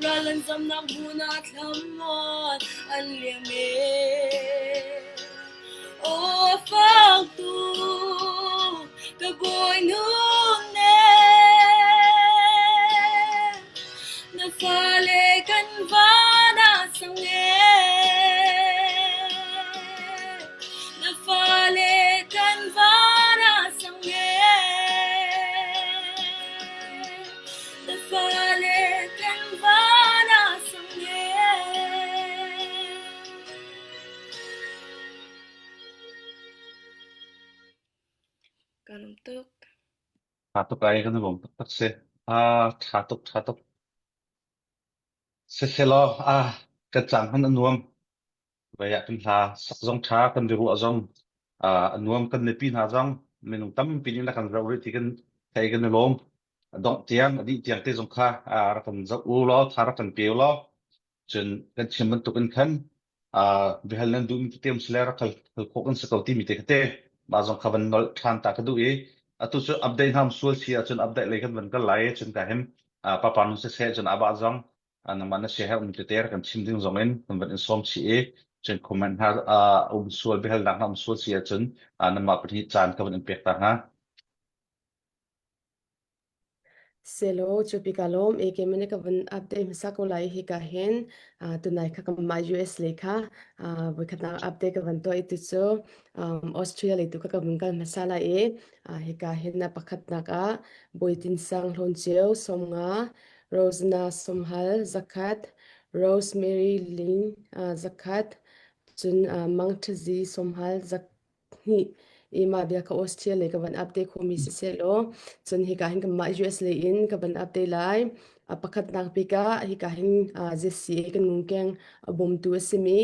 ral an zamnak hmun ah thlamuan an liam ee. Aw fak tuk ka bawinu ne na fale kan van ah sang ee na fale kan. tuk. Tha tuk ai kan i lawm taktak si. Ah, tha tuk, tha tuk. Siselaw, ah, kan cang hman a nuam. Vei ah kan hla sak zong ṭha, kan biaruah zong ah, a nuam, kan mipi hna zong minung tampi nih na kan zoh rih ti kan thei kan i lawm. A dongh tiang, a dih tiang te zong kha ah, rak kan zoh u law, tha rak kan pe u law, cun kan chim bantuk in khan ah, biahal nan duhmi tete um sile rak hal hal khawh kan si ko timi te kha te mah zong kha van nolh ṭhan ta ka duh i atu cu update hna um sual si ahcun update lei kan van kal lai i cun ka him ah, papa nu siseh cun abah zong nangmah na siaherh um tete rak kan chim ding zong in kan van in sawm chih i cun comment hna um sual biahalnak hna um sual si ahcun nangmah pahnih caan ka van in pek ta hna. Selo cu pika lawm eke mane ka van update hmasa ko lai hi ka hin tunai kha kanmah US lei kha voikhatnak update ka van tuah i tu cu Austria lei tu ka ka vun kal hmasa lai i hika hin na pakhatnak ah Bawitin Sang Hlawn Ceu 50 Rosana Somhal zakhat, Rosemary Ling zakhat, cun Mang Ṭhazi Somhal zakhnih i mah bia kha Austria lei ka van update khomi siseh law cun hika hin kanmah US lei in ka van update lai. A pakhatnak bik ah hika hin ZCA kan ngungkeng a bawmtu a simi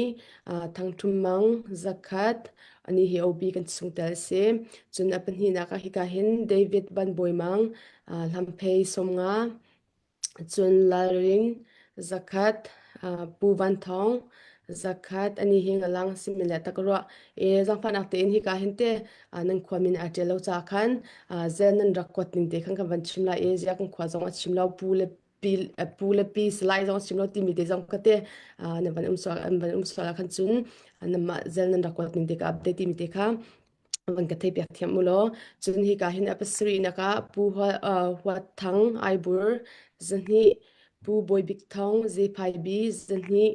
Thang Ṭhum Mang zakhat, ani hi OB kan chungtel a si. Cun a pahnihnak ah hika hin David Van Bawi Mang Hlamphei 50, cun Lalring zakhat, Pu Van Thawng zakhat, ani hi ngalang simi le tak ruah e zangfahnak tein hika hin te nan khua min aa ṭial lo caah khan zel nan rak kuat ning te khan kan van chim lai i ziah kan khua zong a chim lo pu le pi pu le pi salai zong a chim lo timi te zong ka te nan van um sual an van um sual ah khan cun nanmah zel nan rak kuat ning te ka update timi te kha van ka thei piak thiam u law cun hika hin a pasarihnak ah Pu Huat Thang Aibur zahnih Pu Bawi Bik Thawng Zephai Bi zahnih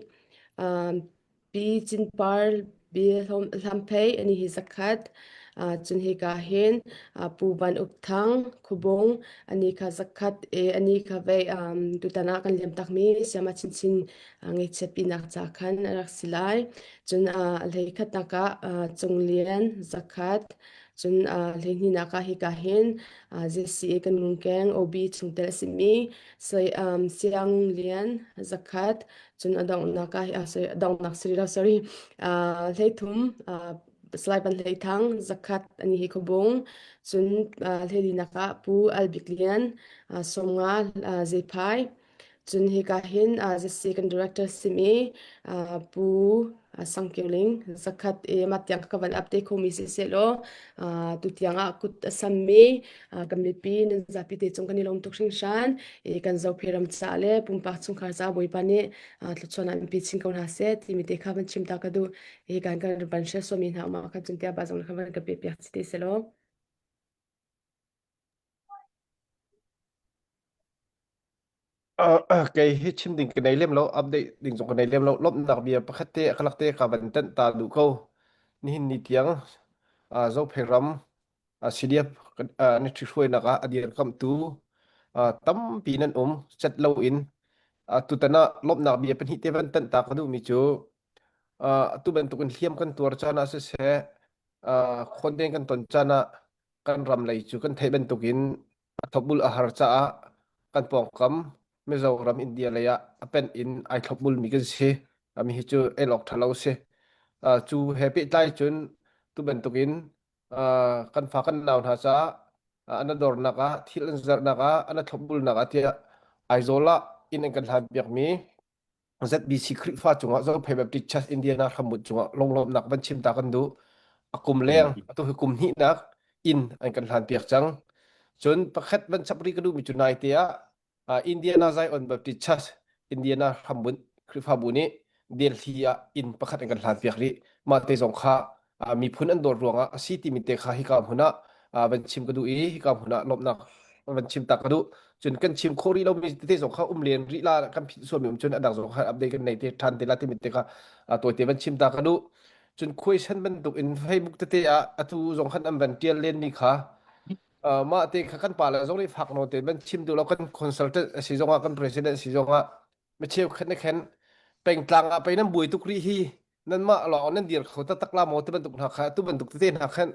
Pi Cinpar Bi Hlamphei ani hi zakhat cun hika hin Pu Van Uk Thang Khuabung ani kha zakhat e ani kha vei tutan ah kan liam takmi Siama Chinchin ngaihchiat pinak ca khan a rak si lai. Cun a hleikhatnak ah Cunglian zakhat, cun hleihnihnak ah hika hin ZCA kan ngungkeng OB chungtel a simi Siang Lian zakhat, cun a donghnak ah sorry a donghnak si lo sorry hleithum Salai Van Hlei Thang zakhat ani hi khuabung cun hleilinak ah Pu Al Bik Lian 50 Zephai Cun hika hin ZC kan director simi Pu Sang Kio Ling zakhat i mah tiang ka van update khomi si sehlaw tu tiang ah kut a sammi kan mipi nan zapi te cung kan i lawm tuk hringhran i kan Zophei ram ca le pumpak chungkhar ca Bawipa nih thluachuah in pe chin ko hna seh timi te kha van chim ta ka duh i kan kan van share suami hna um ah khan cun tiah ba zong kha van ka pe piak si te selaw. Kei hi chim ding ka nei lem lo, update ding zong ka nei lem lo. Lawmhnak bia pakhat te a kalak te ka van tanh ta duh ko. Nihin ni tiang Zophei ram CDF na ṭhihruainak ah a dirkamhtu tampi nan um set loin tutan ah lawmhnak bia pahnih te van tanh ta ka duhmi cu atu bantukin hliam kan tuar caan ah siseh khuandeng kan ton caan ah kan ram lei cu kan theih bantukin a thlopbul a har caah kan pawngkam Mizoram India lei ah a pen in ai thlopbul mi kan si. Mi hi cu el awk ṭha lo si. Cu he pehtlai cun tu bantukin kan fa kan nau hna caah an dornak ah thil an zarhnak ah an thlopbulnak ah tiah Aizawl ah inn an kan hlan piakmi ZBC Khrihfa cungah Zophei Baptist Church Indiana hrambunh cungah lunglawmhnak van chim ta kan duh. A kum leng, atu hi kum hnihnak inn an kan hlan piak cang. Cun pakhat van chap rih ka duhmi cu naite ah Indiana Zion Baptist Church Indiana hrambunh Khrihfabu nih Delhi ah inn pakhat an kan hlan piak rih. Mah te zong kha miphun an dawt ruangah a si timi te kha hika hmun ah van chim ka duh i hika hmun ah lawmhnak van chim tak ka duh. Cun kan chim khawh rih lomi tete zong kha um len rih la kan phit sualmi um cun a dang zong kha update kan nei te ṭhan te la timi te kha tawite van chim ta ka duh. Cun khuaisan bantuk in Facebook tete ah atu zong khan an van ṭial len mi kha mah te kha kan pa le zong nih fak nawn te van chim duh lo kan consultant a si zongah kan president a si zongah mi cheukhat nih khan pengtlang ah pei nan buai tuk rih hi nanmah lawng nan dir kho taktak la maw ti bantuk hna kha tu bantuk tete hna khan.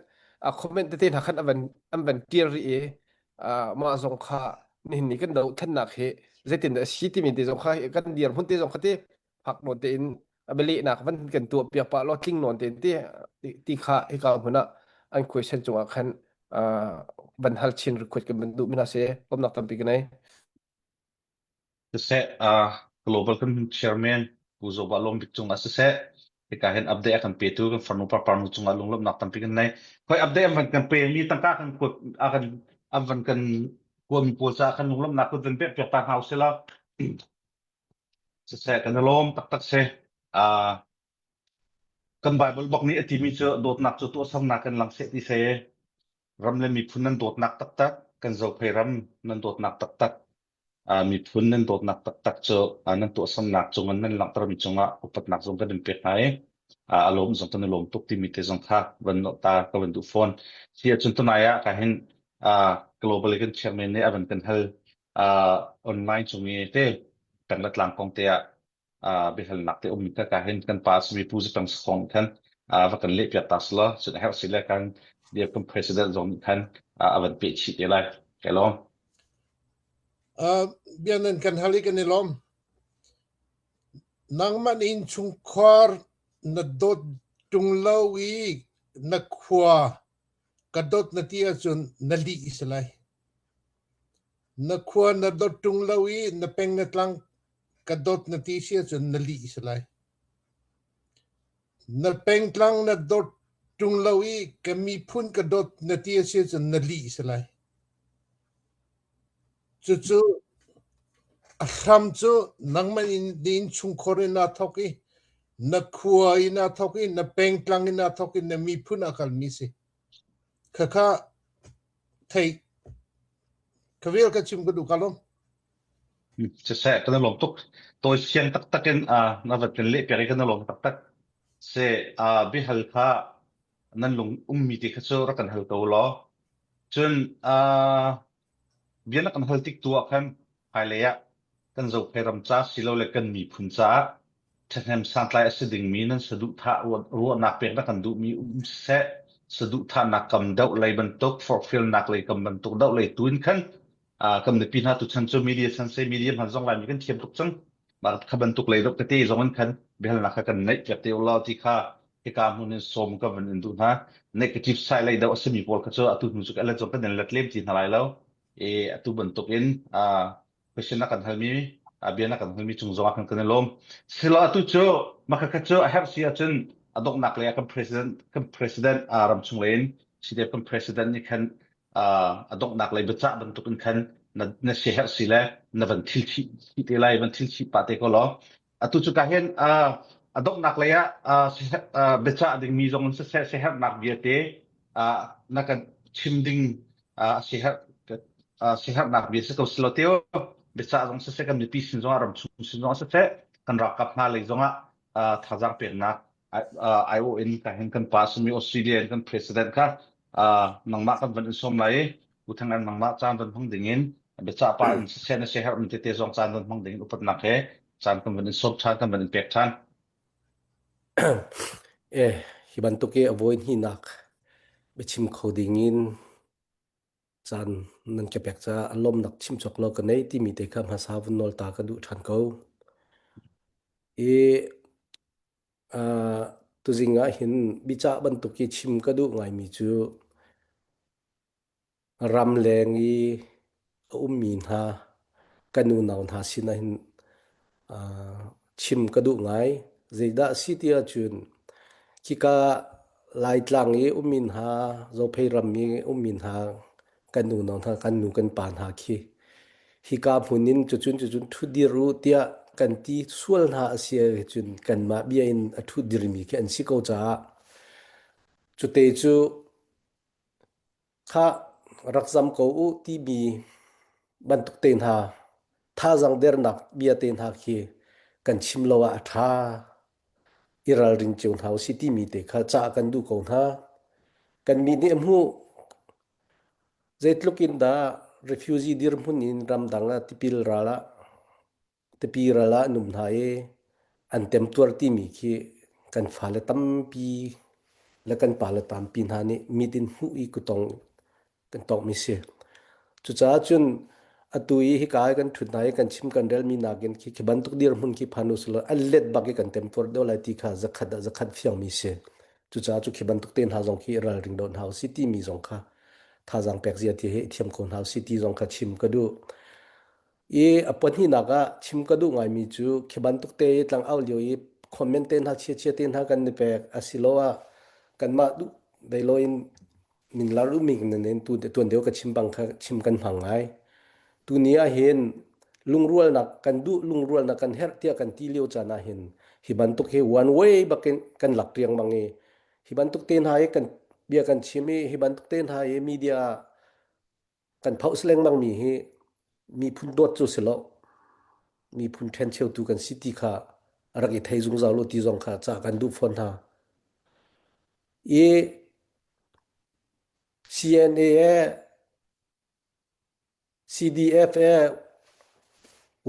comment tete hna khan an an van tial rih i mah zong kha nihin ni kan dohthlennak hi zeitin dah a si timi te zong kha kan dirhmun te zong kha te fak nawn tein a bialehnak van kan tuah piak pah law tling nawn tein ti ti kha hika hmun ah an question cungah khan van hal chin request kan van duh mi hna si lawmnak tampi ka nei. Siseh, uh, Global kan chairman Pu Zoba Lawm Bik cungah siseh, hika hin update a kan petu kan farnu parparnu cungah lunglawmhnak tampi kan nei. Khoi update an van kan pe mi tangka kan kuat a kan an van kan kuami pawl caah kan lunglawmhnak kut van pek piak ta hna usih law. Siseh, kan i lawm taktak si. Uh, kan Bible bak nih a timi cu dawtnak cu tuahsernak in lang seh ti seh. Ram le miphun nan dawtnak taktak, kan Zophei ram nan dawtnak taktak, miphun nan dawtnak taktak cu nan tuahsernak cungah nan langhtermi cungah upatnak zong kan in pek hna i a lawm zong kan i lawm tuk timi te zong kha van ta ka van duh fawn. Si ahcun tunai ah ka hin global kan chairman nih a van kan hal online cung i te peng le tlang kong te ah biahalnak te um ka ka hin kan pa simi Pu Zipang Sakhong khan va kan leh piak ta selaw cun a herh si le kan dear kan president zong nih khan a van peh chih te lai. Kai lawm. Bia nan kan hal i kan i lawm. Nangmah na innchungkhar na dawt ṭung lo i na khua ka dawt na ti ahcun na lih a si lai. Na khua na dawt ṭung lo i na peng na tlang ka dawt na ti si ahcun na lih a si lai. Na pengtlang na dawt ṭung lo i ka miphun ka dawt na ti a si ahcun na lih a si lai. Cucu a hram cu nangmah in na innchungkhar in aa thawk i na khua in aa thawk i na pengtlang in aa thawk i na miphun aa kalmi si. Khakha thei ka vel ka chim ka duh ka lawm. Siseh, kan i lawm tuk. Tawi siang taktak in na vat kan leh piak i kan i lawm taktak. Se biahal kha nan lung ummi te kha cu rak kan hal ko law. Cun bia na kan hal tik tu ah khan hmailei ah kan Zophei ram ca silole kan miphun caah ṭhahnem santlai a si dingmi nan saduhthah ruahnak pek na kan duhmi um siseh, saduhthahnak kam deuh lei bantuk, forhfialnak lei kam bantuk deuh lei tu in khan kan mipi hna tuchan cu media chan se media hman zong Laimi kan thiam tuk cang. Mah kha bantuk lei deuh tete zong in khan biahalnak kha kan neih piak te ulaw ti kha hika hmun in sawm ka van in duh hna. Negative side lei deuh a simi pawl kha cu atu hnu cu ka zong kan in let lem ti hna lai lo. E atu bantuk in question na kan halmi bia na kan halmi cung zong ah kan kan i lawm. Silo atu cu maka kha cu a herh si ahcun a donghnak lei ah kan president kan president ramchung lei in CDF kan president nih khan a donghnak lei biacah bantuk in khan na na siaherh si le na van thil chih te lai van thil chih pah te ko law atu cu ka hin a donghnak lei ah biacah dingmi zong in siseh siaherhnak bia te na kan chim ding siaherh siaherhnak bia si ko silo teo biacah zong siseh kan mipi sin zong ah ram chung sin zong siseh kan ralkap hna lei zong ah thazaang peknak aiawh in ka hin kan pa simi Australia in kan president kha nangmah kan van in sawm lai i U Thang An nangmah caan van hmang ding in biacah pa in siseh na siaherh mi tete zong caan van hmang ding in upatnak he caan kan van in sawm ṭhan kan van in pek ṭhan. Eh, hi bantuk i a voi hnihnak biachim kho ding in caan nan ka pek caah a lawmnak chim cawk lo ka nei timi te kha hmasa vun nawl ta ka duh ṭhan ko. I Uh, tuzing ah hin biacah bantuk hi chim ka duh ngaimi cu ramleng i a ummi hna kan unau hna sinah hin uh, chim ka duh ngai. Zeidah a si ti ahcun khika Laitlang i ummi hna, Zophei ram i ummi hna kan unau hna, kan nu kan pa hna khi hika hmun in cucun cucun ṭhudir u tiah kan ti sual hna a si ahcun kanmah bia in a ṭhudirmi khi an si ko caah cute cu kha rak zam ko u timi bantuk te hna thazaang dernak bia te hna khi kan chim lo ah a ṭha i ralring cio hna usih timi te kha cah kan duh ko hna. Kan mi nih a hmuh zeitluk in dah refugee dirhmun in ramdang ah tipil ral ah tipi ral ah an um hna i an temtuar timi khi kan fale tampi. le kan pale tampi hna nih mit in hmuh i kutong kan tongmi si. Cucaah cun atu i hika i kan ṭhut hna i kan chim kan relmi nakin khi khi bantuk dirhmun khi phan usulaw a let bak i kan temtuar deuh lai ti kha zakhat ah zakhat fiangmi si. Cucaah cu khi bantuk te hna zong khi ralring deuh hna usih timi zong kha thazaang pek zia ti hi i thiam ko hna usih ti zong kha chim ka duh. I a pahnihnak ah chim ka duh ngaimi cu khi bantuk te i tlang au lio i comment te hna chia-chia te hna kan i pek asiloah kanmah duh beilo in minlar duhmi nen tu tuan deuh ka chim bang kha chim kan hmang ngai. Tuni ah hin lungrualnak kan duh lungrualnak kan herh tiah kan ti lio caan ah hin hi bantuk hi one way bakin kan lak riangmang i hi bantuk te hna i kan bia kan chim i hi bantuk te hna i media kan phoh lengmang mi hi miphun dawt cu si lo miphun ṭhencheutu kan si ti kha rak i thei zungzal u ti zong kha ca kan duh fawn hna. I CNA e CDF e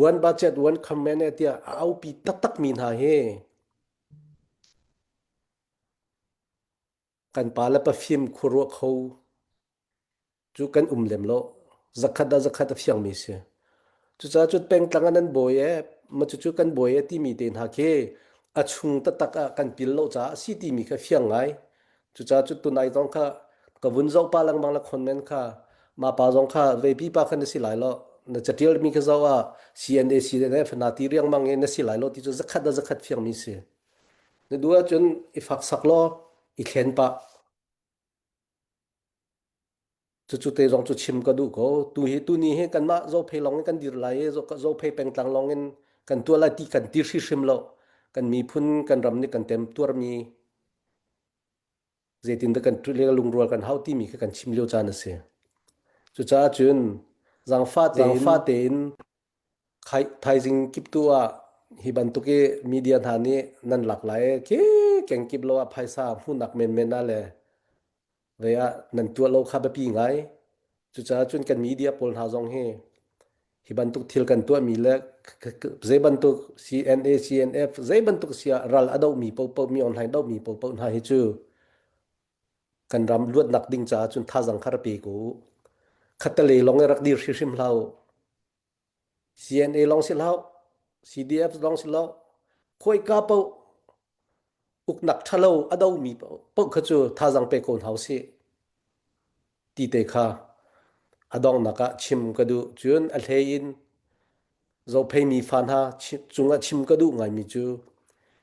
one budget one comment e tiah a aupi taktak mi hna hi kan pa le pafim khuaruah kho cu kan um lem lo. Zakhat ah zakhat a fiangmi si. Cucaah cu pengtlang ah nan bawi e, ma cucu kan bawi e timi te hna khi a chung taktak ah kan pil lo caah a si timi kha fiang ngai. Cucaah cu tunai zong kha ka vun zoh pa lengmang le khonmen kha ma pa zong kha veipi pa kha na si lai lo. Na catial mi kha zoh ah CNA CNF na ti riangmang i na si lai lo ti cu zakhat ah zakhat fiangmi si. Na duh ahcun i fak sak law i thlen pah. Cucu te zong cu chim ka duh ko. Tu hi tuni hi kanmah Zophei lawng in kan dir lai i Zophei pengtlang lawng in kan tuah lai ti kan ti hrihrim lo. Kan miphun kan ram nih kan temtuarmi zeitindah kan lungrual kan hau timi kha kan chim lio caan a si. Cucaah cun zaangfah tein, zaangfah tein thaizing kiptu ah hi bantuk i media hna nih nan lak lai i kengkip lo ah phaisa hmuhnak menmen ah le ve ah nan tuah lo kha biapi ngai. Cucaah cun kan media pawl hna zong hi hi bantuk thil kan tuahmi le zei bantuk CNA, CNF zei bantuk si ah ral a dohmi paohpaoh mi online dohmi paohpaoh hna hi cu kan ram luatnak ding caah cun thazang kha ra pe ko u. Khattelei lawng i rak dir hrihrim hlah u. CNA lawng si hlah, CDF lawng si lo, khawika paoh uknak ṭhalo a domi paoh kha cu thazang pe ko hna usih ti te kha a donghnak ah chim ka duh. Cun a hlei in Zophei fa hna cungah chim ka duh ngaimi cu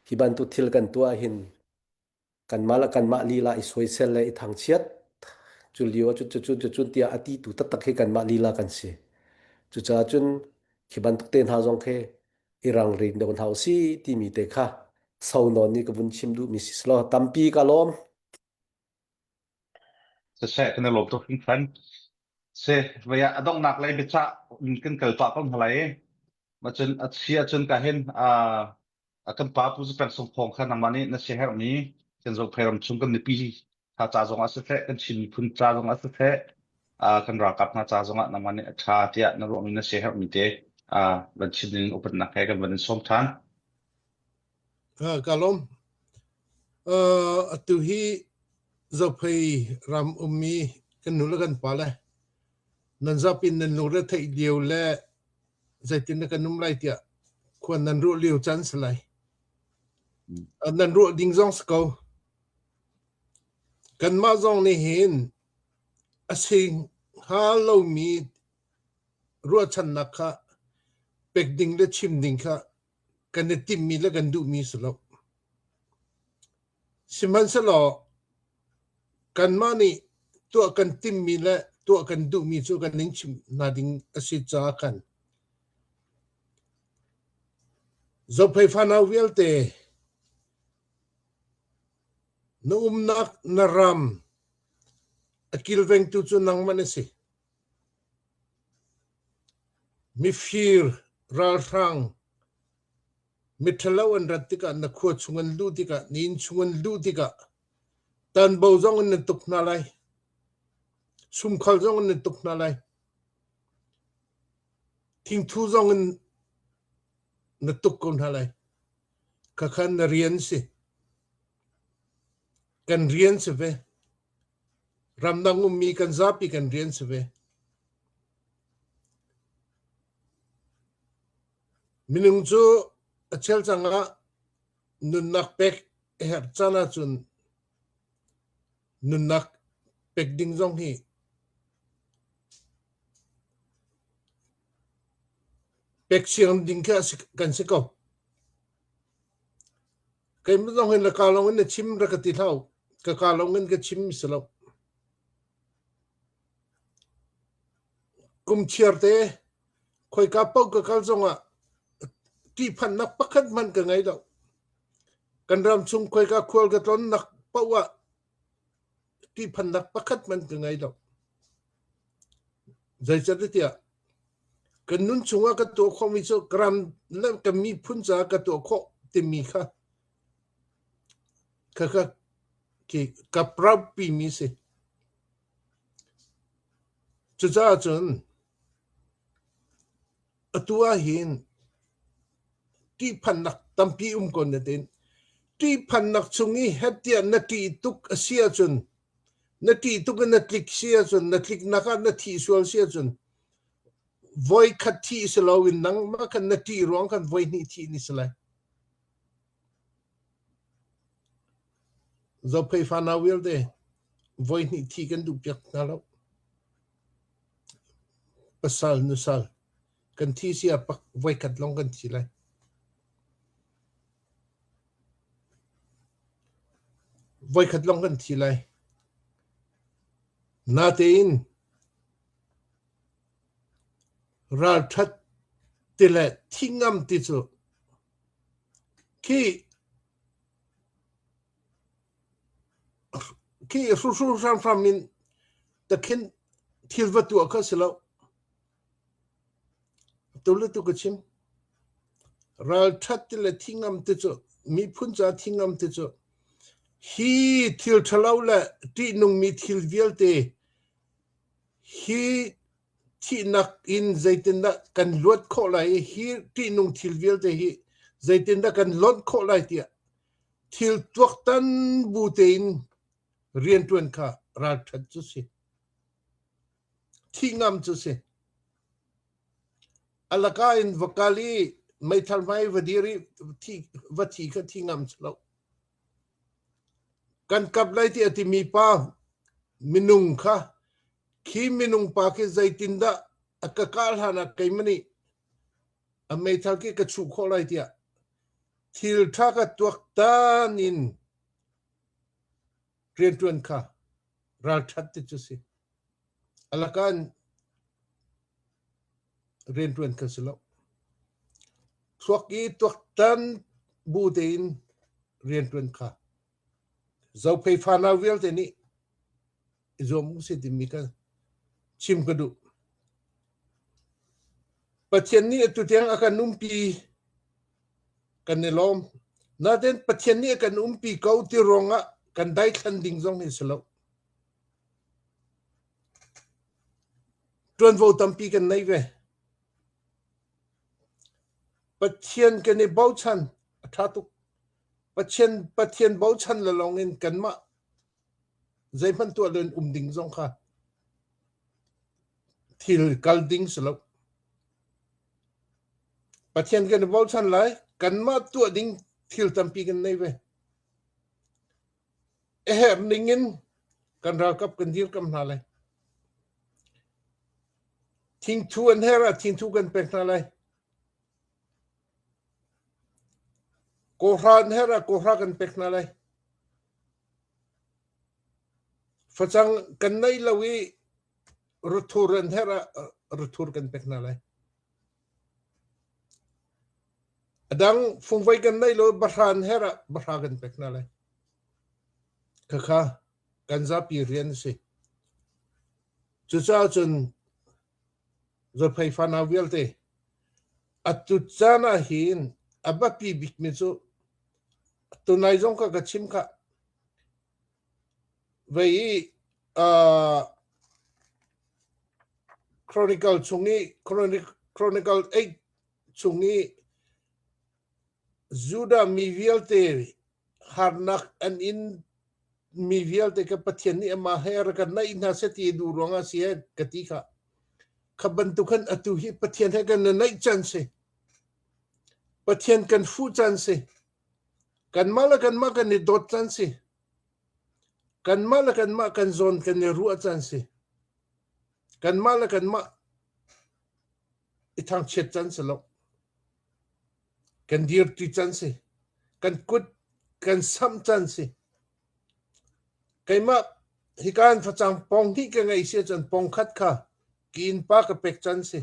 hi bantuk thil kan tuah hin kanmah le kanmah lila i soisel le i thangchiat cu lio cu cu cu cu tiah a ti tu taktak hi kanmah lila kan si cucaah cun khi bantuk te hna zong khi i rangrin deuh hna usih timi te kha so nawn nih ka vun chim duhmi si selaw tampi ka lawm Siseh kan i lawm tuk hringhran. Si, vei ah a donghnak lei biacah kan kal pah ko hna lai. Macun a si ahcun ka hin a kan pa Pu Zupeng Sung Thawng kha nangmah nih na siaherhmi kan Zophei ram chung kan mipi hna ca zong ah siseh, kan Chin miphun ca zong ah siseh, kan ralkap hna ca zong ah nangmah nih a ṭha tiah na ruahmi na siaherhmi te van chim ding upatnak he kan van in sawm ṭhan. Ka lawm. Atu hi Zophei ram ummi kan nu le kan pa le nan zapi in nan lungre theih lio le zeitin dah kan um lai tiah khua nan ruah lio caan si lai. Nan ruah ding zong si ko. Kanmah zong nih hin a sing hnga lomi ruahchannak kha pek ding le chim ding kha kan i timhmi le kan duhmi si lo. Sihmanhsehlaw kanmah nih tuah kan timhmi le tuah kan duhmi cu kan in chimh hna ding a si caah khan Zophei fanau vialte na umnak na ram a kilvengtu cu nangmah na si. Mifir ralhrang miṭhalo an rat tikah na khua chung an luh tikah na inn chung an luh tikah tanbo zong in nan tuk hna lai. Sumkhal zong in nan tuk hna lai. Thingthu zong in na tuk ko hna lai. Khakha na rian si. Kan rian si ve. Ramdang ummi kan zapi kan rian si ve. Minung cu a chel cang ah nunnak pek a herh caan ahcun nunnak pek ding zong hi pek siang ding khi kan si ko. Keimah zong hin na kaa lawng in na chim rak ka ti hlah u. Ka kaa lawng in ka chim si lo. Kum chiar te khoika paoh ka kal zongah ṭihphannak pakhat hmanh ka ngei lo. Kan ram chung khoika khual ka tlonnak paoh ah ṭihphannak pakhat hmanh ka ngei lo. Zeicahtiah kan nun chungah ka tuah khawhmi cu ka ram le ka miphun caah ka tuah khawh timi kha kha ka khi ka proud pimi si. Cucaah cun atu ahhin ṭihphannak tampi um ko nain ṭihphannak chung i het tiah na ṭih tuk a si ahcun na ṭih tuk in na tlik si ahcun na tliknak ah na thih sual si ahcun voikhat thih si loin nangmah khan na ṭih ruang khan voihnih thih ni si lai. Zophei fanau vialte voihnih thih kan duh piak hna lo. Pasal nusal kan thi si ah pak voikhat lawng kan thi lai. Voikhat lawng kan thi lai. Natein ralṭhat ti le thih ngam ti cu khi khi hruhru hramhram in takhin thil va tuah kha si lo. Tu le tu ka chim. Ralṭhat ti le thingam ti cu miphun ca thingam ti cu hi thil ṭhalo le ṭihnungmi thil vialte hi thihnak in zeitindah kan luat khawh lai i hi ṭihnung thil vialte hi zeitindah kan lonh khawh lai tiah thil tuaktan bu tein rianṭuan kha ralṭhat cu si. Thih ngam cu si. A laka in va kal i meithal hmai va dir i thi, va thi kha thi ngam si lo. Kan kap lai ti a timi pa minung kha khi minung pa khi zeitindah a ka kah hlan ah keimah nih a meithal khi ka chuh khawh lai tiah thil ṭha ka tuaktan in rianṭuan kha ralṭhat ti cu si. A laka in rianṭuan kha si lo. Thluak i tuaktan bu tein rianṭuan kha Zophei fanau vialte nih i zuam usih timi kha chim ka duh. Pathian nih atu tiang a kan umpi kan i lawm. Nain Pathian nih a kan umpi ko ti ruangah kan daithlan ding zong hi si lo. Ṭuanvo tampi kan nei ve. Pathian kan i bochan a ṭha tuk. Pathian, Pathian bochan le lawngin kanmah zeihmanh tuah loin um ding zong kha thil kal ding si lo. Pathian kan i bochan lai, kanmah tuah ding thil tampi kan nei ve. A herh ning in kan ralkap kan dirkam hna lai. Thingthu an herh ah thingthu kan pek hna lai. Kawhra an herh ah kawhra kan pek hna lai. Facang kan nei lo i rathur an herh ah rathur kan pek hna lai. A dang fungvei kan nei lo bahra an herh ah bahra kan pek hna lai. Khakha kan zapi rian a si. Cucaah cun Zophei fanau vialte atu caan ah hin a biapi bikmi cu tunai zong kha ka chim khah. Vei i uh, Chronicle chung i Chronicle 8 chung i Judah mi vialte harnak an in. mi vialte kha Pathian nih amah he rak kan naih hna seh ti a duh ruangah si he ka ti kha. Kha bantuk khan atu hi Pathian he kan i naih can si. Pathian kan fuh can si. Kanmah le kanmah kan i dawt can si. Kanmah le kanmah kan zawn kan i ruah can si. Kanmah le kanmah i thangchiat can si lo. Kan dirti can si. Kan kut kan samh can si. Keimah hika in facang pong hnih ka ngei si ahcun pong khat kha ki innpa ka pek can si.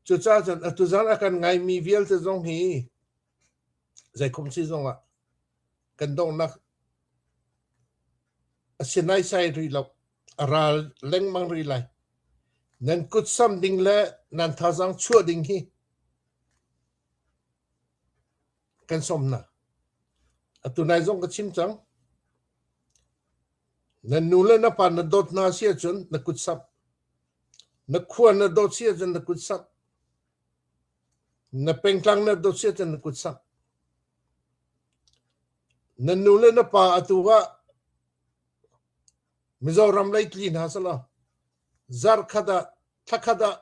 Cucaah cun atu zan a kan ngaimi vialte zong hi zeikhom si zongah kan donghnak a si naisai rih lo. A ral lengmang rih lai. Nan kut sam ding le nan thazaang chuah ding hi kan sawm hna. Atu nai zong ka chim cang. Na nu le na pa na dawt hna si ahcun na kut samh. Na khua na dawt si ahcun na kut samh. Na pengtlang na dawt si ahcun na kut samh. Na nu le na pa atu ah Mizoram lei tli hna selaw zarh khat ah thla khat ah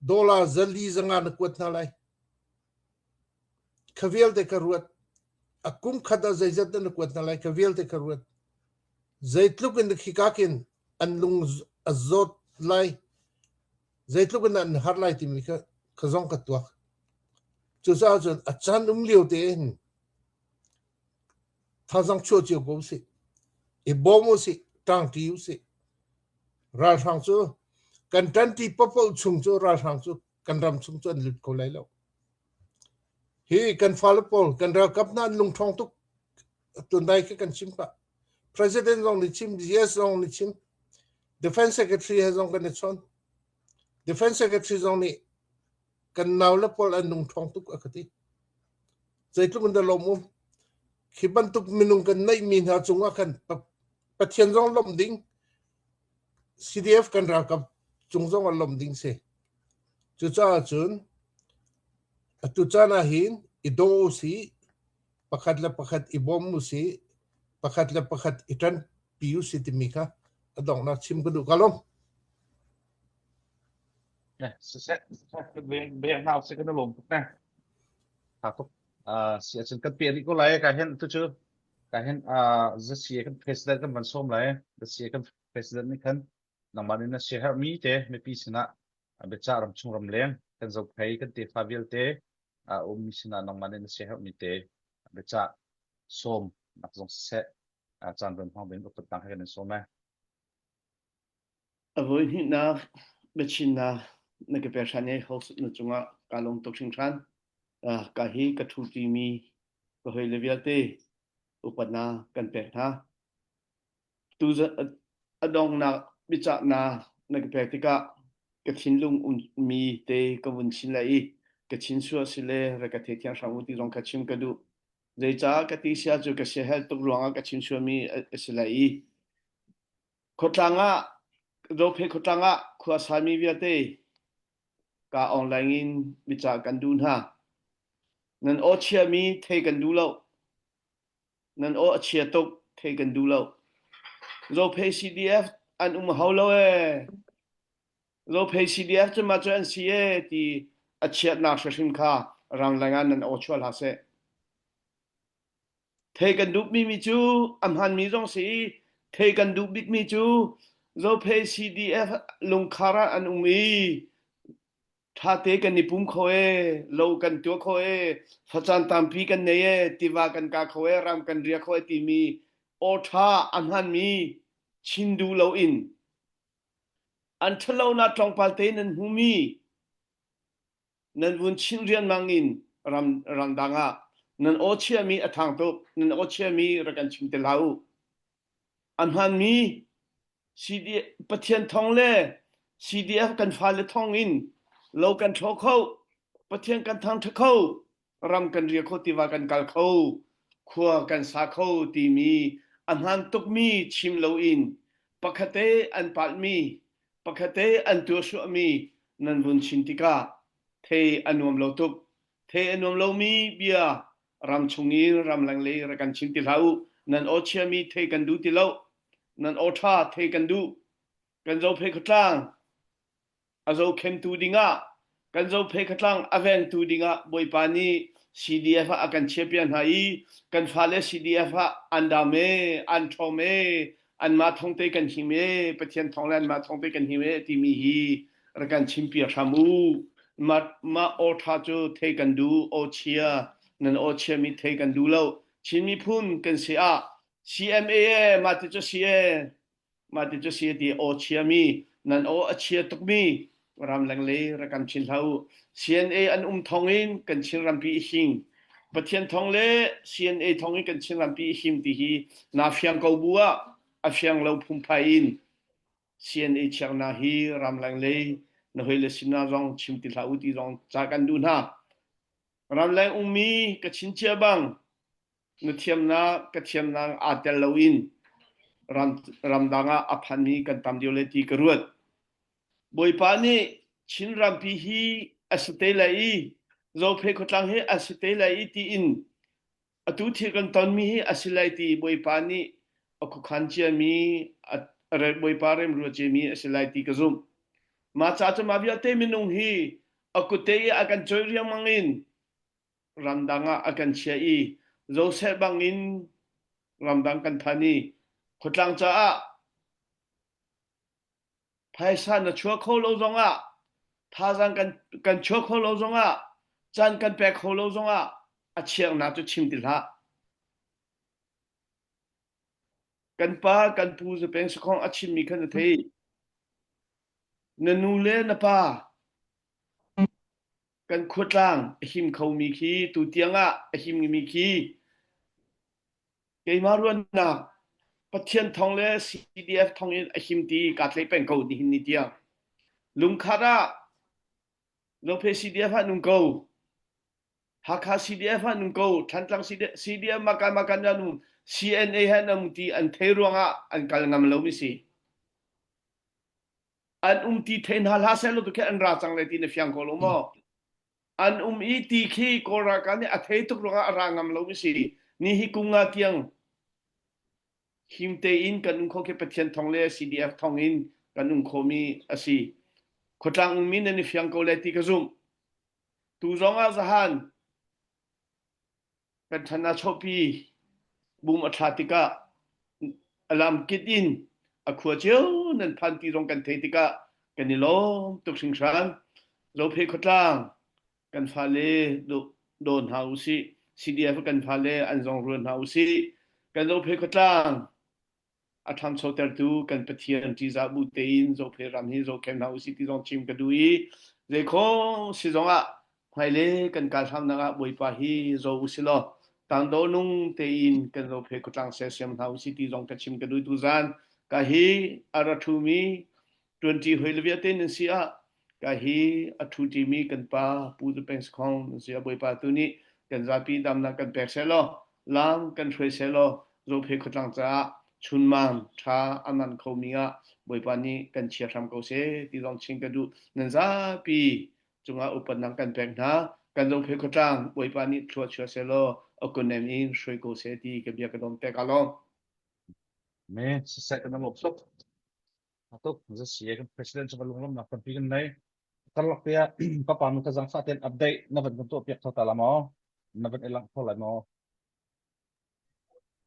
dollar zali zanga na kuat hna lai. Kha vialte ka ruat. A kum khat ah zeizat dah na kuat hna lai kha vialte ka ruat. Zeitluk in khika khin an lung a zawt lai, zeitluk in an har lai timi kha kha zong ka tuak. Cucaah cun a caan um lio tein thazang chuah cio ko usih. I bawm usih, ṭangṭi usih. Ralhrang cu kan ṭanṭi paohpaoh chung cu ralhrang cu kan ram chung cu an lut kho lai lo. Hi kan fale pawl kan ralkap hna an lungṭhawng tuk. Tundai khi kan chim pah. President zong nih chim, GS zong nih chim, Defense Secretary he zong kan i chawn. Defense Secretary zong nih kan nau le pawl an lungṭhawng tuk a ka ti. Zeitluk in dah lawm um. Khi bantuk minung kan neihmi hna cungah khan Pathian zong lawmh ding, CDF kan ralkap cung zong ah lawmh ding si. Cucaah cun atu caan ah hin i daw usih, pakhat le pakhat i bawm usih, pakhat le pakhat i ṭanpi usih timi kha a donghnak chim ka duh. Ka lawm. Siseh, beng hna usih kan i lawm tuk ne. Tha tuk. Si ahcun kan pe rih ko lai ka hin tu cu ka hin ZCA kan president kan van sawm lai. ZCA kan president nih khan nangmah nih na siaherhmi te mipi sinah biacah ramchung ramleng kan zophei kan tefa vialte a ummi sinah nangmah nih na siaherhmi te biacah sawm nak zong siseh caan don hmang ding upatnak he kan in sawm e. A voi hnihnak biachimnak na ka pek hran i host na cungah kaa lawm tuk hringhran. Ka hi ka ṭhuṭimi ka hawile vialte upatnak kan pek hna. Tu a donghnak biacahnak na ka pek tikah ka thinlung ummi te ka vun chin lai i ka chin suah si le rak ka theithiam hram u ti zong kha chim ka duh. Zeicah ka ti sia cu ka siaherh tuk ruangah ka chim sualmi a si lai i khuatlang ah Zophei khuatlang ah khua sami vialte ka online in biacah kan duh hna. Nan aw chiami thei kan duh lo. Nan aw a chia tuk thei kan duh lo. Zophei CDF an um hau lo ee. Zophei CDF cu mah cu an si ee ti a chiatnak hrimhrim kha ramleng ah nan aw chuah hlah seh. Thei kan duh mi cu a hmanmi zong si i thei kan duh bikmi cu Zophei CDF lungkhar ah an um i Ṭhate kan i pum kho ee, lo kan tuah kho ee, facang tampi kan nei ee, tiva kan ka kho ee, ram kan ria kho ee timi aw ṭha a hmanmi chin duh loin an ṭhatlonak tlawmpal te nan hmumi nan vun chin rianmang in ram ramdang ah nan aw chiami a thang tuk nan aw chiami rak kan chim te hlah u a hmanmi CD, Pathian thawng le CDF kan fale thawng in lo kan thlo kho, Pathian kan thangṭha kho, ram kan ria kho, tiva kan kal kho, khua kan sa kho timi a hmaan tukmi chim loin pakhatte an palhmi, pakhatte an tuahsuahmi nan vun chin tikah thei a nuam lo tuk. Thei a nuam lomi bia ramchung in ramleng lei rak kan chim ti hlah u. Nan aw chiami thei kan duh ti lo. Nan aw ṭha thei kan duh. Kan Zophei khuatlang a zohkhentu dingah kan Zophei khuatlang a vengtu dingah Bawipa nih CDF ah a kan chiahpiak hna i kan fale CDF ah an dam ee, an ṭhawm ee, anmah thawng te kan him ee, Pathian thawng le anmah thawng te kan him ee timi hi rak kan chimpiak hram u. Mah, mah aw ṭha cu thei kan duh, aw chia, nan aw chiami thei kan duh lo. Chin miphun kan si ah CMA ee, mah ti cu si ee, mah ti cu si ti aw chiami, nan aw a chia tukmi ramleng le rak kan chin hlah u. CNA an um thawng in kan Chin rampi i hing. Pathian thawng le CNA thawng in kan Chin rampi i him ti hi na fiang ko bu ah a fiang lo phungphai in CNA chiaknak hi ramleng lei na hoi le sinah zong chim ti hlah u ti zong ca kan duh hna. Ramleng ummi ka chin cia bang na thiamnak ka thiamnak aa tel loin ram ramdang ah a phanmi kan tam deuh le ti ka ruat. Bawipa nih Chin rampi hi a si te lai i Zophei khuatlang hi a si te lai i tiin atu thil kan tonmi hi a si lai ti Bawipa nih a khuakhan ciami a Bawipa remrua ciami a si lai ti ka zumh. Mah ca cu mah vialte minung hi a kutte i a kan choi riangmang in ramdang ah a kan chiah i Joseph bangin ramdang kan phan i khuatlang caah phaisa na chuah kho lo zongah thazaang kan kan chuah kho lo zongah caan kan pek kho lo zongah a chiaknak cu chim ti hlah. Kan pa kan pu Zapeng Sakhong a chimmi kha na thei. Na nu le na pa kan khuatlang a him khomi khi tu tiang ah a himmi khi keimah ruahnak Pathian thawng le CDF thawng in a him ti kaa tlaih peng ko nihin ni tiang. Lungkhat ah Lophe CDF ah nung ko. Hakha CDF ah nung ko. Thantlang CDF makan makan na nung CNA he nam ti an thei ruangah an kal ngam lo mi si. An um ti thei hna hlah seh lo tu khi an ra cang le ti na fiang ko lo maw? An um i ti khi Kawl ralkap nih a thei tuk ruangah a ra ngam lo mi si. Ni hi kum nga tiang him tein kan um kho khi Pathian thawng le CDF thawng in kan um khomi a si. Khuatlang ummi nan i fiang ko le ti ka zumh. Tu zong ah zahan kan ṭhan ah chawhpi bum a thla tikah a lamkit in a khua cio nan phan ti zong kan theih tikah kan i lawm tuk hringhran. Zophei khuatlang kan fale daw hna usih. CDF kan fale an zong rual hna usih. Kan Zophei khuatlang a ṭhangchotertu kan Pathian ṭihzah bu tein Zophei ram hi zohkhenh hna usih ti zong chim ka duh i zeikhawng si zongah hmailei kan kal hramnak ah Bawipa hi zo usih law tangdo nung tein kan Zophei khuatlang sersiam hna usih ti zong ka chim ka duh tuzan ka hi a ra ṭhumi ṭuanṭi hoi le vialte nan si ah Ka hi a ṭhuṭimi kan pa Pu Zu Peng Sakhong nan si a Bawipa tu nih kan zapi damnak kan pek sehlaw lam kan hruai sehlaw Zophei khuatlang caah chunmang ṭha a man khomi ah Bawipa nih kan chia hram ko seh ti zong chin ka duh. Nan zapi cungah upatnak kan pek hna. Kan Zophei khuatlang Bawipa nih thlua chuah sehlaw a kunnem in hruai ko seh ti ka bia ka dawm pek alawm. Me siseh kan lawm tuk. Atuk zasi kan president cu lunglawmnak tampi kan nei. Karlak te ah papa nu ka zangfah ten update na van kan tuah piak kho ta la maw? Na van ilang kho lai maw?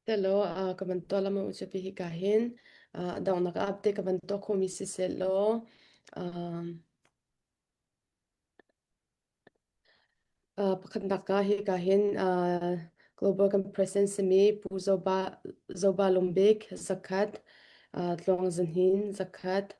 Telo ka van tuah lama u pi hi ka hin dongnak update ka van tuah khomi si seh law Pakhatnak ah hika hin Global Compression simi Pu Zoba, Zoba Lumbik zakhat, Tluang Zahnin zakhat,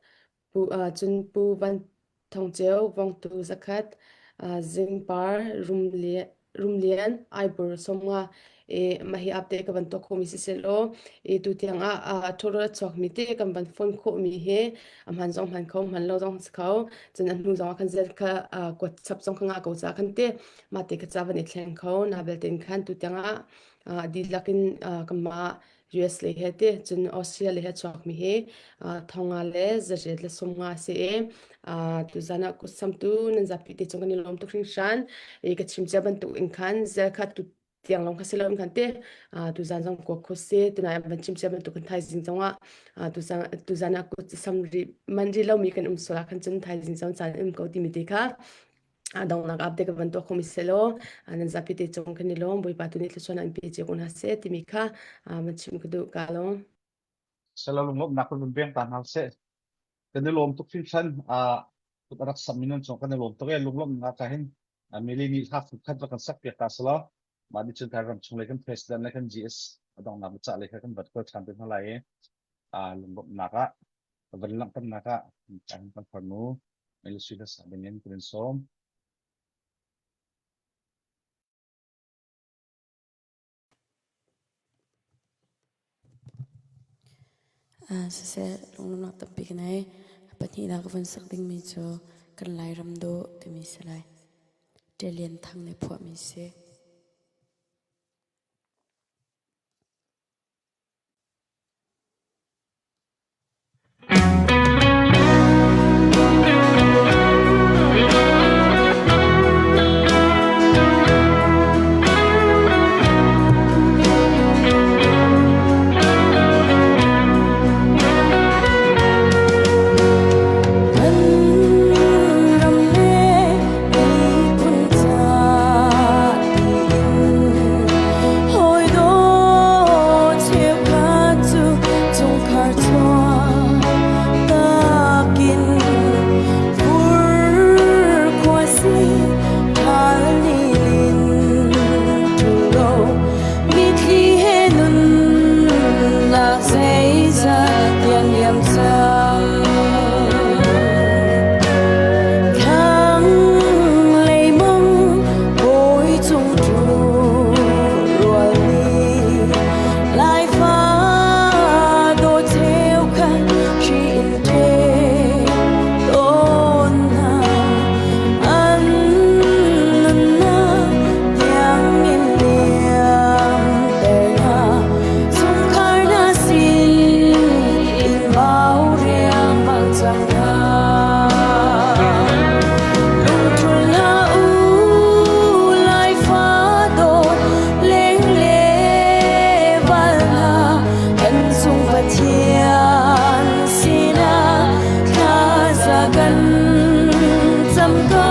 Pu, cun Pu Van Thong Ceu Vongtu zakhat, Zingpar Rumlian, Rumlian Aibur 50 i mah hi update ka van tuah khawhmi si sehlaw i tu tiang ah ṭhuro a chuakmi te kan van phone khawhmi hi a hman zong hman kho hman lo zong si kho cun a hnu zong ah khan zel kha kuat chap zong kha ngah ko ca khan te mah te kha ca van i thleng kho na belte in khan tu tiang ah dihlak in kanmah US lei he te cun Australia lei he chuakmi hi thonga le zariat le sawmnga si i tuzan ah kutsamtu nan zapi te cung kan i lawm tuk hringhran i ka chim cia bantuk in khan zel kha tu. Tiang lawng kha si lo in khan te tuzan zong kuak kho se tunai an van chim cia bantuk kan thaizing zong ah tuzan tuzan ah kut sam ri man ri lomi kan um sual ah khan cun thaizing zong caan um ko timi te kha donghnak update ka van tuah khomi selaw nan zapi te cung kan i lawm Bawipa tu nih thluachuah an pe cio ko hna seh timi kha van chim ka duh ka lawm. Sela lunglawmhnak kan vun peng ta hna seh. Kan i lawm tuk hringhran. Kut a rak sammi nan cung kan i lawm tuk e. Lunglawmhnak ah hin Mili nih hla khat va kan sak piak ta selaw mah nih cun kan ram chung lei kan president le kan GS a donghnak biacah lei kha kan vat kual ṭhan te hna lai i lunglawmhnak ah van langhternak ah kan kan farnu Meli Sui hla sak ding in kan in sawm. Siseh, lunglawmhnak tampi ka nei. Pahnihnak ka vun sak dingmi cu kan Lairam dawh timi si lai. Ṭe Lian Thang nih phuahmi si. Kan ram le miphun ca tiin hawi dawt cheukhat cu chungkhar chuak takin fur khua si thal ni lin ṭul lo mitthli he nunnak zeizat tiang liam cang thlang leimong bawi cung ṭhu rual nih Laifa dawt cheukhat hri in ṭe tawn hna an nunnak tiang in liamter hna chungkhar hna sin in mau riangmang cang hna lungṭhul hlah u Laifa dawt lengle val hna kan cung Pathian sinah thlaza kan cam ko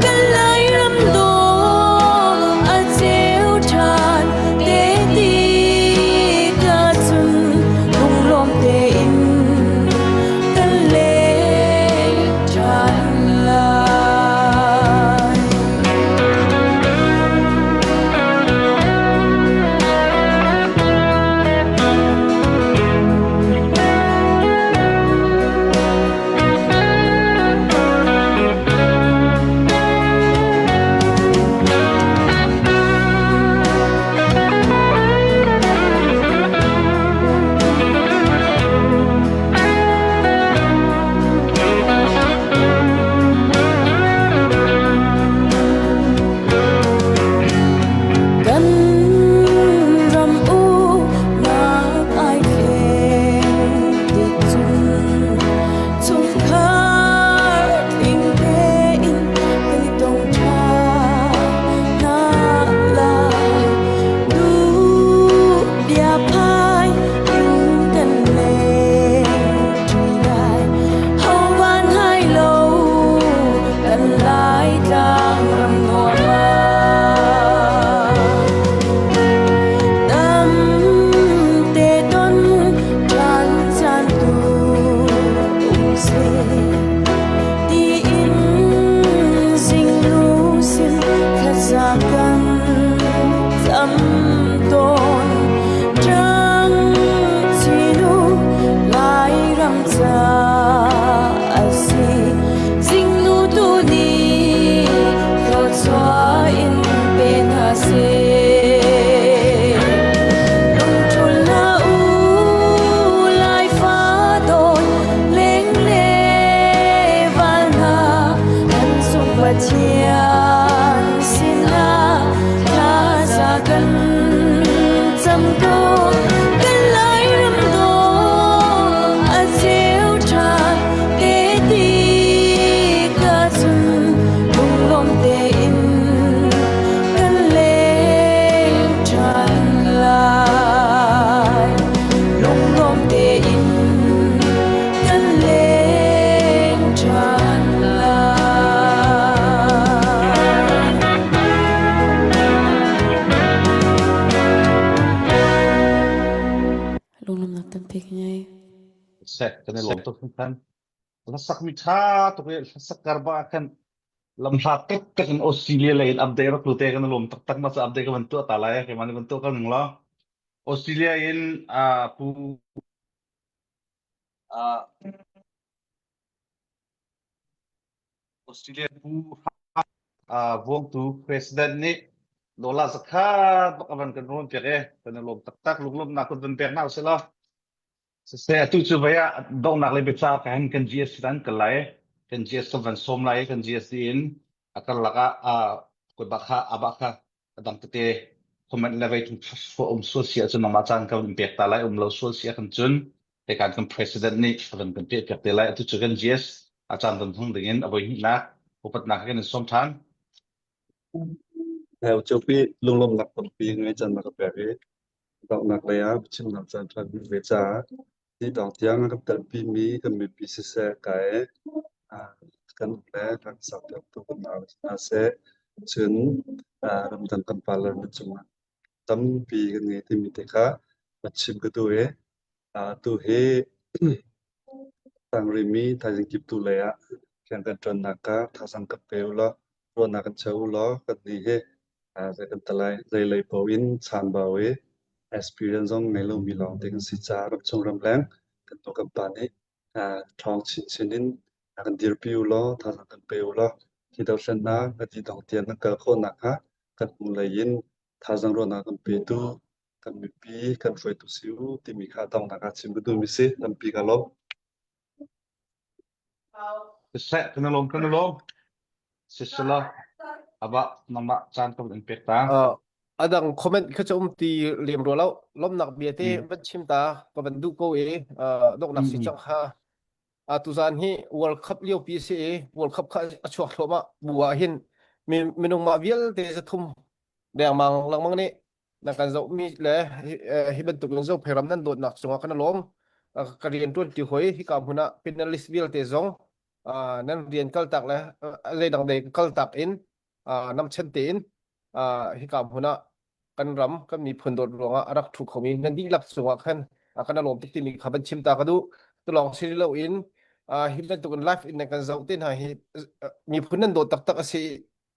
kan Lairam dawh a ceu ṭhan te tikah cun lunglawm tein kan leng ṭhan lai. Kan ram uknak ai thleng tik cun chungkhar tling tein kan i tong ṭhan hna lai. Duhbia phai in kan leng ṭi lai. Ho van hai lo kan Laitlang ram nuam ah. Dam te ton ṭan caan tu um seh tiin zingnu sin thlaza kan cam tawn. Ṭang chinu Lairam ca a si. Zingnu tu nih thluachuah in pe hna seh. Lungṭhul hlah u, Laifa dawt lengle val hna, kan cung Pathian sinah thlaza kan cam ko. Kan Lairam dawh a ceu ṭhan te tikah cun lunglawm tein kan leng. tampi ka ngei. Seh kan i lawm tuk hringhran. Hlasak mi ṭha tuk i hlasak karba ah khan lamhla taktak in Australia lei in update rak tu te kan i lawm taktak ma cu update ka van tuah ta lai keimah nih van tuah ko ning law Australia in uh, pu uh, Australia pu uh, vuangtu president nih dollar zakhat bak avan kan rawn piak e kan i lawm taktak lunglawmnak kut van pek na usih law Siseh, atu cu vei ah donghnak le biaca ka hen kan GS an kal lai. Kan GS kan van sawm lai i kan GS in a karlak ah ah kut bak kha abah kha a dang tete comment le vei tung um sual si ahcun nangmah caan kan in pek ta lai um lo sual si ahcun cun tekan kan president nih a van kan pek piak te lai atu cu kan GS a caan van hmang ding in a voi hnihnak upatnak kan in sawm than. Heu Copi lunglawmhnak tampi ngei caan na ka pek i Donghnak lei ah chimnak caan ṭha bik ve caah hi dong tiang a kan telpimi kan mipi siseh kai kan le kan sakpiaktu kan nau hna seh cun ramdang kan parliament cungah tampi kan ngei timi te kha va chim ka duh i tu hi Tangrimi thaizing kiptu lei ah rian kan ṭuannak kha thazaang kan pe u law ruahnak kan cheu u law kannih hi zei kan ti lai zei lei paoh in chaanbau i experience zong ngei lomi lawngte kan si caah ramchung ramleng kan nu kan pa nih ṭhawng chinchin in kan dirpi u law thazaang kan pe u law hi dothlennak a dih dong tiang kan kal khawh nakhnga kan hnulei in thazaang ruahnak kan petu kan mipi kan hruaitu si u timi kha donghnak ah chim ka duhmi si tampi ka lawm. Siseh, kan i lawm, kan i lawm. Sisela, aba nangmah caan ka in pek ta. Uh, adang comment kha chu um ti lem ro lo lomnak bia te Mm. van chim ta ka van duh ko e uh, donghnak Mm. si mm. chang kha a tuzan hi World Cup lio pi si e World Cup kha a chuak thluahmah bu ah hin mi minung ma vialte zathum dengmang lengmang nih nan kan zohmi le hi bantuk in Zophei ram nan dawtnak cungah kan lawm. Ka rian ṭuan ti hoi hika hmun ah panelist vialte zong nan rian kaltak le leidang dei kaltak in namchan tein hika hmun ah kan ram kan miphun dawt ruangah a rak ṭhu khomi nan dihlak cungah khan kan lawm tuk timi kha van chim ta ka duh. Tulawng si loin hi bantuk in live in nan kan zoh te hna hi miphun nan dawt taktak a si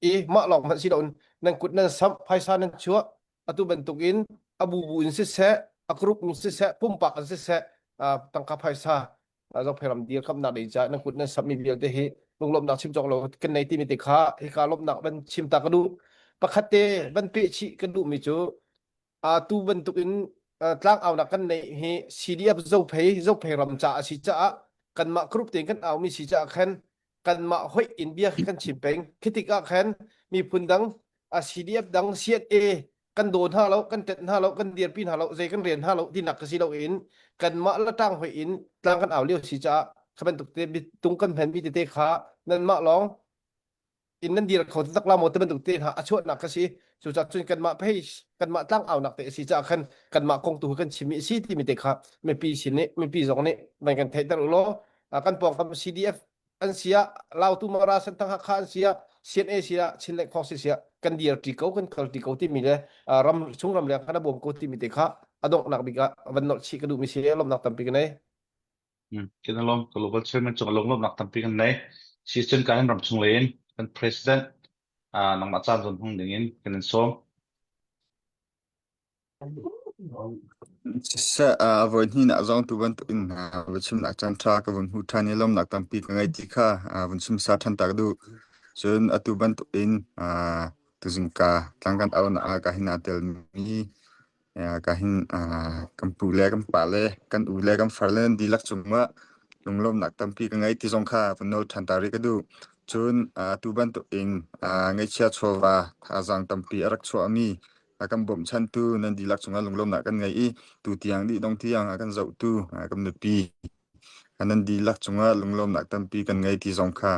i mah lawng hmanh si loin nan kut nan samh phaisa nan chuah atu bantukin a bubu in siseh a group in siseh pumpak in siseh tangka phaisa zokphei ram dirkamnak ding caah nan kut nan samhmi vialte hi lunglawmhnak chim cawk lo kan nei timi te kha hika lawmhnak van chim ta ka duh pakhat te van peh chih ka duhmi cu tu bantuk in tlangaunak kan neih hi CDF Zophei Zophei ram ca a si caah kanmah group tein kan aumi si caah khan kanmah hoih in bia kan chim peng khi tikah khan miphun dang a CDF dang CNA kan daw hna lo kan tet hna lo kan dirpi hna lo zei kan rian hna lo tinak ka si lo in kanmah la tang hoih in tlang kan au lio si caah kha bantuk te tung kan hman mi tete kha nanmah lawng in nan dir kho tak la maw te bantuk te hna a chuahnak ka si cucaah cun kanmah phei kanmah tlang aunak te a si caah khan kanmah kong tu kan chimmi a si timi te kha mipi sin nih mipi zong nih van kan theihter u law kan pawngkam CDF an sia Lautu Mara Senthang Hakha an sia CNA sia Chin le Khong si sia kan dir ṭi ko kan kal ṭi ko timi le ram chung ram leng kan bawm ko timi te kha a donghnak bik ah van nolh chih ka duhmi si lawmnak tampi ka nei Kan i lawm. Global Chairman cung lunglawmhnak tampi kan nei. Si cun kan ram chung lei in kan president nangmah caan zawn hmang ding in kan in sawm. Siseh, a voi hnihnak zong tu bantuk in va chimnak caan ṭha ka vun hmu ṭhan i lawmhnak tampi ka ngei ti kha vun chim sa ṭhan ta ka duh. Cun atu bantuk in tuzingka tlang kan aunak ah ka hin aa telmi Ka hin kan pu le kan pa le kan u le kan far le nan dihlak cungah lunglawmhnak tampi ka ngei ti zong kha van nawl ṭhan ta rih ka duh. Cun atu bantuk in ngaihchia chawva thazaang tampi a rak chuahmi a kan bawmchantu nan dihlak cungah lunglawmhnak kan ngei i tu tiang dih dong tiang a kan zohtu kan mipi nan dihlak cungah lunglawmhnak tampi kan ngei ti zong kha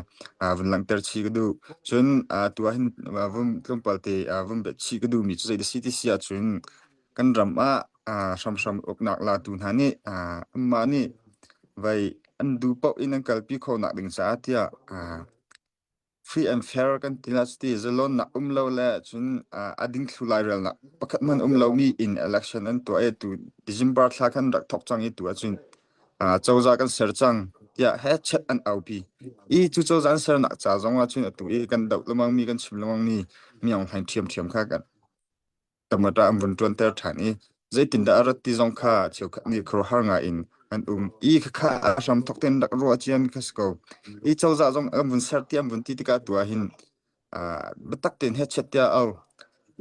vun langhter chih ka duh. Cun tu ah hin vun tlawmpal te vun bet chih ka duhmi cu zei si ti si ahcun kan ram ah hramhram uknak latu hna nih anmah nih vai an duh paoh in an kalpi khawhnak ding caah tiah. Free and fair kan ti la cuti zalonnak um lo le cun a dingthlu lairelnak pakhat hmanh um lomi in election an tuah i tu December thla khan rak thawk cang i tu ahcun cozah kan ser cang tiah hechet an aupi. I cu cozah an sernak ca zong ah cun atu i kan doh lengmang mi kan chim lengmang mi Myaung Hlaing ṭhiamṭhiam kha kan tamata an vun ṭuanter ṭhan i zeitindah a rat ti zong kha cheukhat nih khuaruahhar ngai in an um i khakha a hram thawk tein rak ruah cian kha si ko. I cozah zong an vun ser ti an vun ti tikah tu ah hin biatak tein hechet tiah au.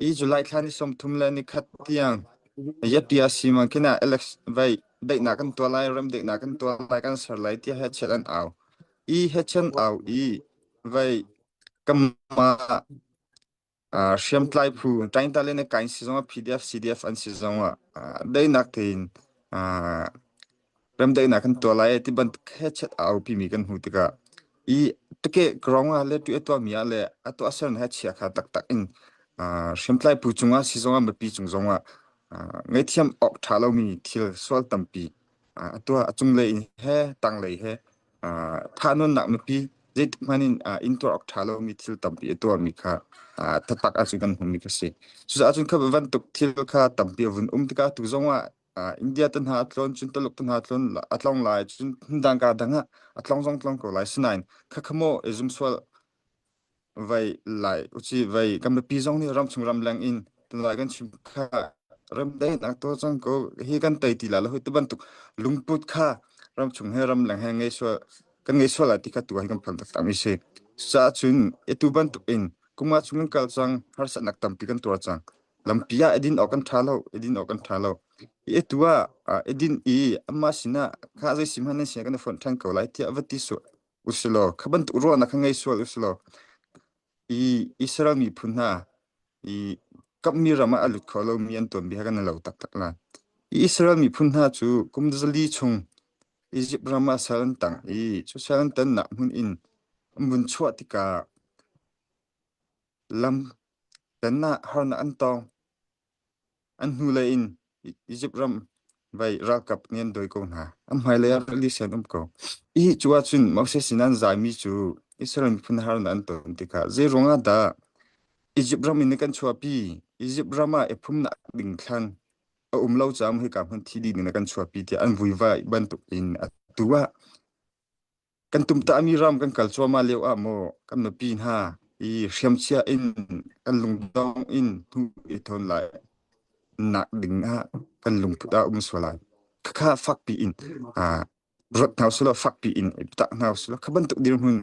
I July thla ni 30 le ni khat tiang yatia siman khin ah Alex vai daihnak kan tuah lai rem daihnak kan tuah lai kan ser lai tiah hechet an au. I hechet au i vai kamah Hriamtlai phu Ṭaingta le Kain si zongah PDF, CDF an si zongah daihnak tein remdaihnak kan tuah lai ti bantuk hechet a aupimi kan hmuh tikah i tike ground ah le tu a tuahmi ah le a tuahser he chia kha taktak in hriamtlai phu cungah si zongah mipi cung zongah ngaihthiam awk ṭha lomi thil sual tampi a tuah a cunglei he tanglei he thahnawnnak mipi zeitik hmanh in intuar awk ṭha lomi thil tampi a tuahmi kha taktak ahcun kan hmuhmi kha si. Cucaah cun kha bantuk thil kha tampi a vun um tikah tu zongah India te hna a tlawn cun Taluk te hna a tlawn a tlawng lai cun hmundang ka dang ah a tlawng zong tlawng ko lai sinain kha kha maw i zum sual vai lai uci vai kan mipi zong nih ramchung ramleng in tunlai kan chim kha remdaihnak to cang ko hi kan tei ti la lo hi tu bantuk lungput kha ramchung he ramleng he ngei sual kan ngei sual lai ti kha tu hi kan phang taktak mi si cucaah cun atu bantuk in kuma chung kan kal cang harsatnak tampi kan tuar cang lampi ah edin awk kan ṭha lo edin awk kan ṭha lo i atu ah edin i amah sinah kha zei sim hmanh nan sin kan i fonh ṭhan ko lai tiah va ti sual usilaw kha bantuk ruahnak kha ngei sual usilaw i Israel miphun hna i kamhmi ram ah a lut kho lomi an tuanbia kan i lo taktak lai. I Israel miphun hna cu kum zali chung Izipt ram ah sal an tang i cu sal an tannak hmun in an vun chuah tikah lam tan ah harnak an tong. An hnulei in Izipt ram vai ralkap nih an dawi ko hna. An hmailei ah rili sen um ko. Hi cu ahcun Moses sin an zaimi cu Israel miphun harnak an ton tikah zei ruangah dah Izipt ram in kan chuahpi? Izipt ram ah i phumnak ding thlan a um lo caah hika hmun thi ding in kan chuahpi tiah an vuivai bantuk in atu ah Kan tumtahmi ram kan kal cuahmah lio ah maw kan nupi hna i hriamchia in kan lungdong in hnu i thawn lai nak ding ah kan lungput ah um sual lai. Khakha fakpi in ruat hna usulaw fakpi in i biatak hna usulaw kha bantuk dirhmun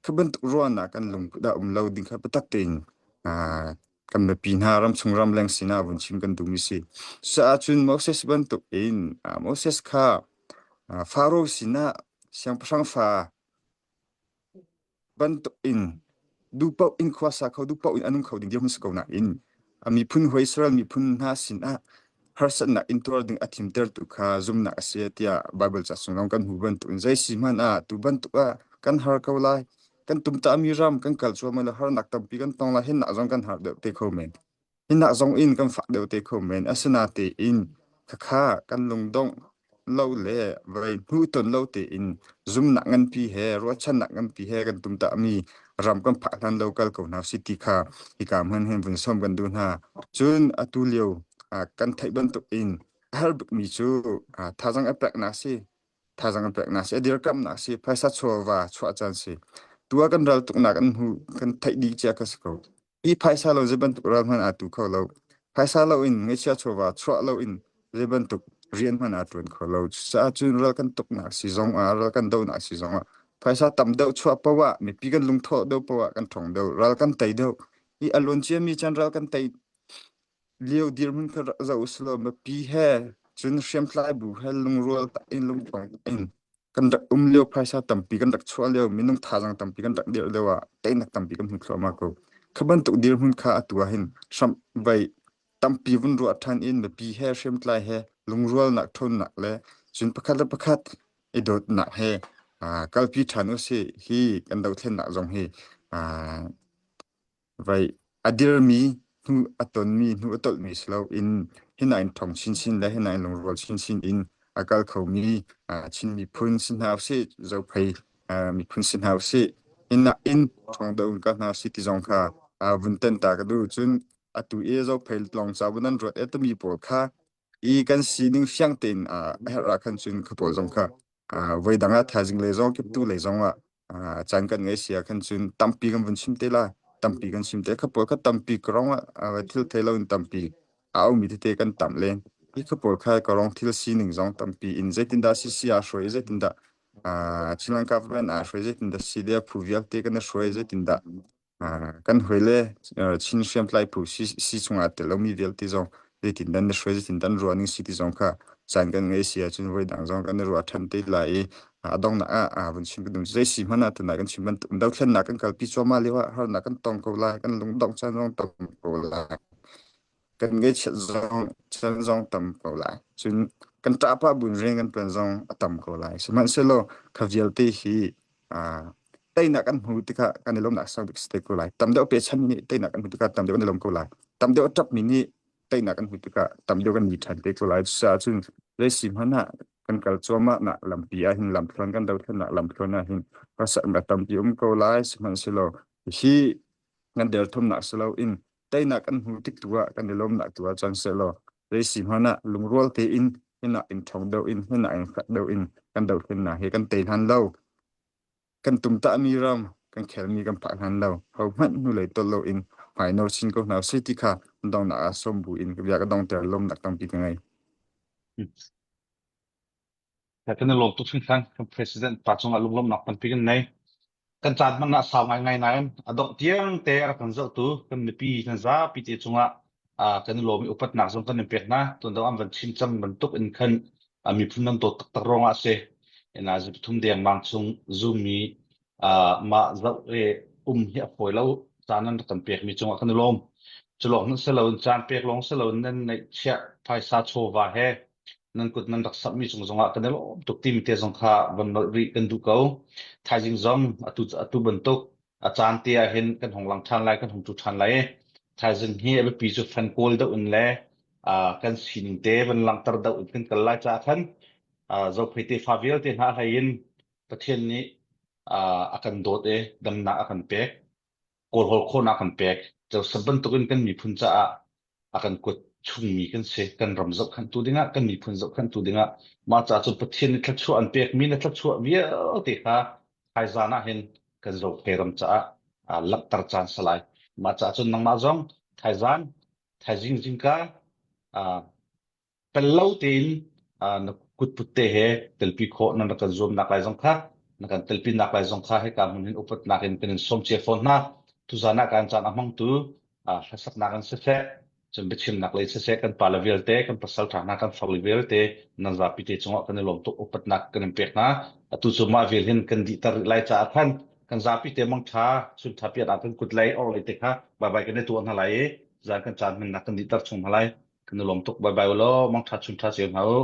kha bantuk ruahnak kan lungput ah um lo ding kha biatak tein kan mipi hna ramchung ramleng sinah vun chim kan duhmi si. Cucaah cun Moses bantuk in Moses kha Faro sinah siangpahrang fa bantuk in duhpaoh in khua sa kho duhpaoh in a nung kho ding dirhmun si ko nain a miphun hawi Israel miphun hna sinah harsatnak intuar ding a thimtertu kha zumnak a si tiah Baibal ca chung zong kan hmu bantuk in zei si hmanh ah tu bantuk ah kan har ko lai kan tumtahmi ram kan kal cuahmah le harnak tampi kan tong lai hinnak zong kan har deuh te kho men Hinak zong in kan fak deuh te kho men. Asinatein khakha kan lungdongh lo le vawlei hmuhton lo tein zumnak nganpi he ruahchannak nganpi he kan tumtahmi ram kan phak hlan lo kal ko hna si ti kha hika hmun hin vun sawm kan duh hna. Cun atu lio kan theih bantuk in a har bikmi cu thazaang a peknak si thazaang a peknak si a dirkamnak si phaisa chawva chuah caan si tu ah kan ral tuknak an hmu kan theih dih cia ka si ko Hi phaisa lo zei bantuk ral hmanh aa tu kho lo. Phaisa lo in ngeihchiah chawva chuah lo in zei bantuk rian hmanh aa ṭuan kho lo. Cucaah cun ral kan tuknak si zong ah, ral kan dohnak si zong ah phaisa tam deuh chuah paoh ah mipi kan lungthawh deuh paoh ah kan ṭhawng deuh, ral kan tei deuh. Hi a luan ciami caan ral kan tei lio dirhmun kha zoh usih law mipi he cun hriamtlai bu he lungrual in lungtong in kan rak um lio phaisa tampi kan rak chuah lio minung thazaang tampi kan rak dirh lio ah teinak tampi kan hmu thluahmah ko. Kha bantuk dirhmun kha atu ah hin hramh vai tampi vun ruah ṭhan in mipi he hriamtlai he lungrualnak ṭhawnnak le cun pakhat le pakhat i dawtnak he kalpi ṭhan usih hi kan dothlennak zong hi Vai a dirmi hnu a tonmi hnu a tolhmi si loin hina in ṭhawng chinchin le hina in lungrual chinchin in a kal khomi Chin miphun si hna usih, Zophei miphun si hna usih. Inn in ṭhawng deuh in ka hna si ti zong kha vun ten ta ka duh. Cun atu i Zophei lawng ca vun an ruat e timi pawl kha i kan sining fiang tein a herh ah khan cun kha pawl zong kha voi dang ah thaizing lei zong kiptu lei zong ah caan kan ngei si ah khan cun tampi kan vun chim te lai. Tampi kan chim te. Kha pawl kha tampi ka rong ah thil thei lo in tampi a aumi tete kan tam len. Hi kha pawl kha ka rong thil sining zong tampi in zeitindah sisi aa hruai zeitindah Chinland government aa hruai zeitindah si le phu vialte kan i hruai zeitindah kan hawile Chin hriamtlai phu si chungah tel lomi vialte zong zeitindah na hruai zeitindah an ruah ning si ti zong kha caan kan ngei si ahcun voi dang zong kan i ruah ṭhan te lai i a donghnak ah vun chim ka duh zei si hmanh ah tunai kan chim bantuk dothlennak kan kalpi cuahmah lio ah harnak kan tong ko lai kan lungdongh caan zong tam ko lai kan ngaihchiat zong chan zong tam ko lai. Cun kan ṭahpah buin rian kan ṭuan zong a tam ko lai. Sihmanhsehlaw kha vialte hi uh, teinak kan hmu tikah kan i lawmnak sang bik si te ko lai. Tam deuh pechanmi nih teinak kan hmu tikah tam deuh kan i lawm ko lai. Tam deuh a ṭapmi nih teinak kan hmu tikah tam deuh kan ni ṭhan te ko lai. Cucaah cun zei si hmanh ah kan kal cuahmah nak lampi ah hin lamthluan kan dothlennak lamthluan ah hin harsatnak tampi um ko lai. Sihmanhsehlaw hi kan derthawmnak si loin teinak kan hmu tik tu ah kan i lawmnak tu ah cang sehlaw zei si hmanh ah lungrual tein hinak in ṭhawng deuh in hinak in fek deuh in kan dothlennak hi kan tei hlan lo kan tumtahmi ram kan khelmi kan phak hlan lo ho hmanh hnulei tolh loin hmai nor chin ko hna usih ti kha donghnak ah sawm bu in bia ka dongter lawmnak tampi ka ngei. Kan i lawm tuk hringhran. Kan President pa cungah lunglawmhnak tampi kan nei. Kan caan hman ah sau ngaingai nain a dongh tiang te a rak kan zohtu kan mipi kan zapi te cungah kan i lawm i upatnak zong kan in pek hna. Tuan deuh an van chim cang bantuk in khan miphun nan dawt taktak ruangah a si. Ina zi pathum dengmang chung Zoom mi mah zoh i um hi a fawi lo. Caan nan rak kan pekmi cungah kan i lawm. Cu lawng hmanh si loin caan pek lawng si loin nan neihchiah phaisa chawva he nan kut nan rak samhmi cung zongah kan i lawm tuk timi te zong kha van nolh rih kan duh ko. Thaizing zong atu atu bantuk a caan te ah hin kan hung lang ṭhan lai, kan hung tu ṭhan lai i thaizing hi a biapi cu fan kawl deuh in le uh, kan sining te van langhter deuh in kan kal lai caah khan uh, Zophei tefa vialte hna hlei in Pathian nih uh, a kan dawt i damnak a kan pek. Kawlhawl khawhnak kan pek. Joseph bantukin kan miphun caah a kan kuat chungmi kan si. Kan ram zohkhenhtu dingah, kan miphun zohkhenhtu dingah mah caah cun Pathian nih thluachuah an pekmi na thluachuah vialte kha thaizan ah hin kan Zophei ram caah langhter caan si lai. Mah caah cun nangmah zong thaizan, thaizing zingka Pel lo tein na kutput te he telpi khawh nan rak kan zuamnak lai zong kha na kan telpinak lai zong kha hika hmun hin upatnak in kan in sawm cia fawn hna. Tuzan ah kan caan a hmangtu hlasaknak in siseh, cun biachimnak lei siseh kan pale vialte, kan pasal ṭha hna, kan farle vialte nan zapi te cungah kan i lawm tuk upatnak kan in pek hna. Atu cu mah vial hin kan dihter rih lai caah khan kan zapi te mangṭha chun ṭha pian ah kan kut lei or lei te kha bye bye kan i tuah hna lai i zan kan caan hmannak kan dihter chung hna lai. Kan i lawm tuk. Bye bye u law. Mangṭha chun ṭha cio hna u.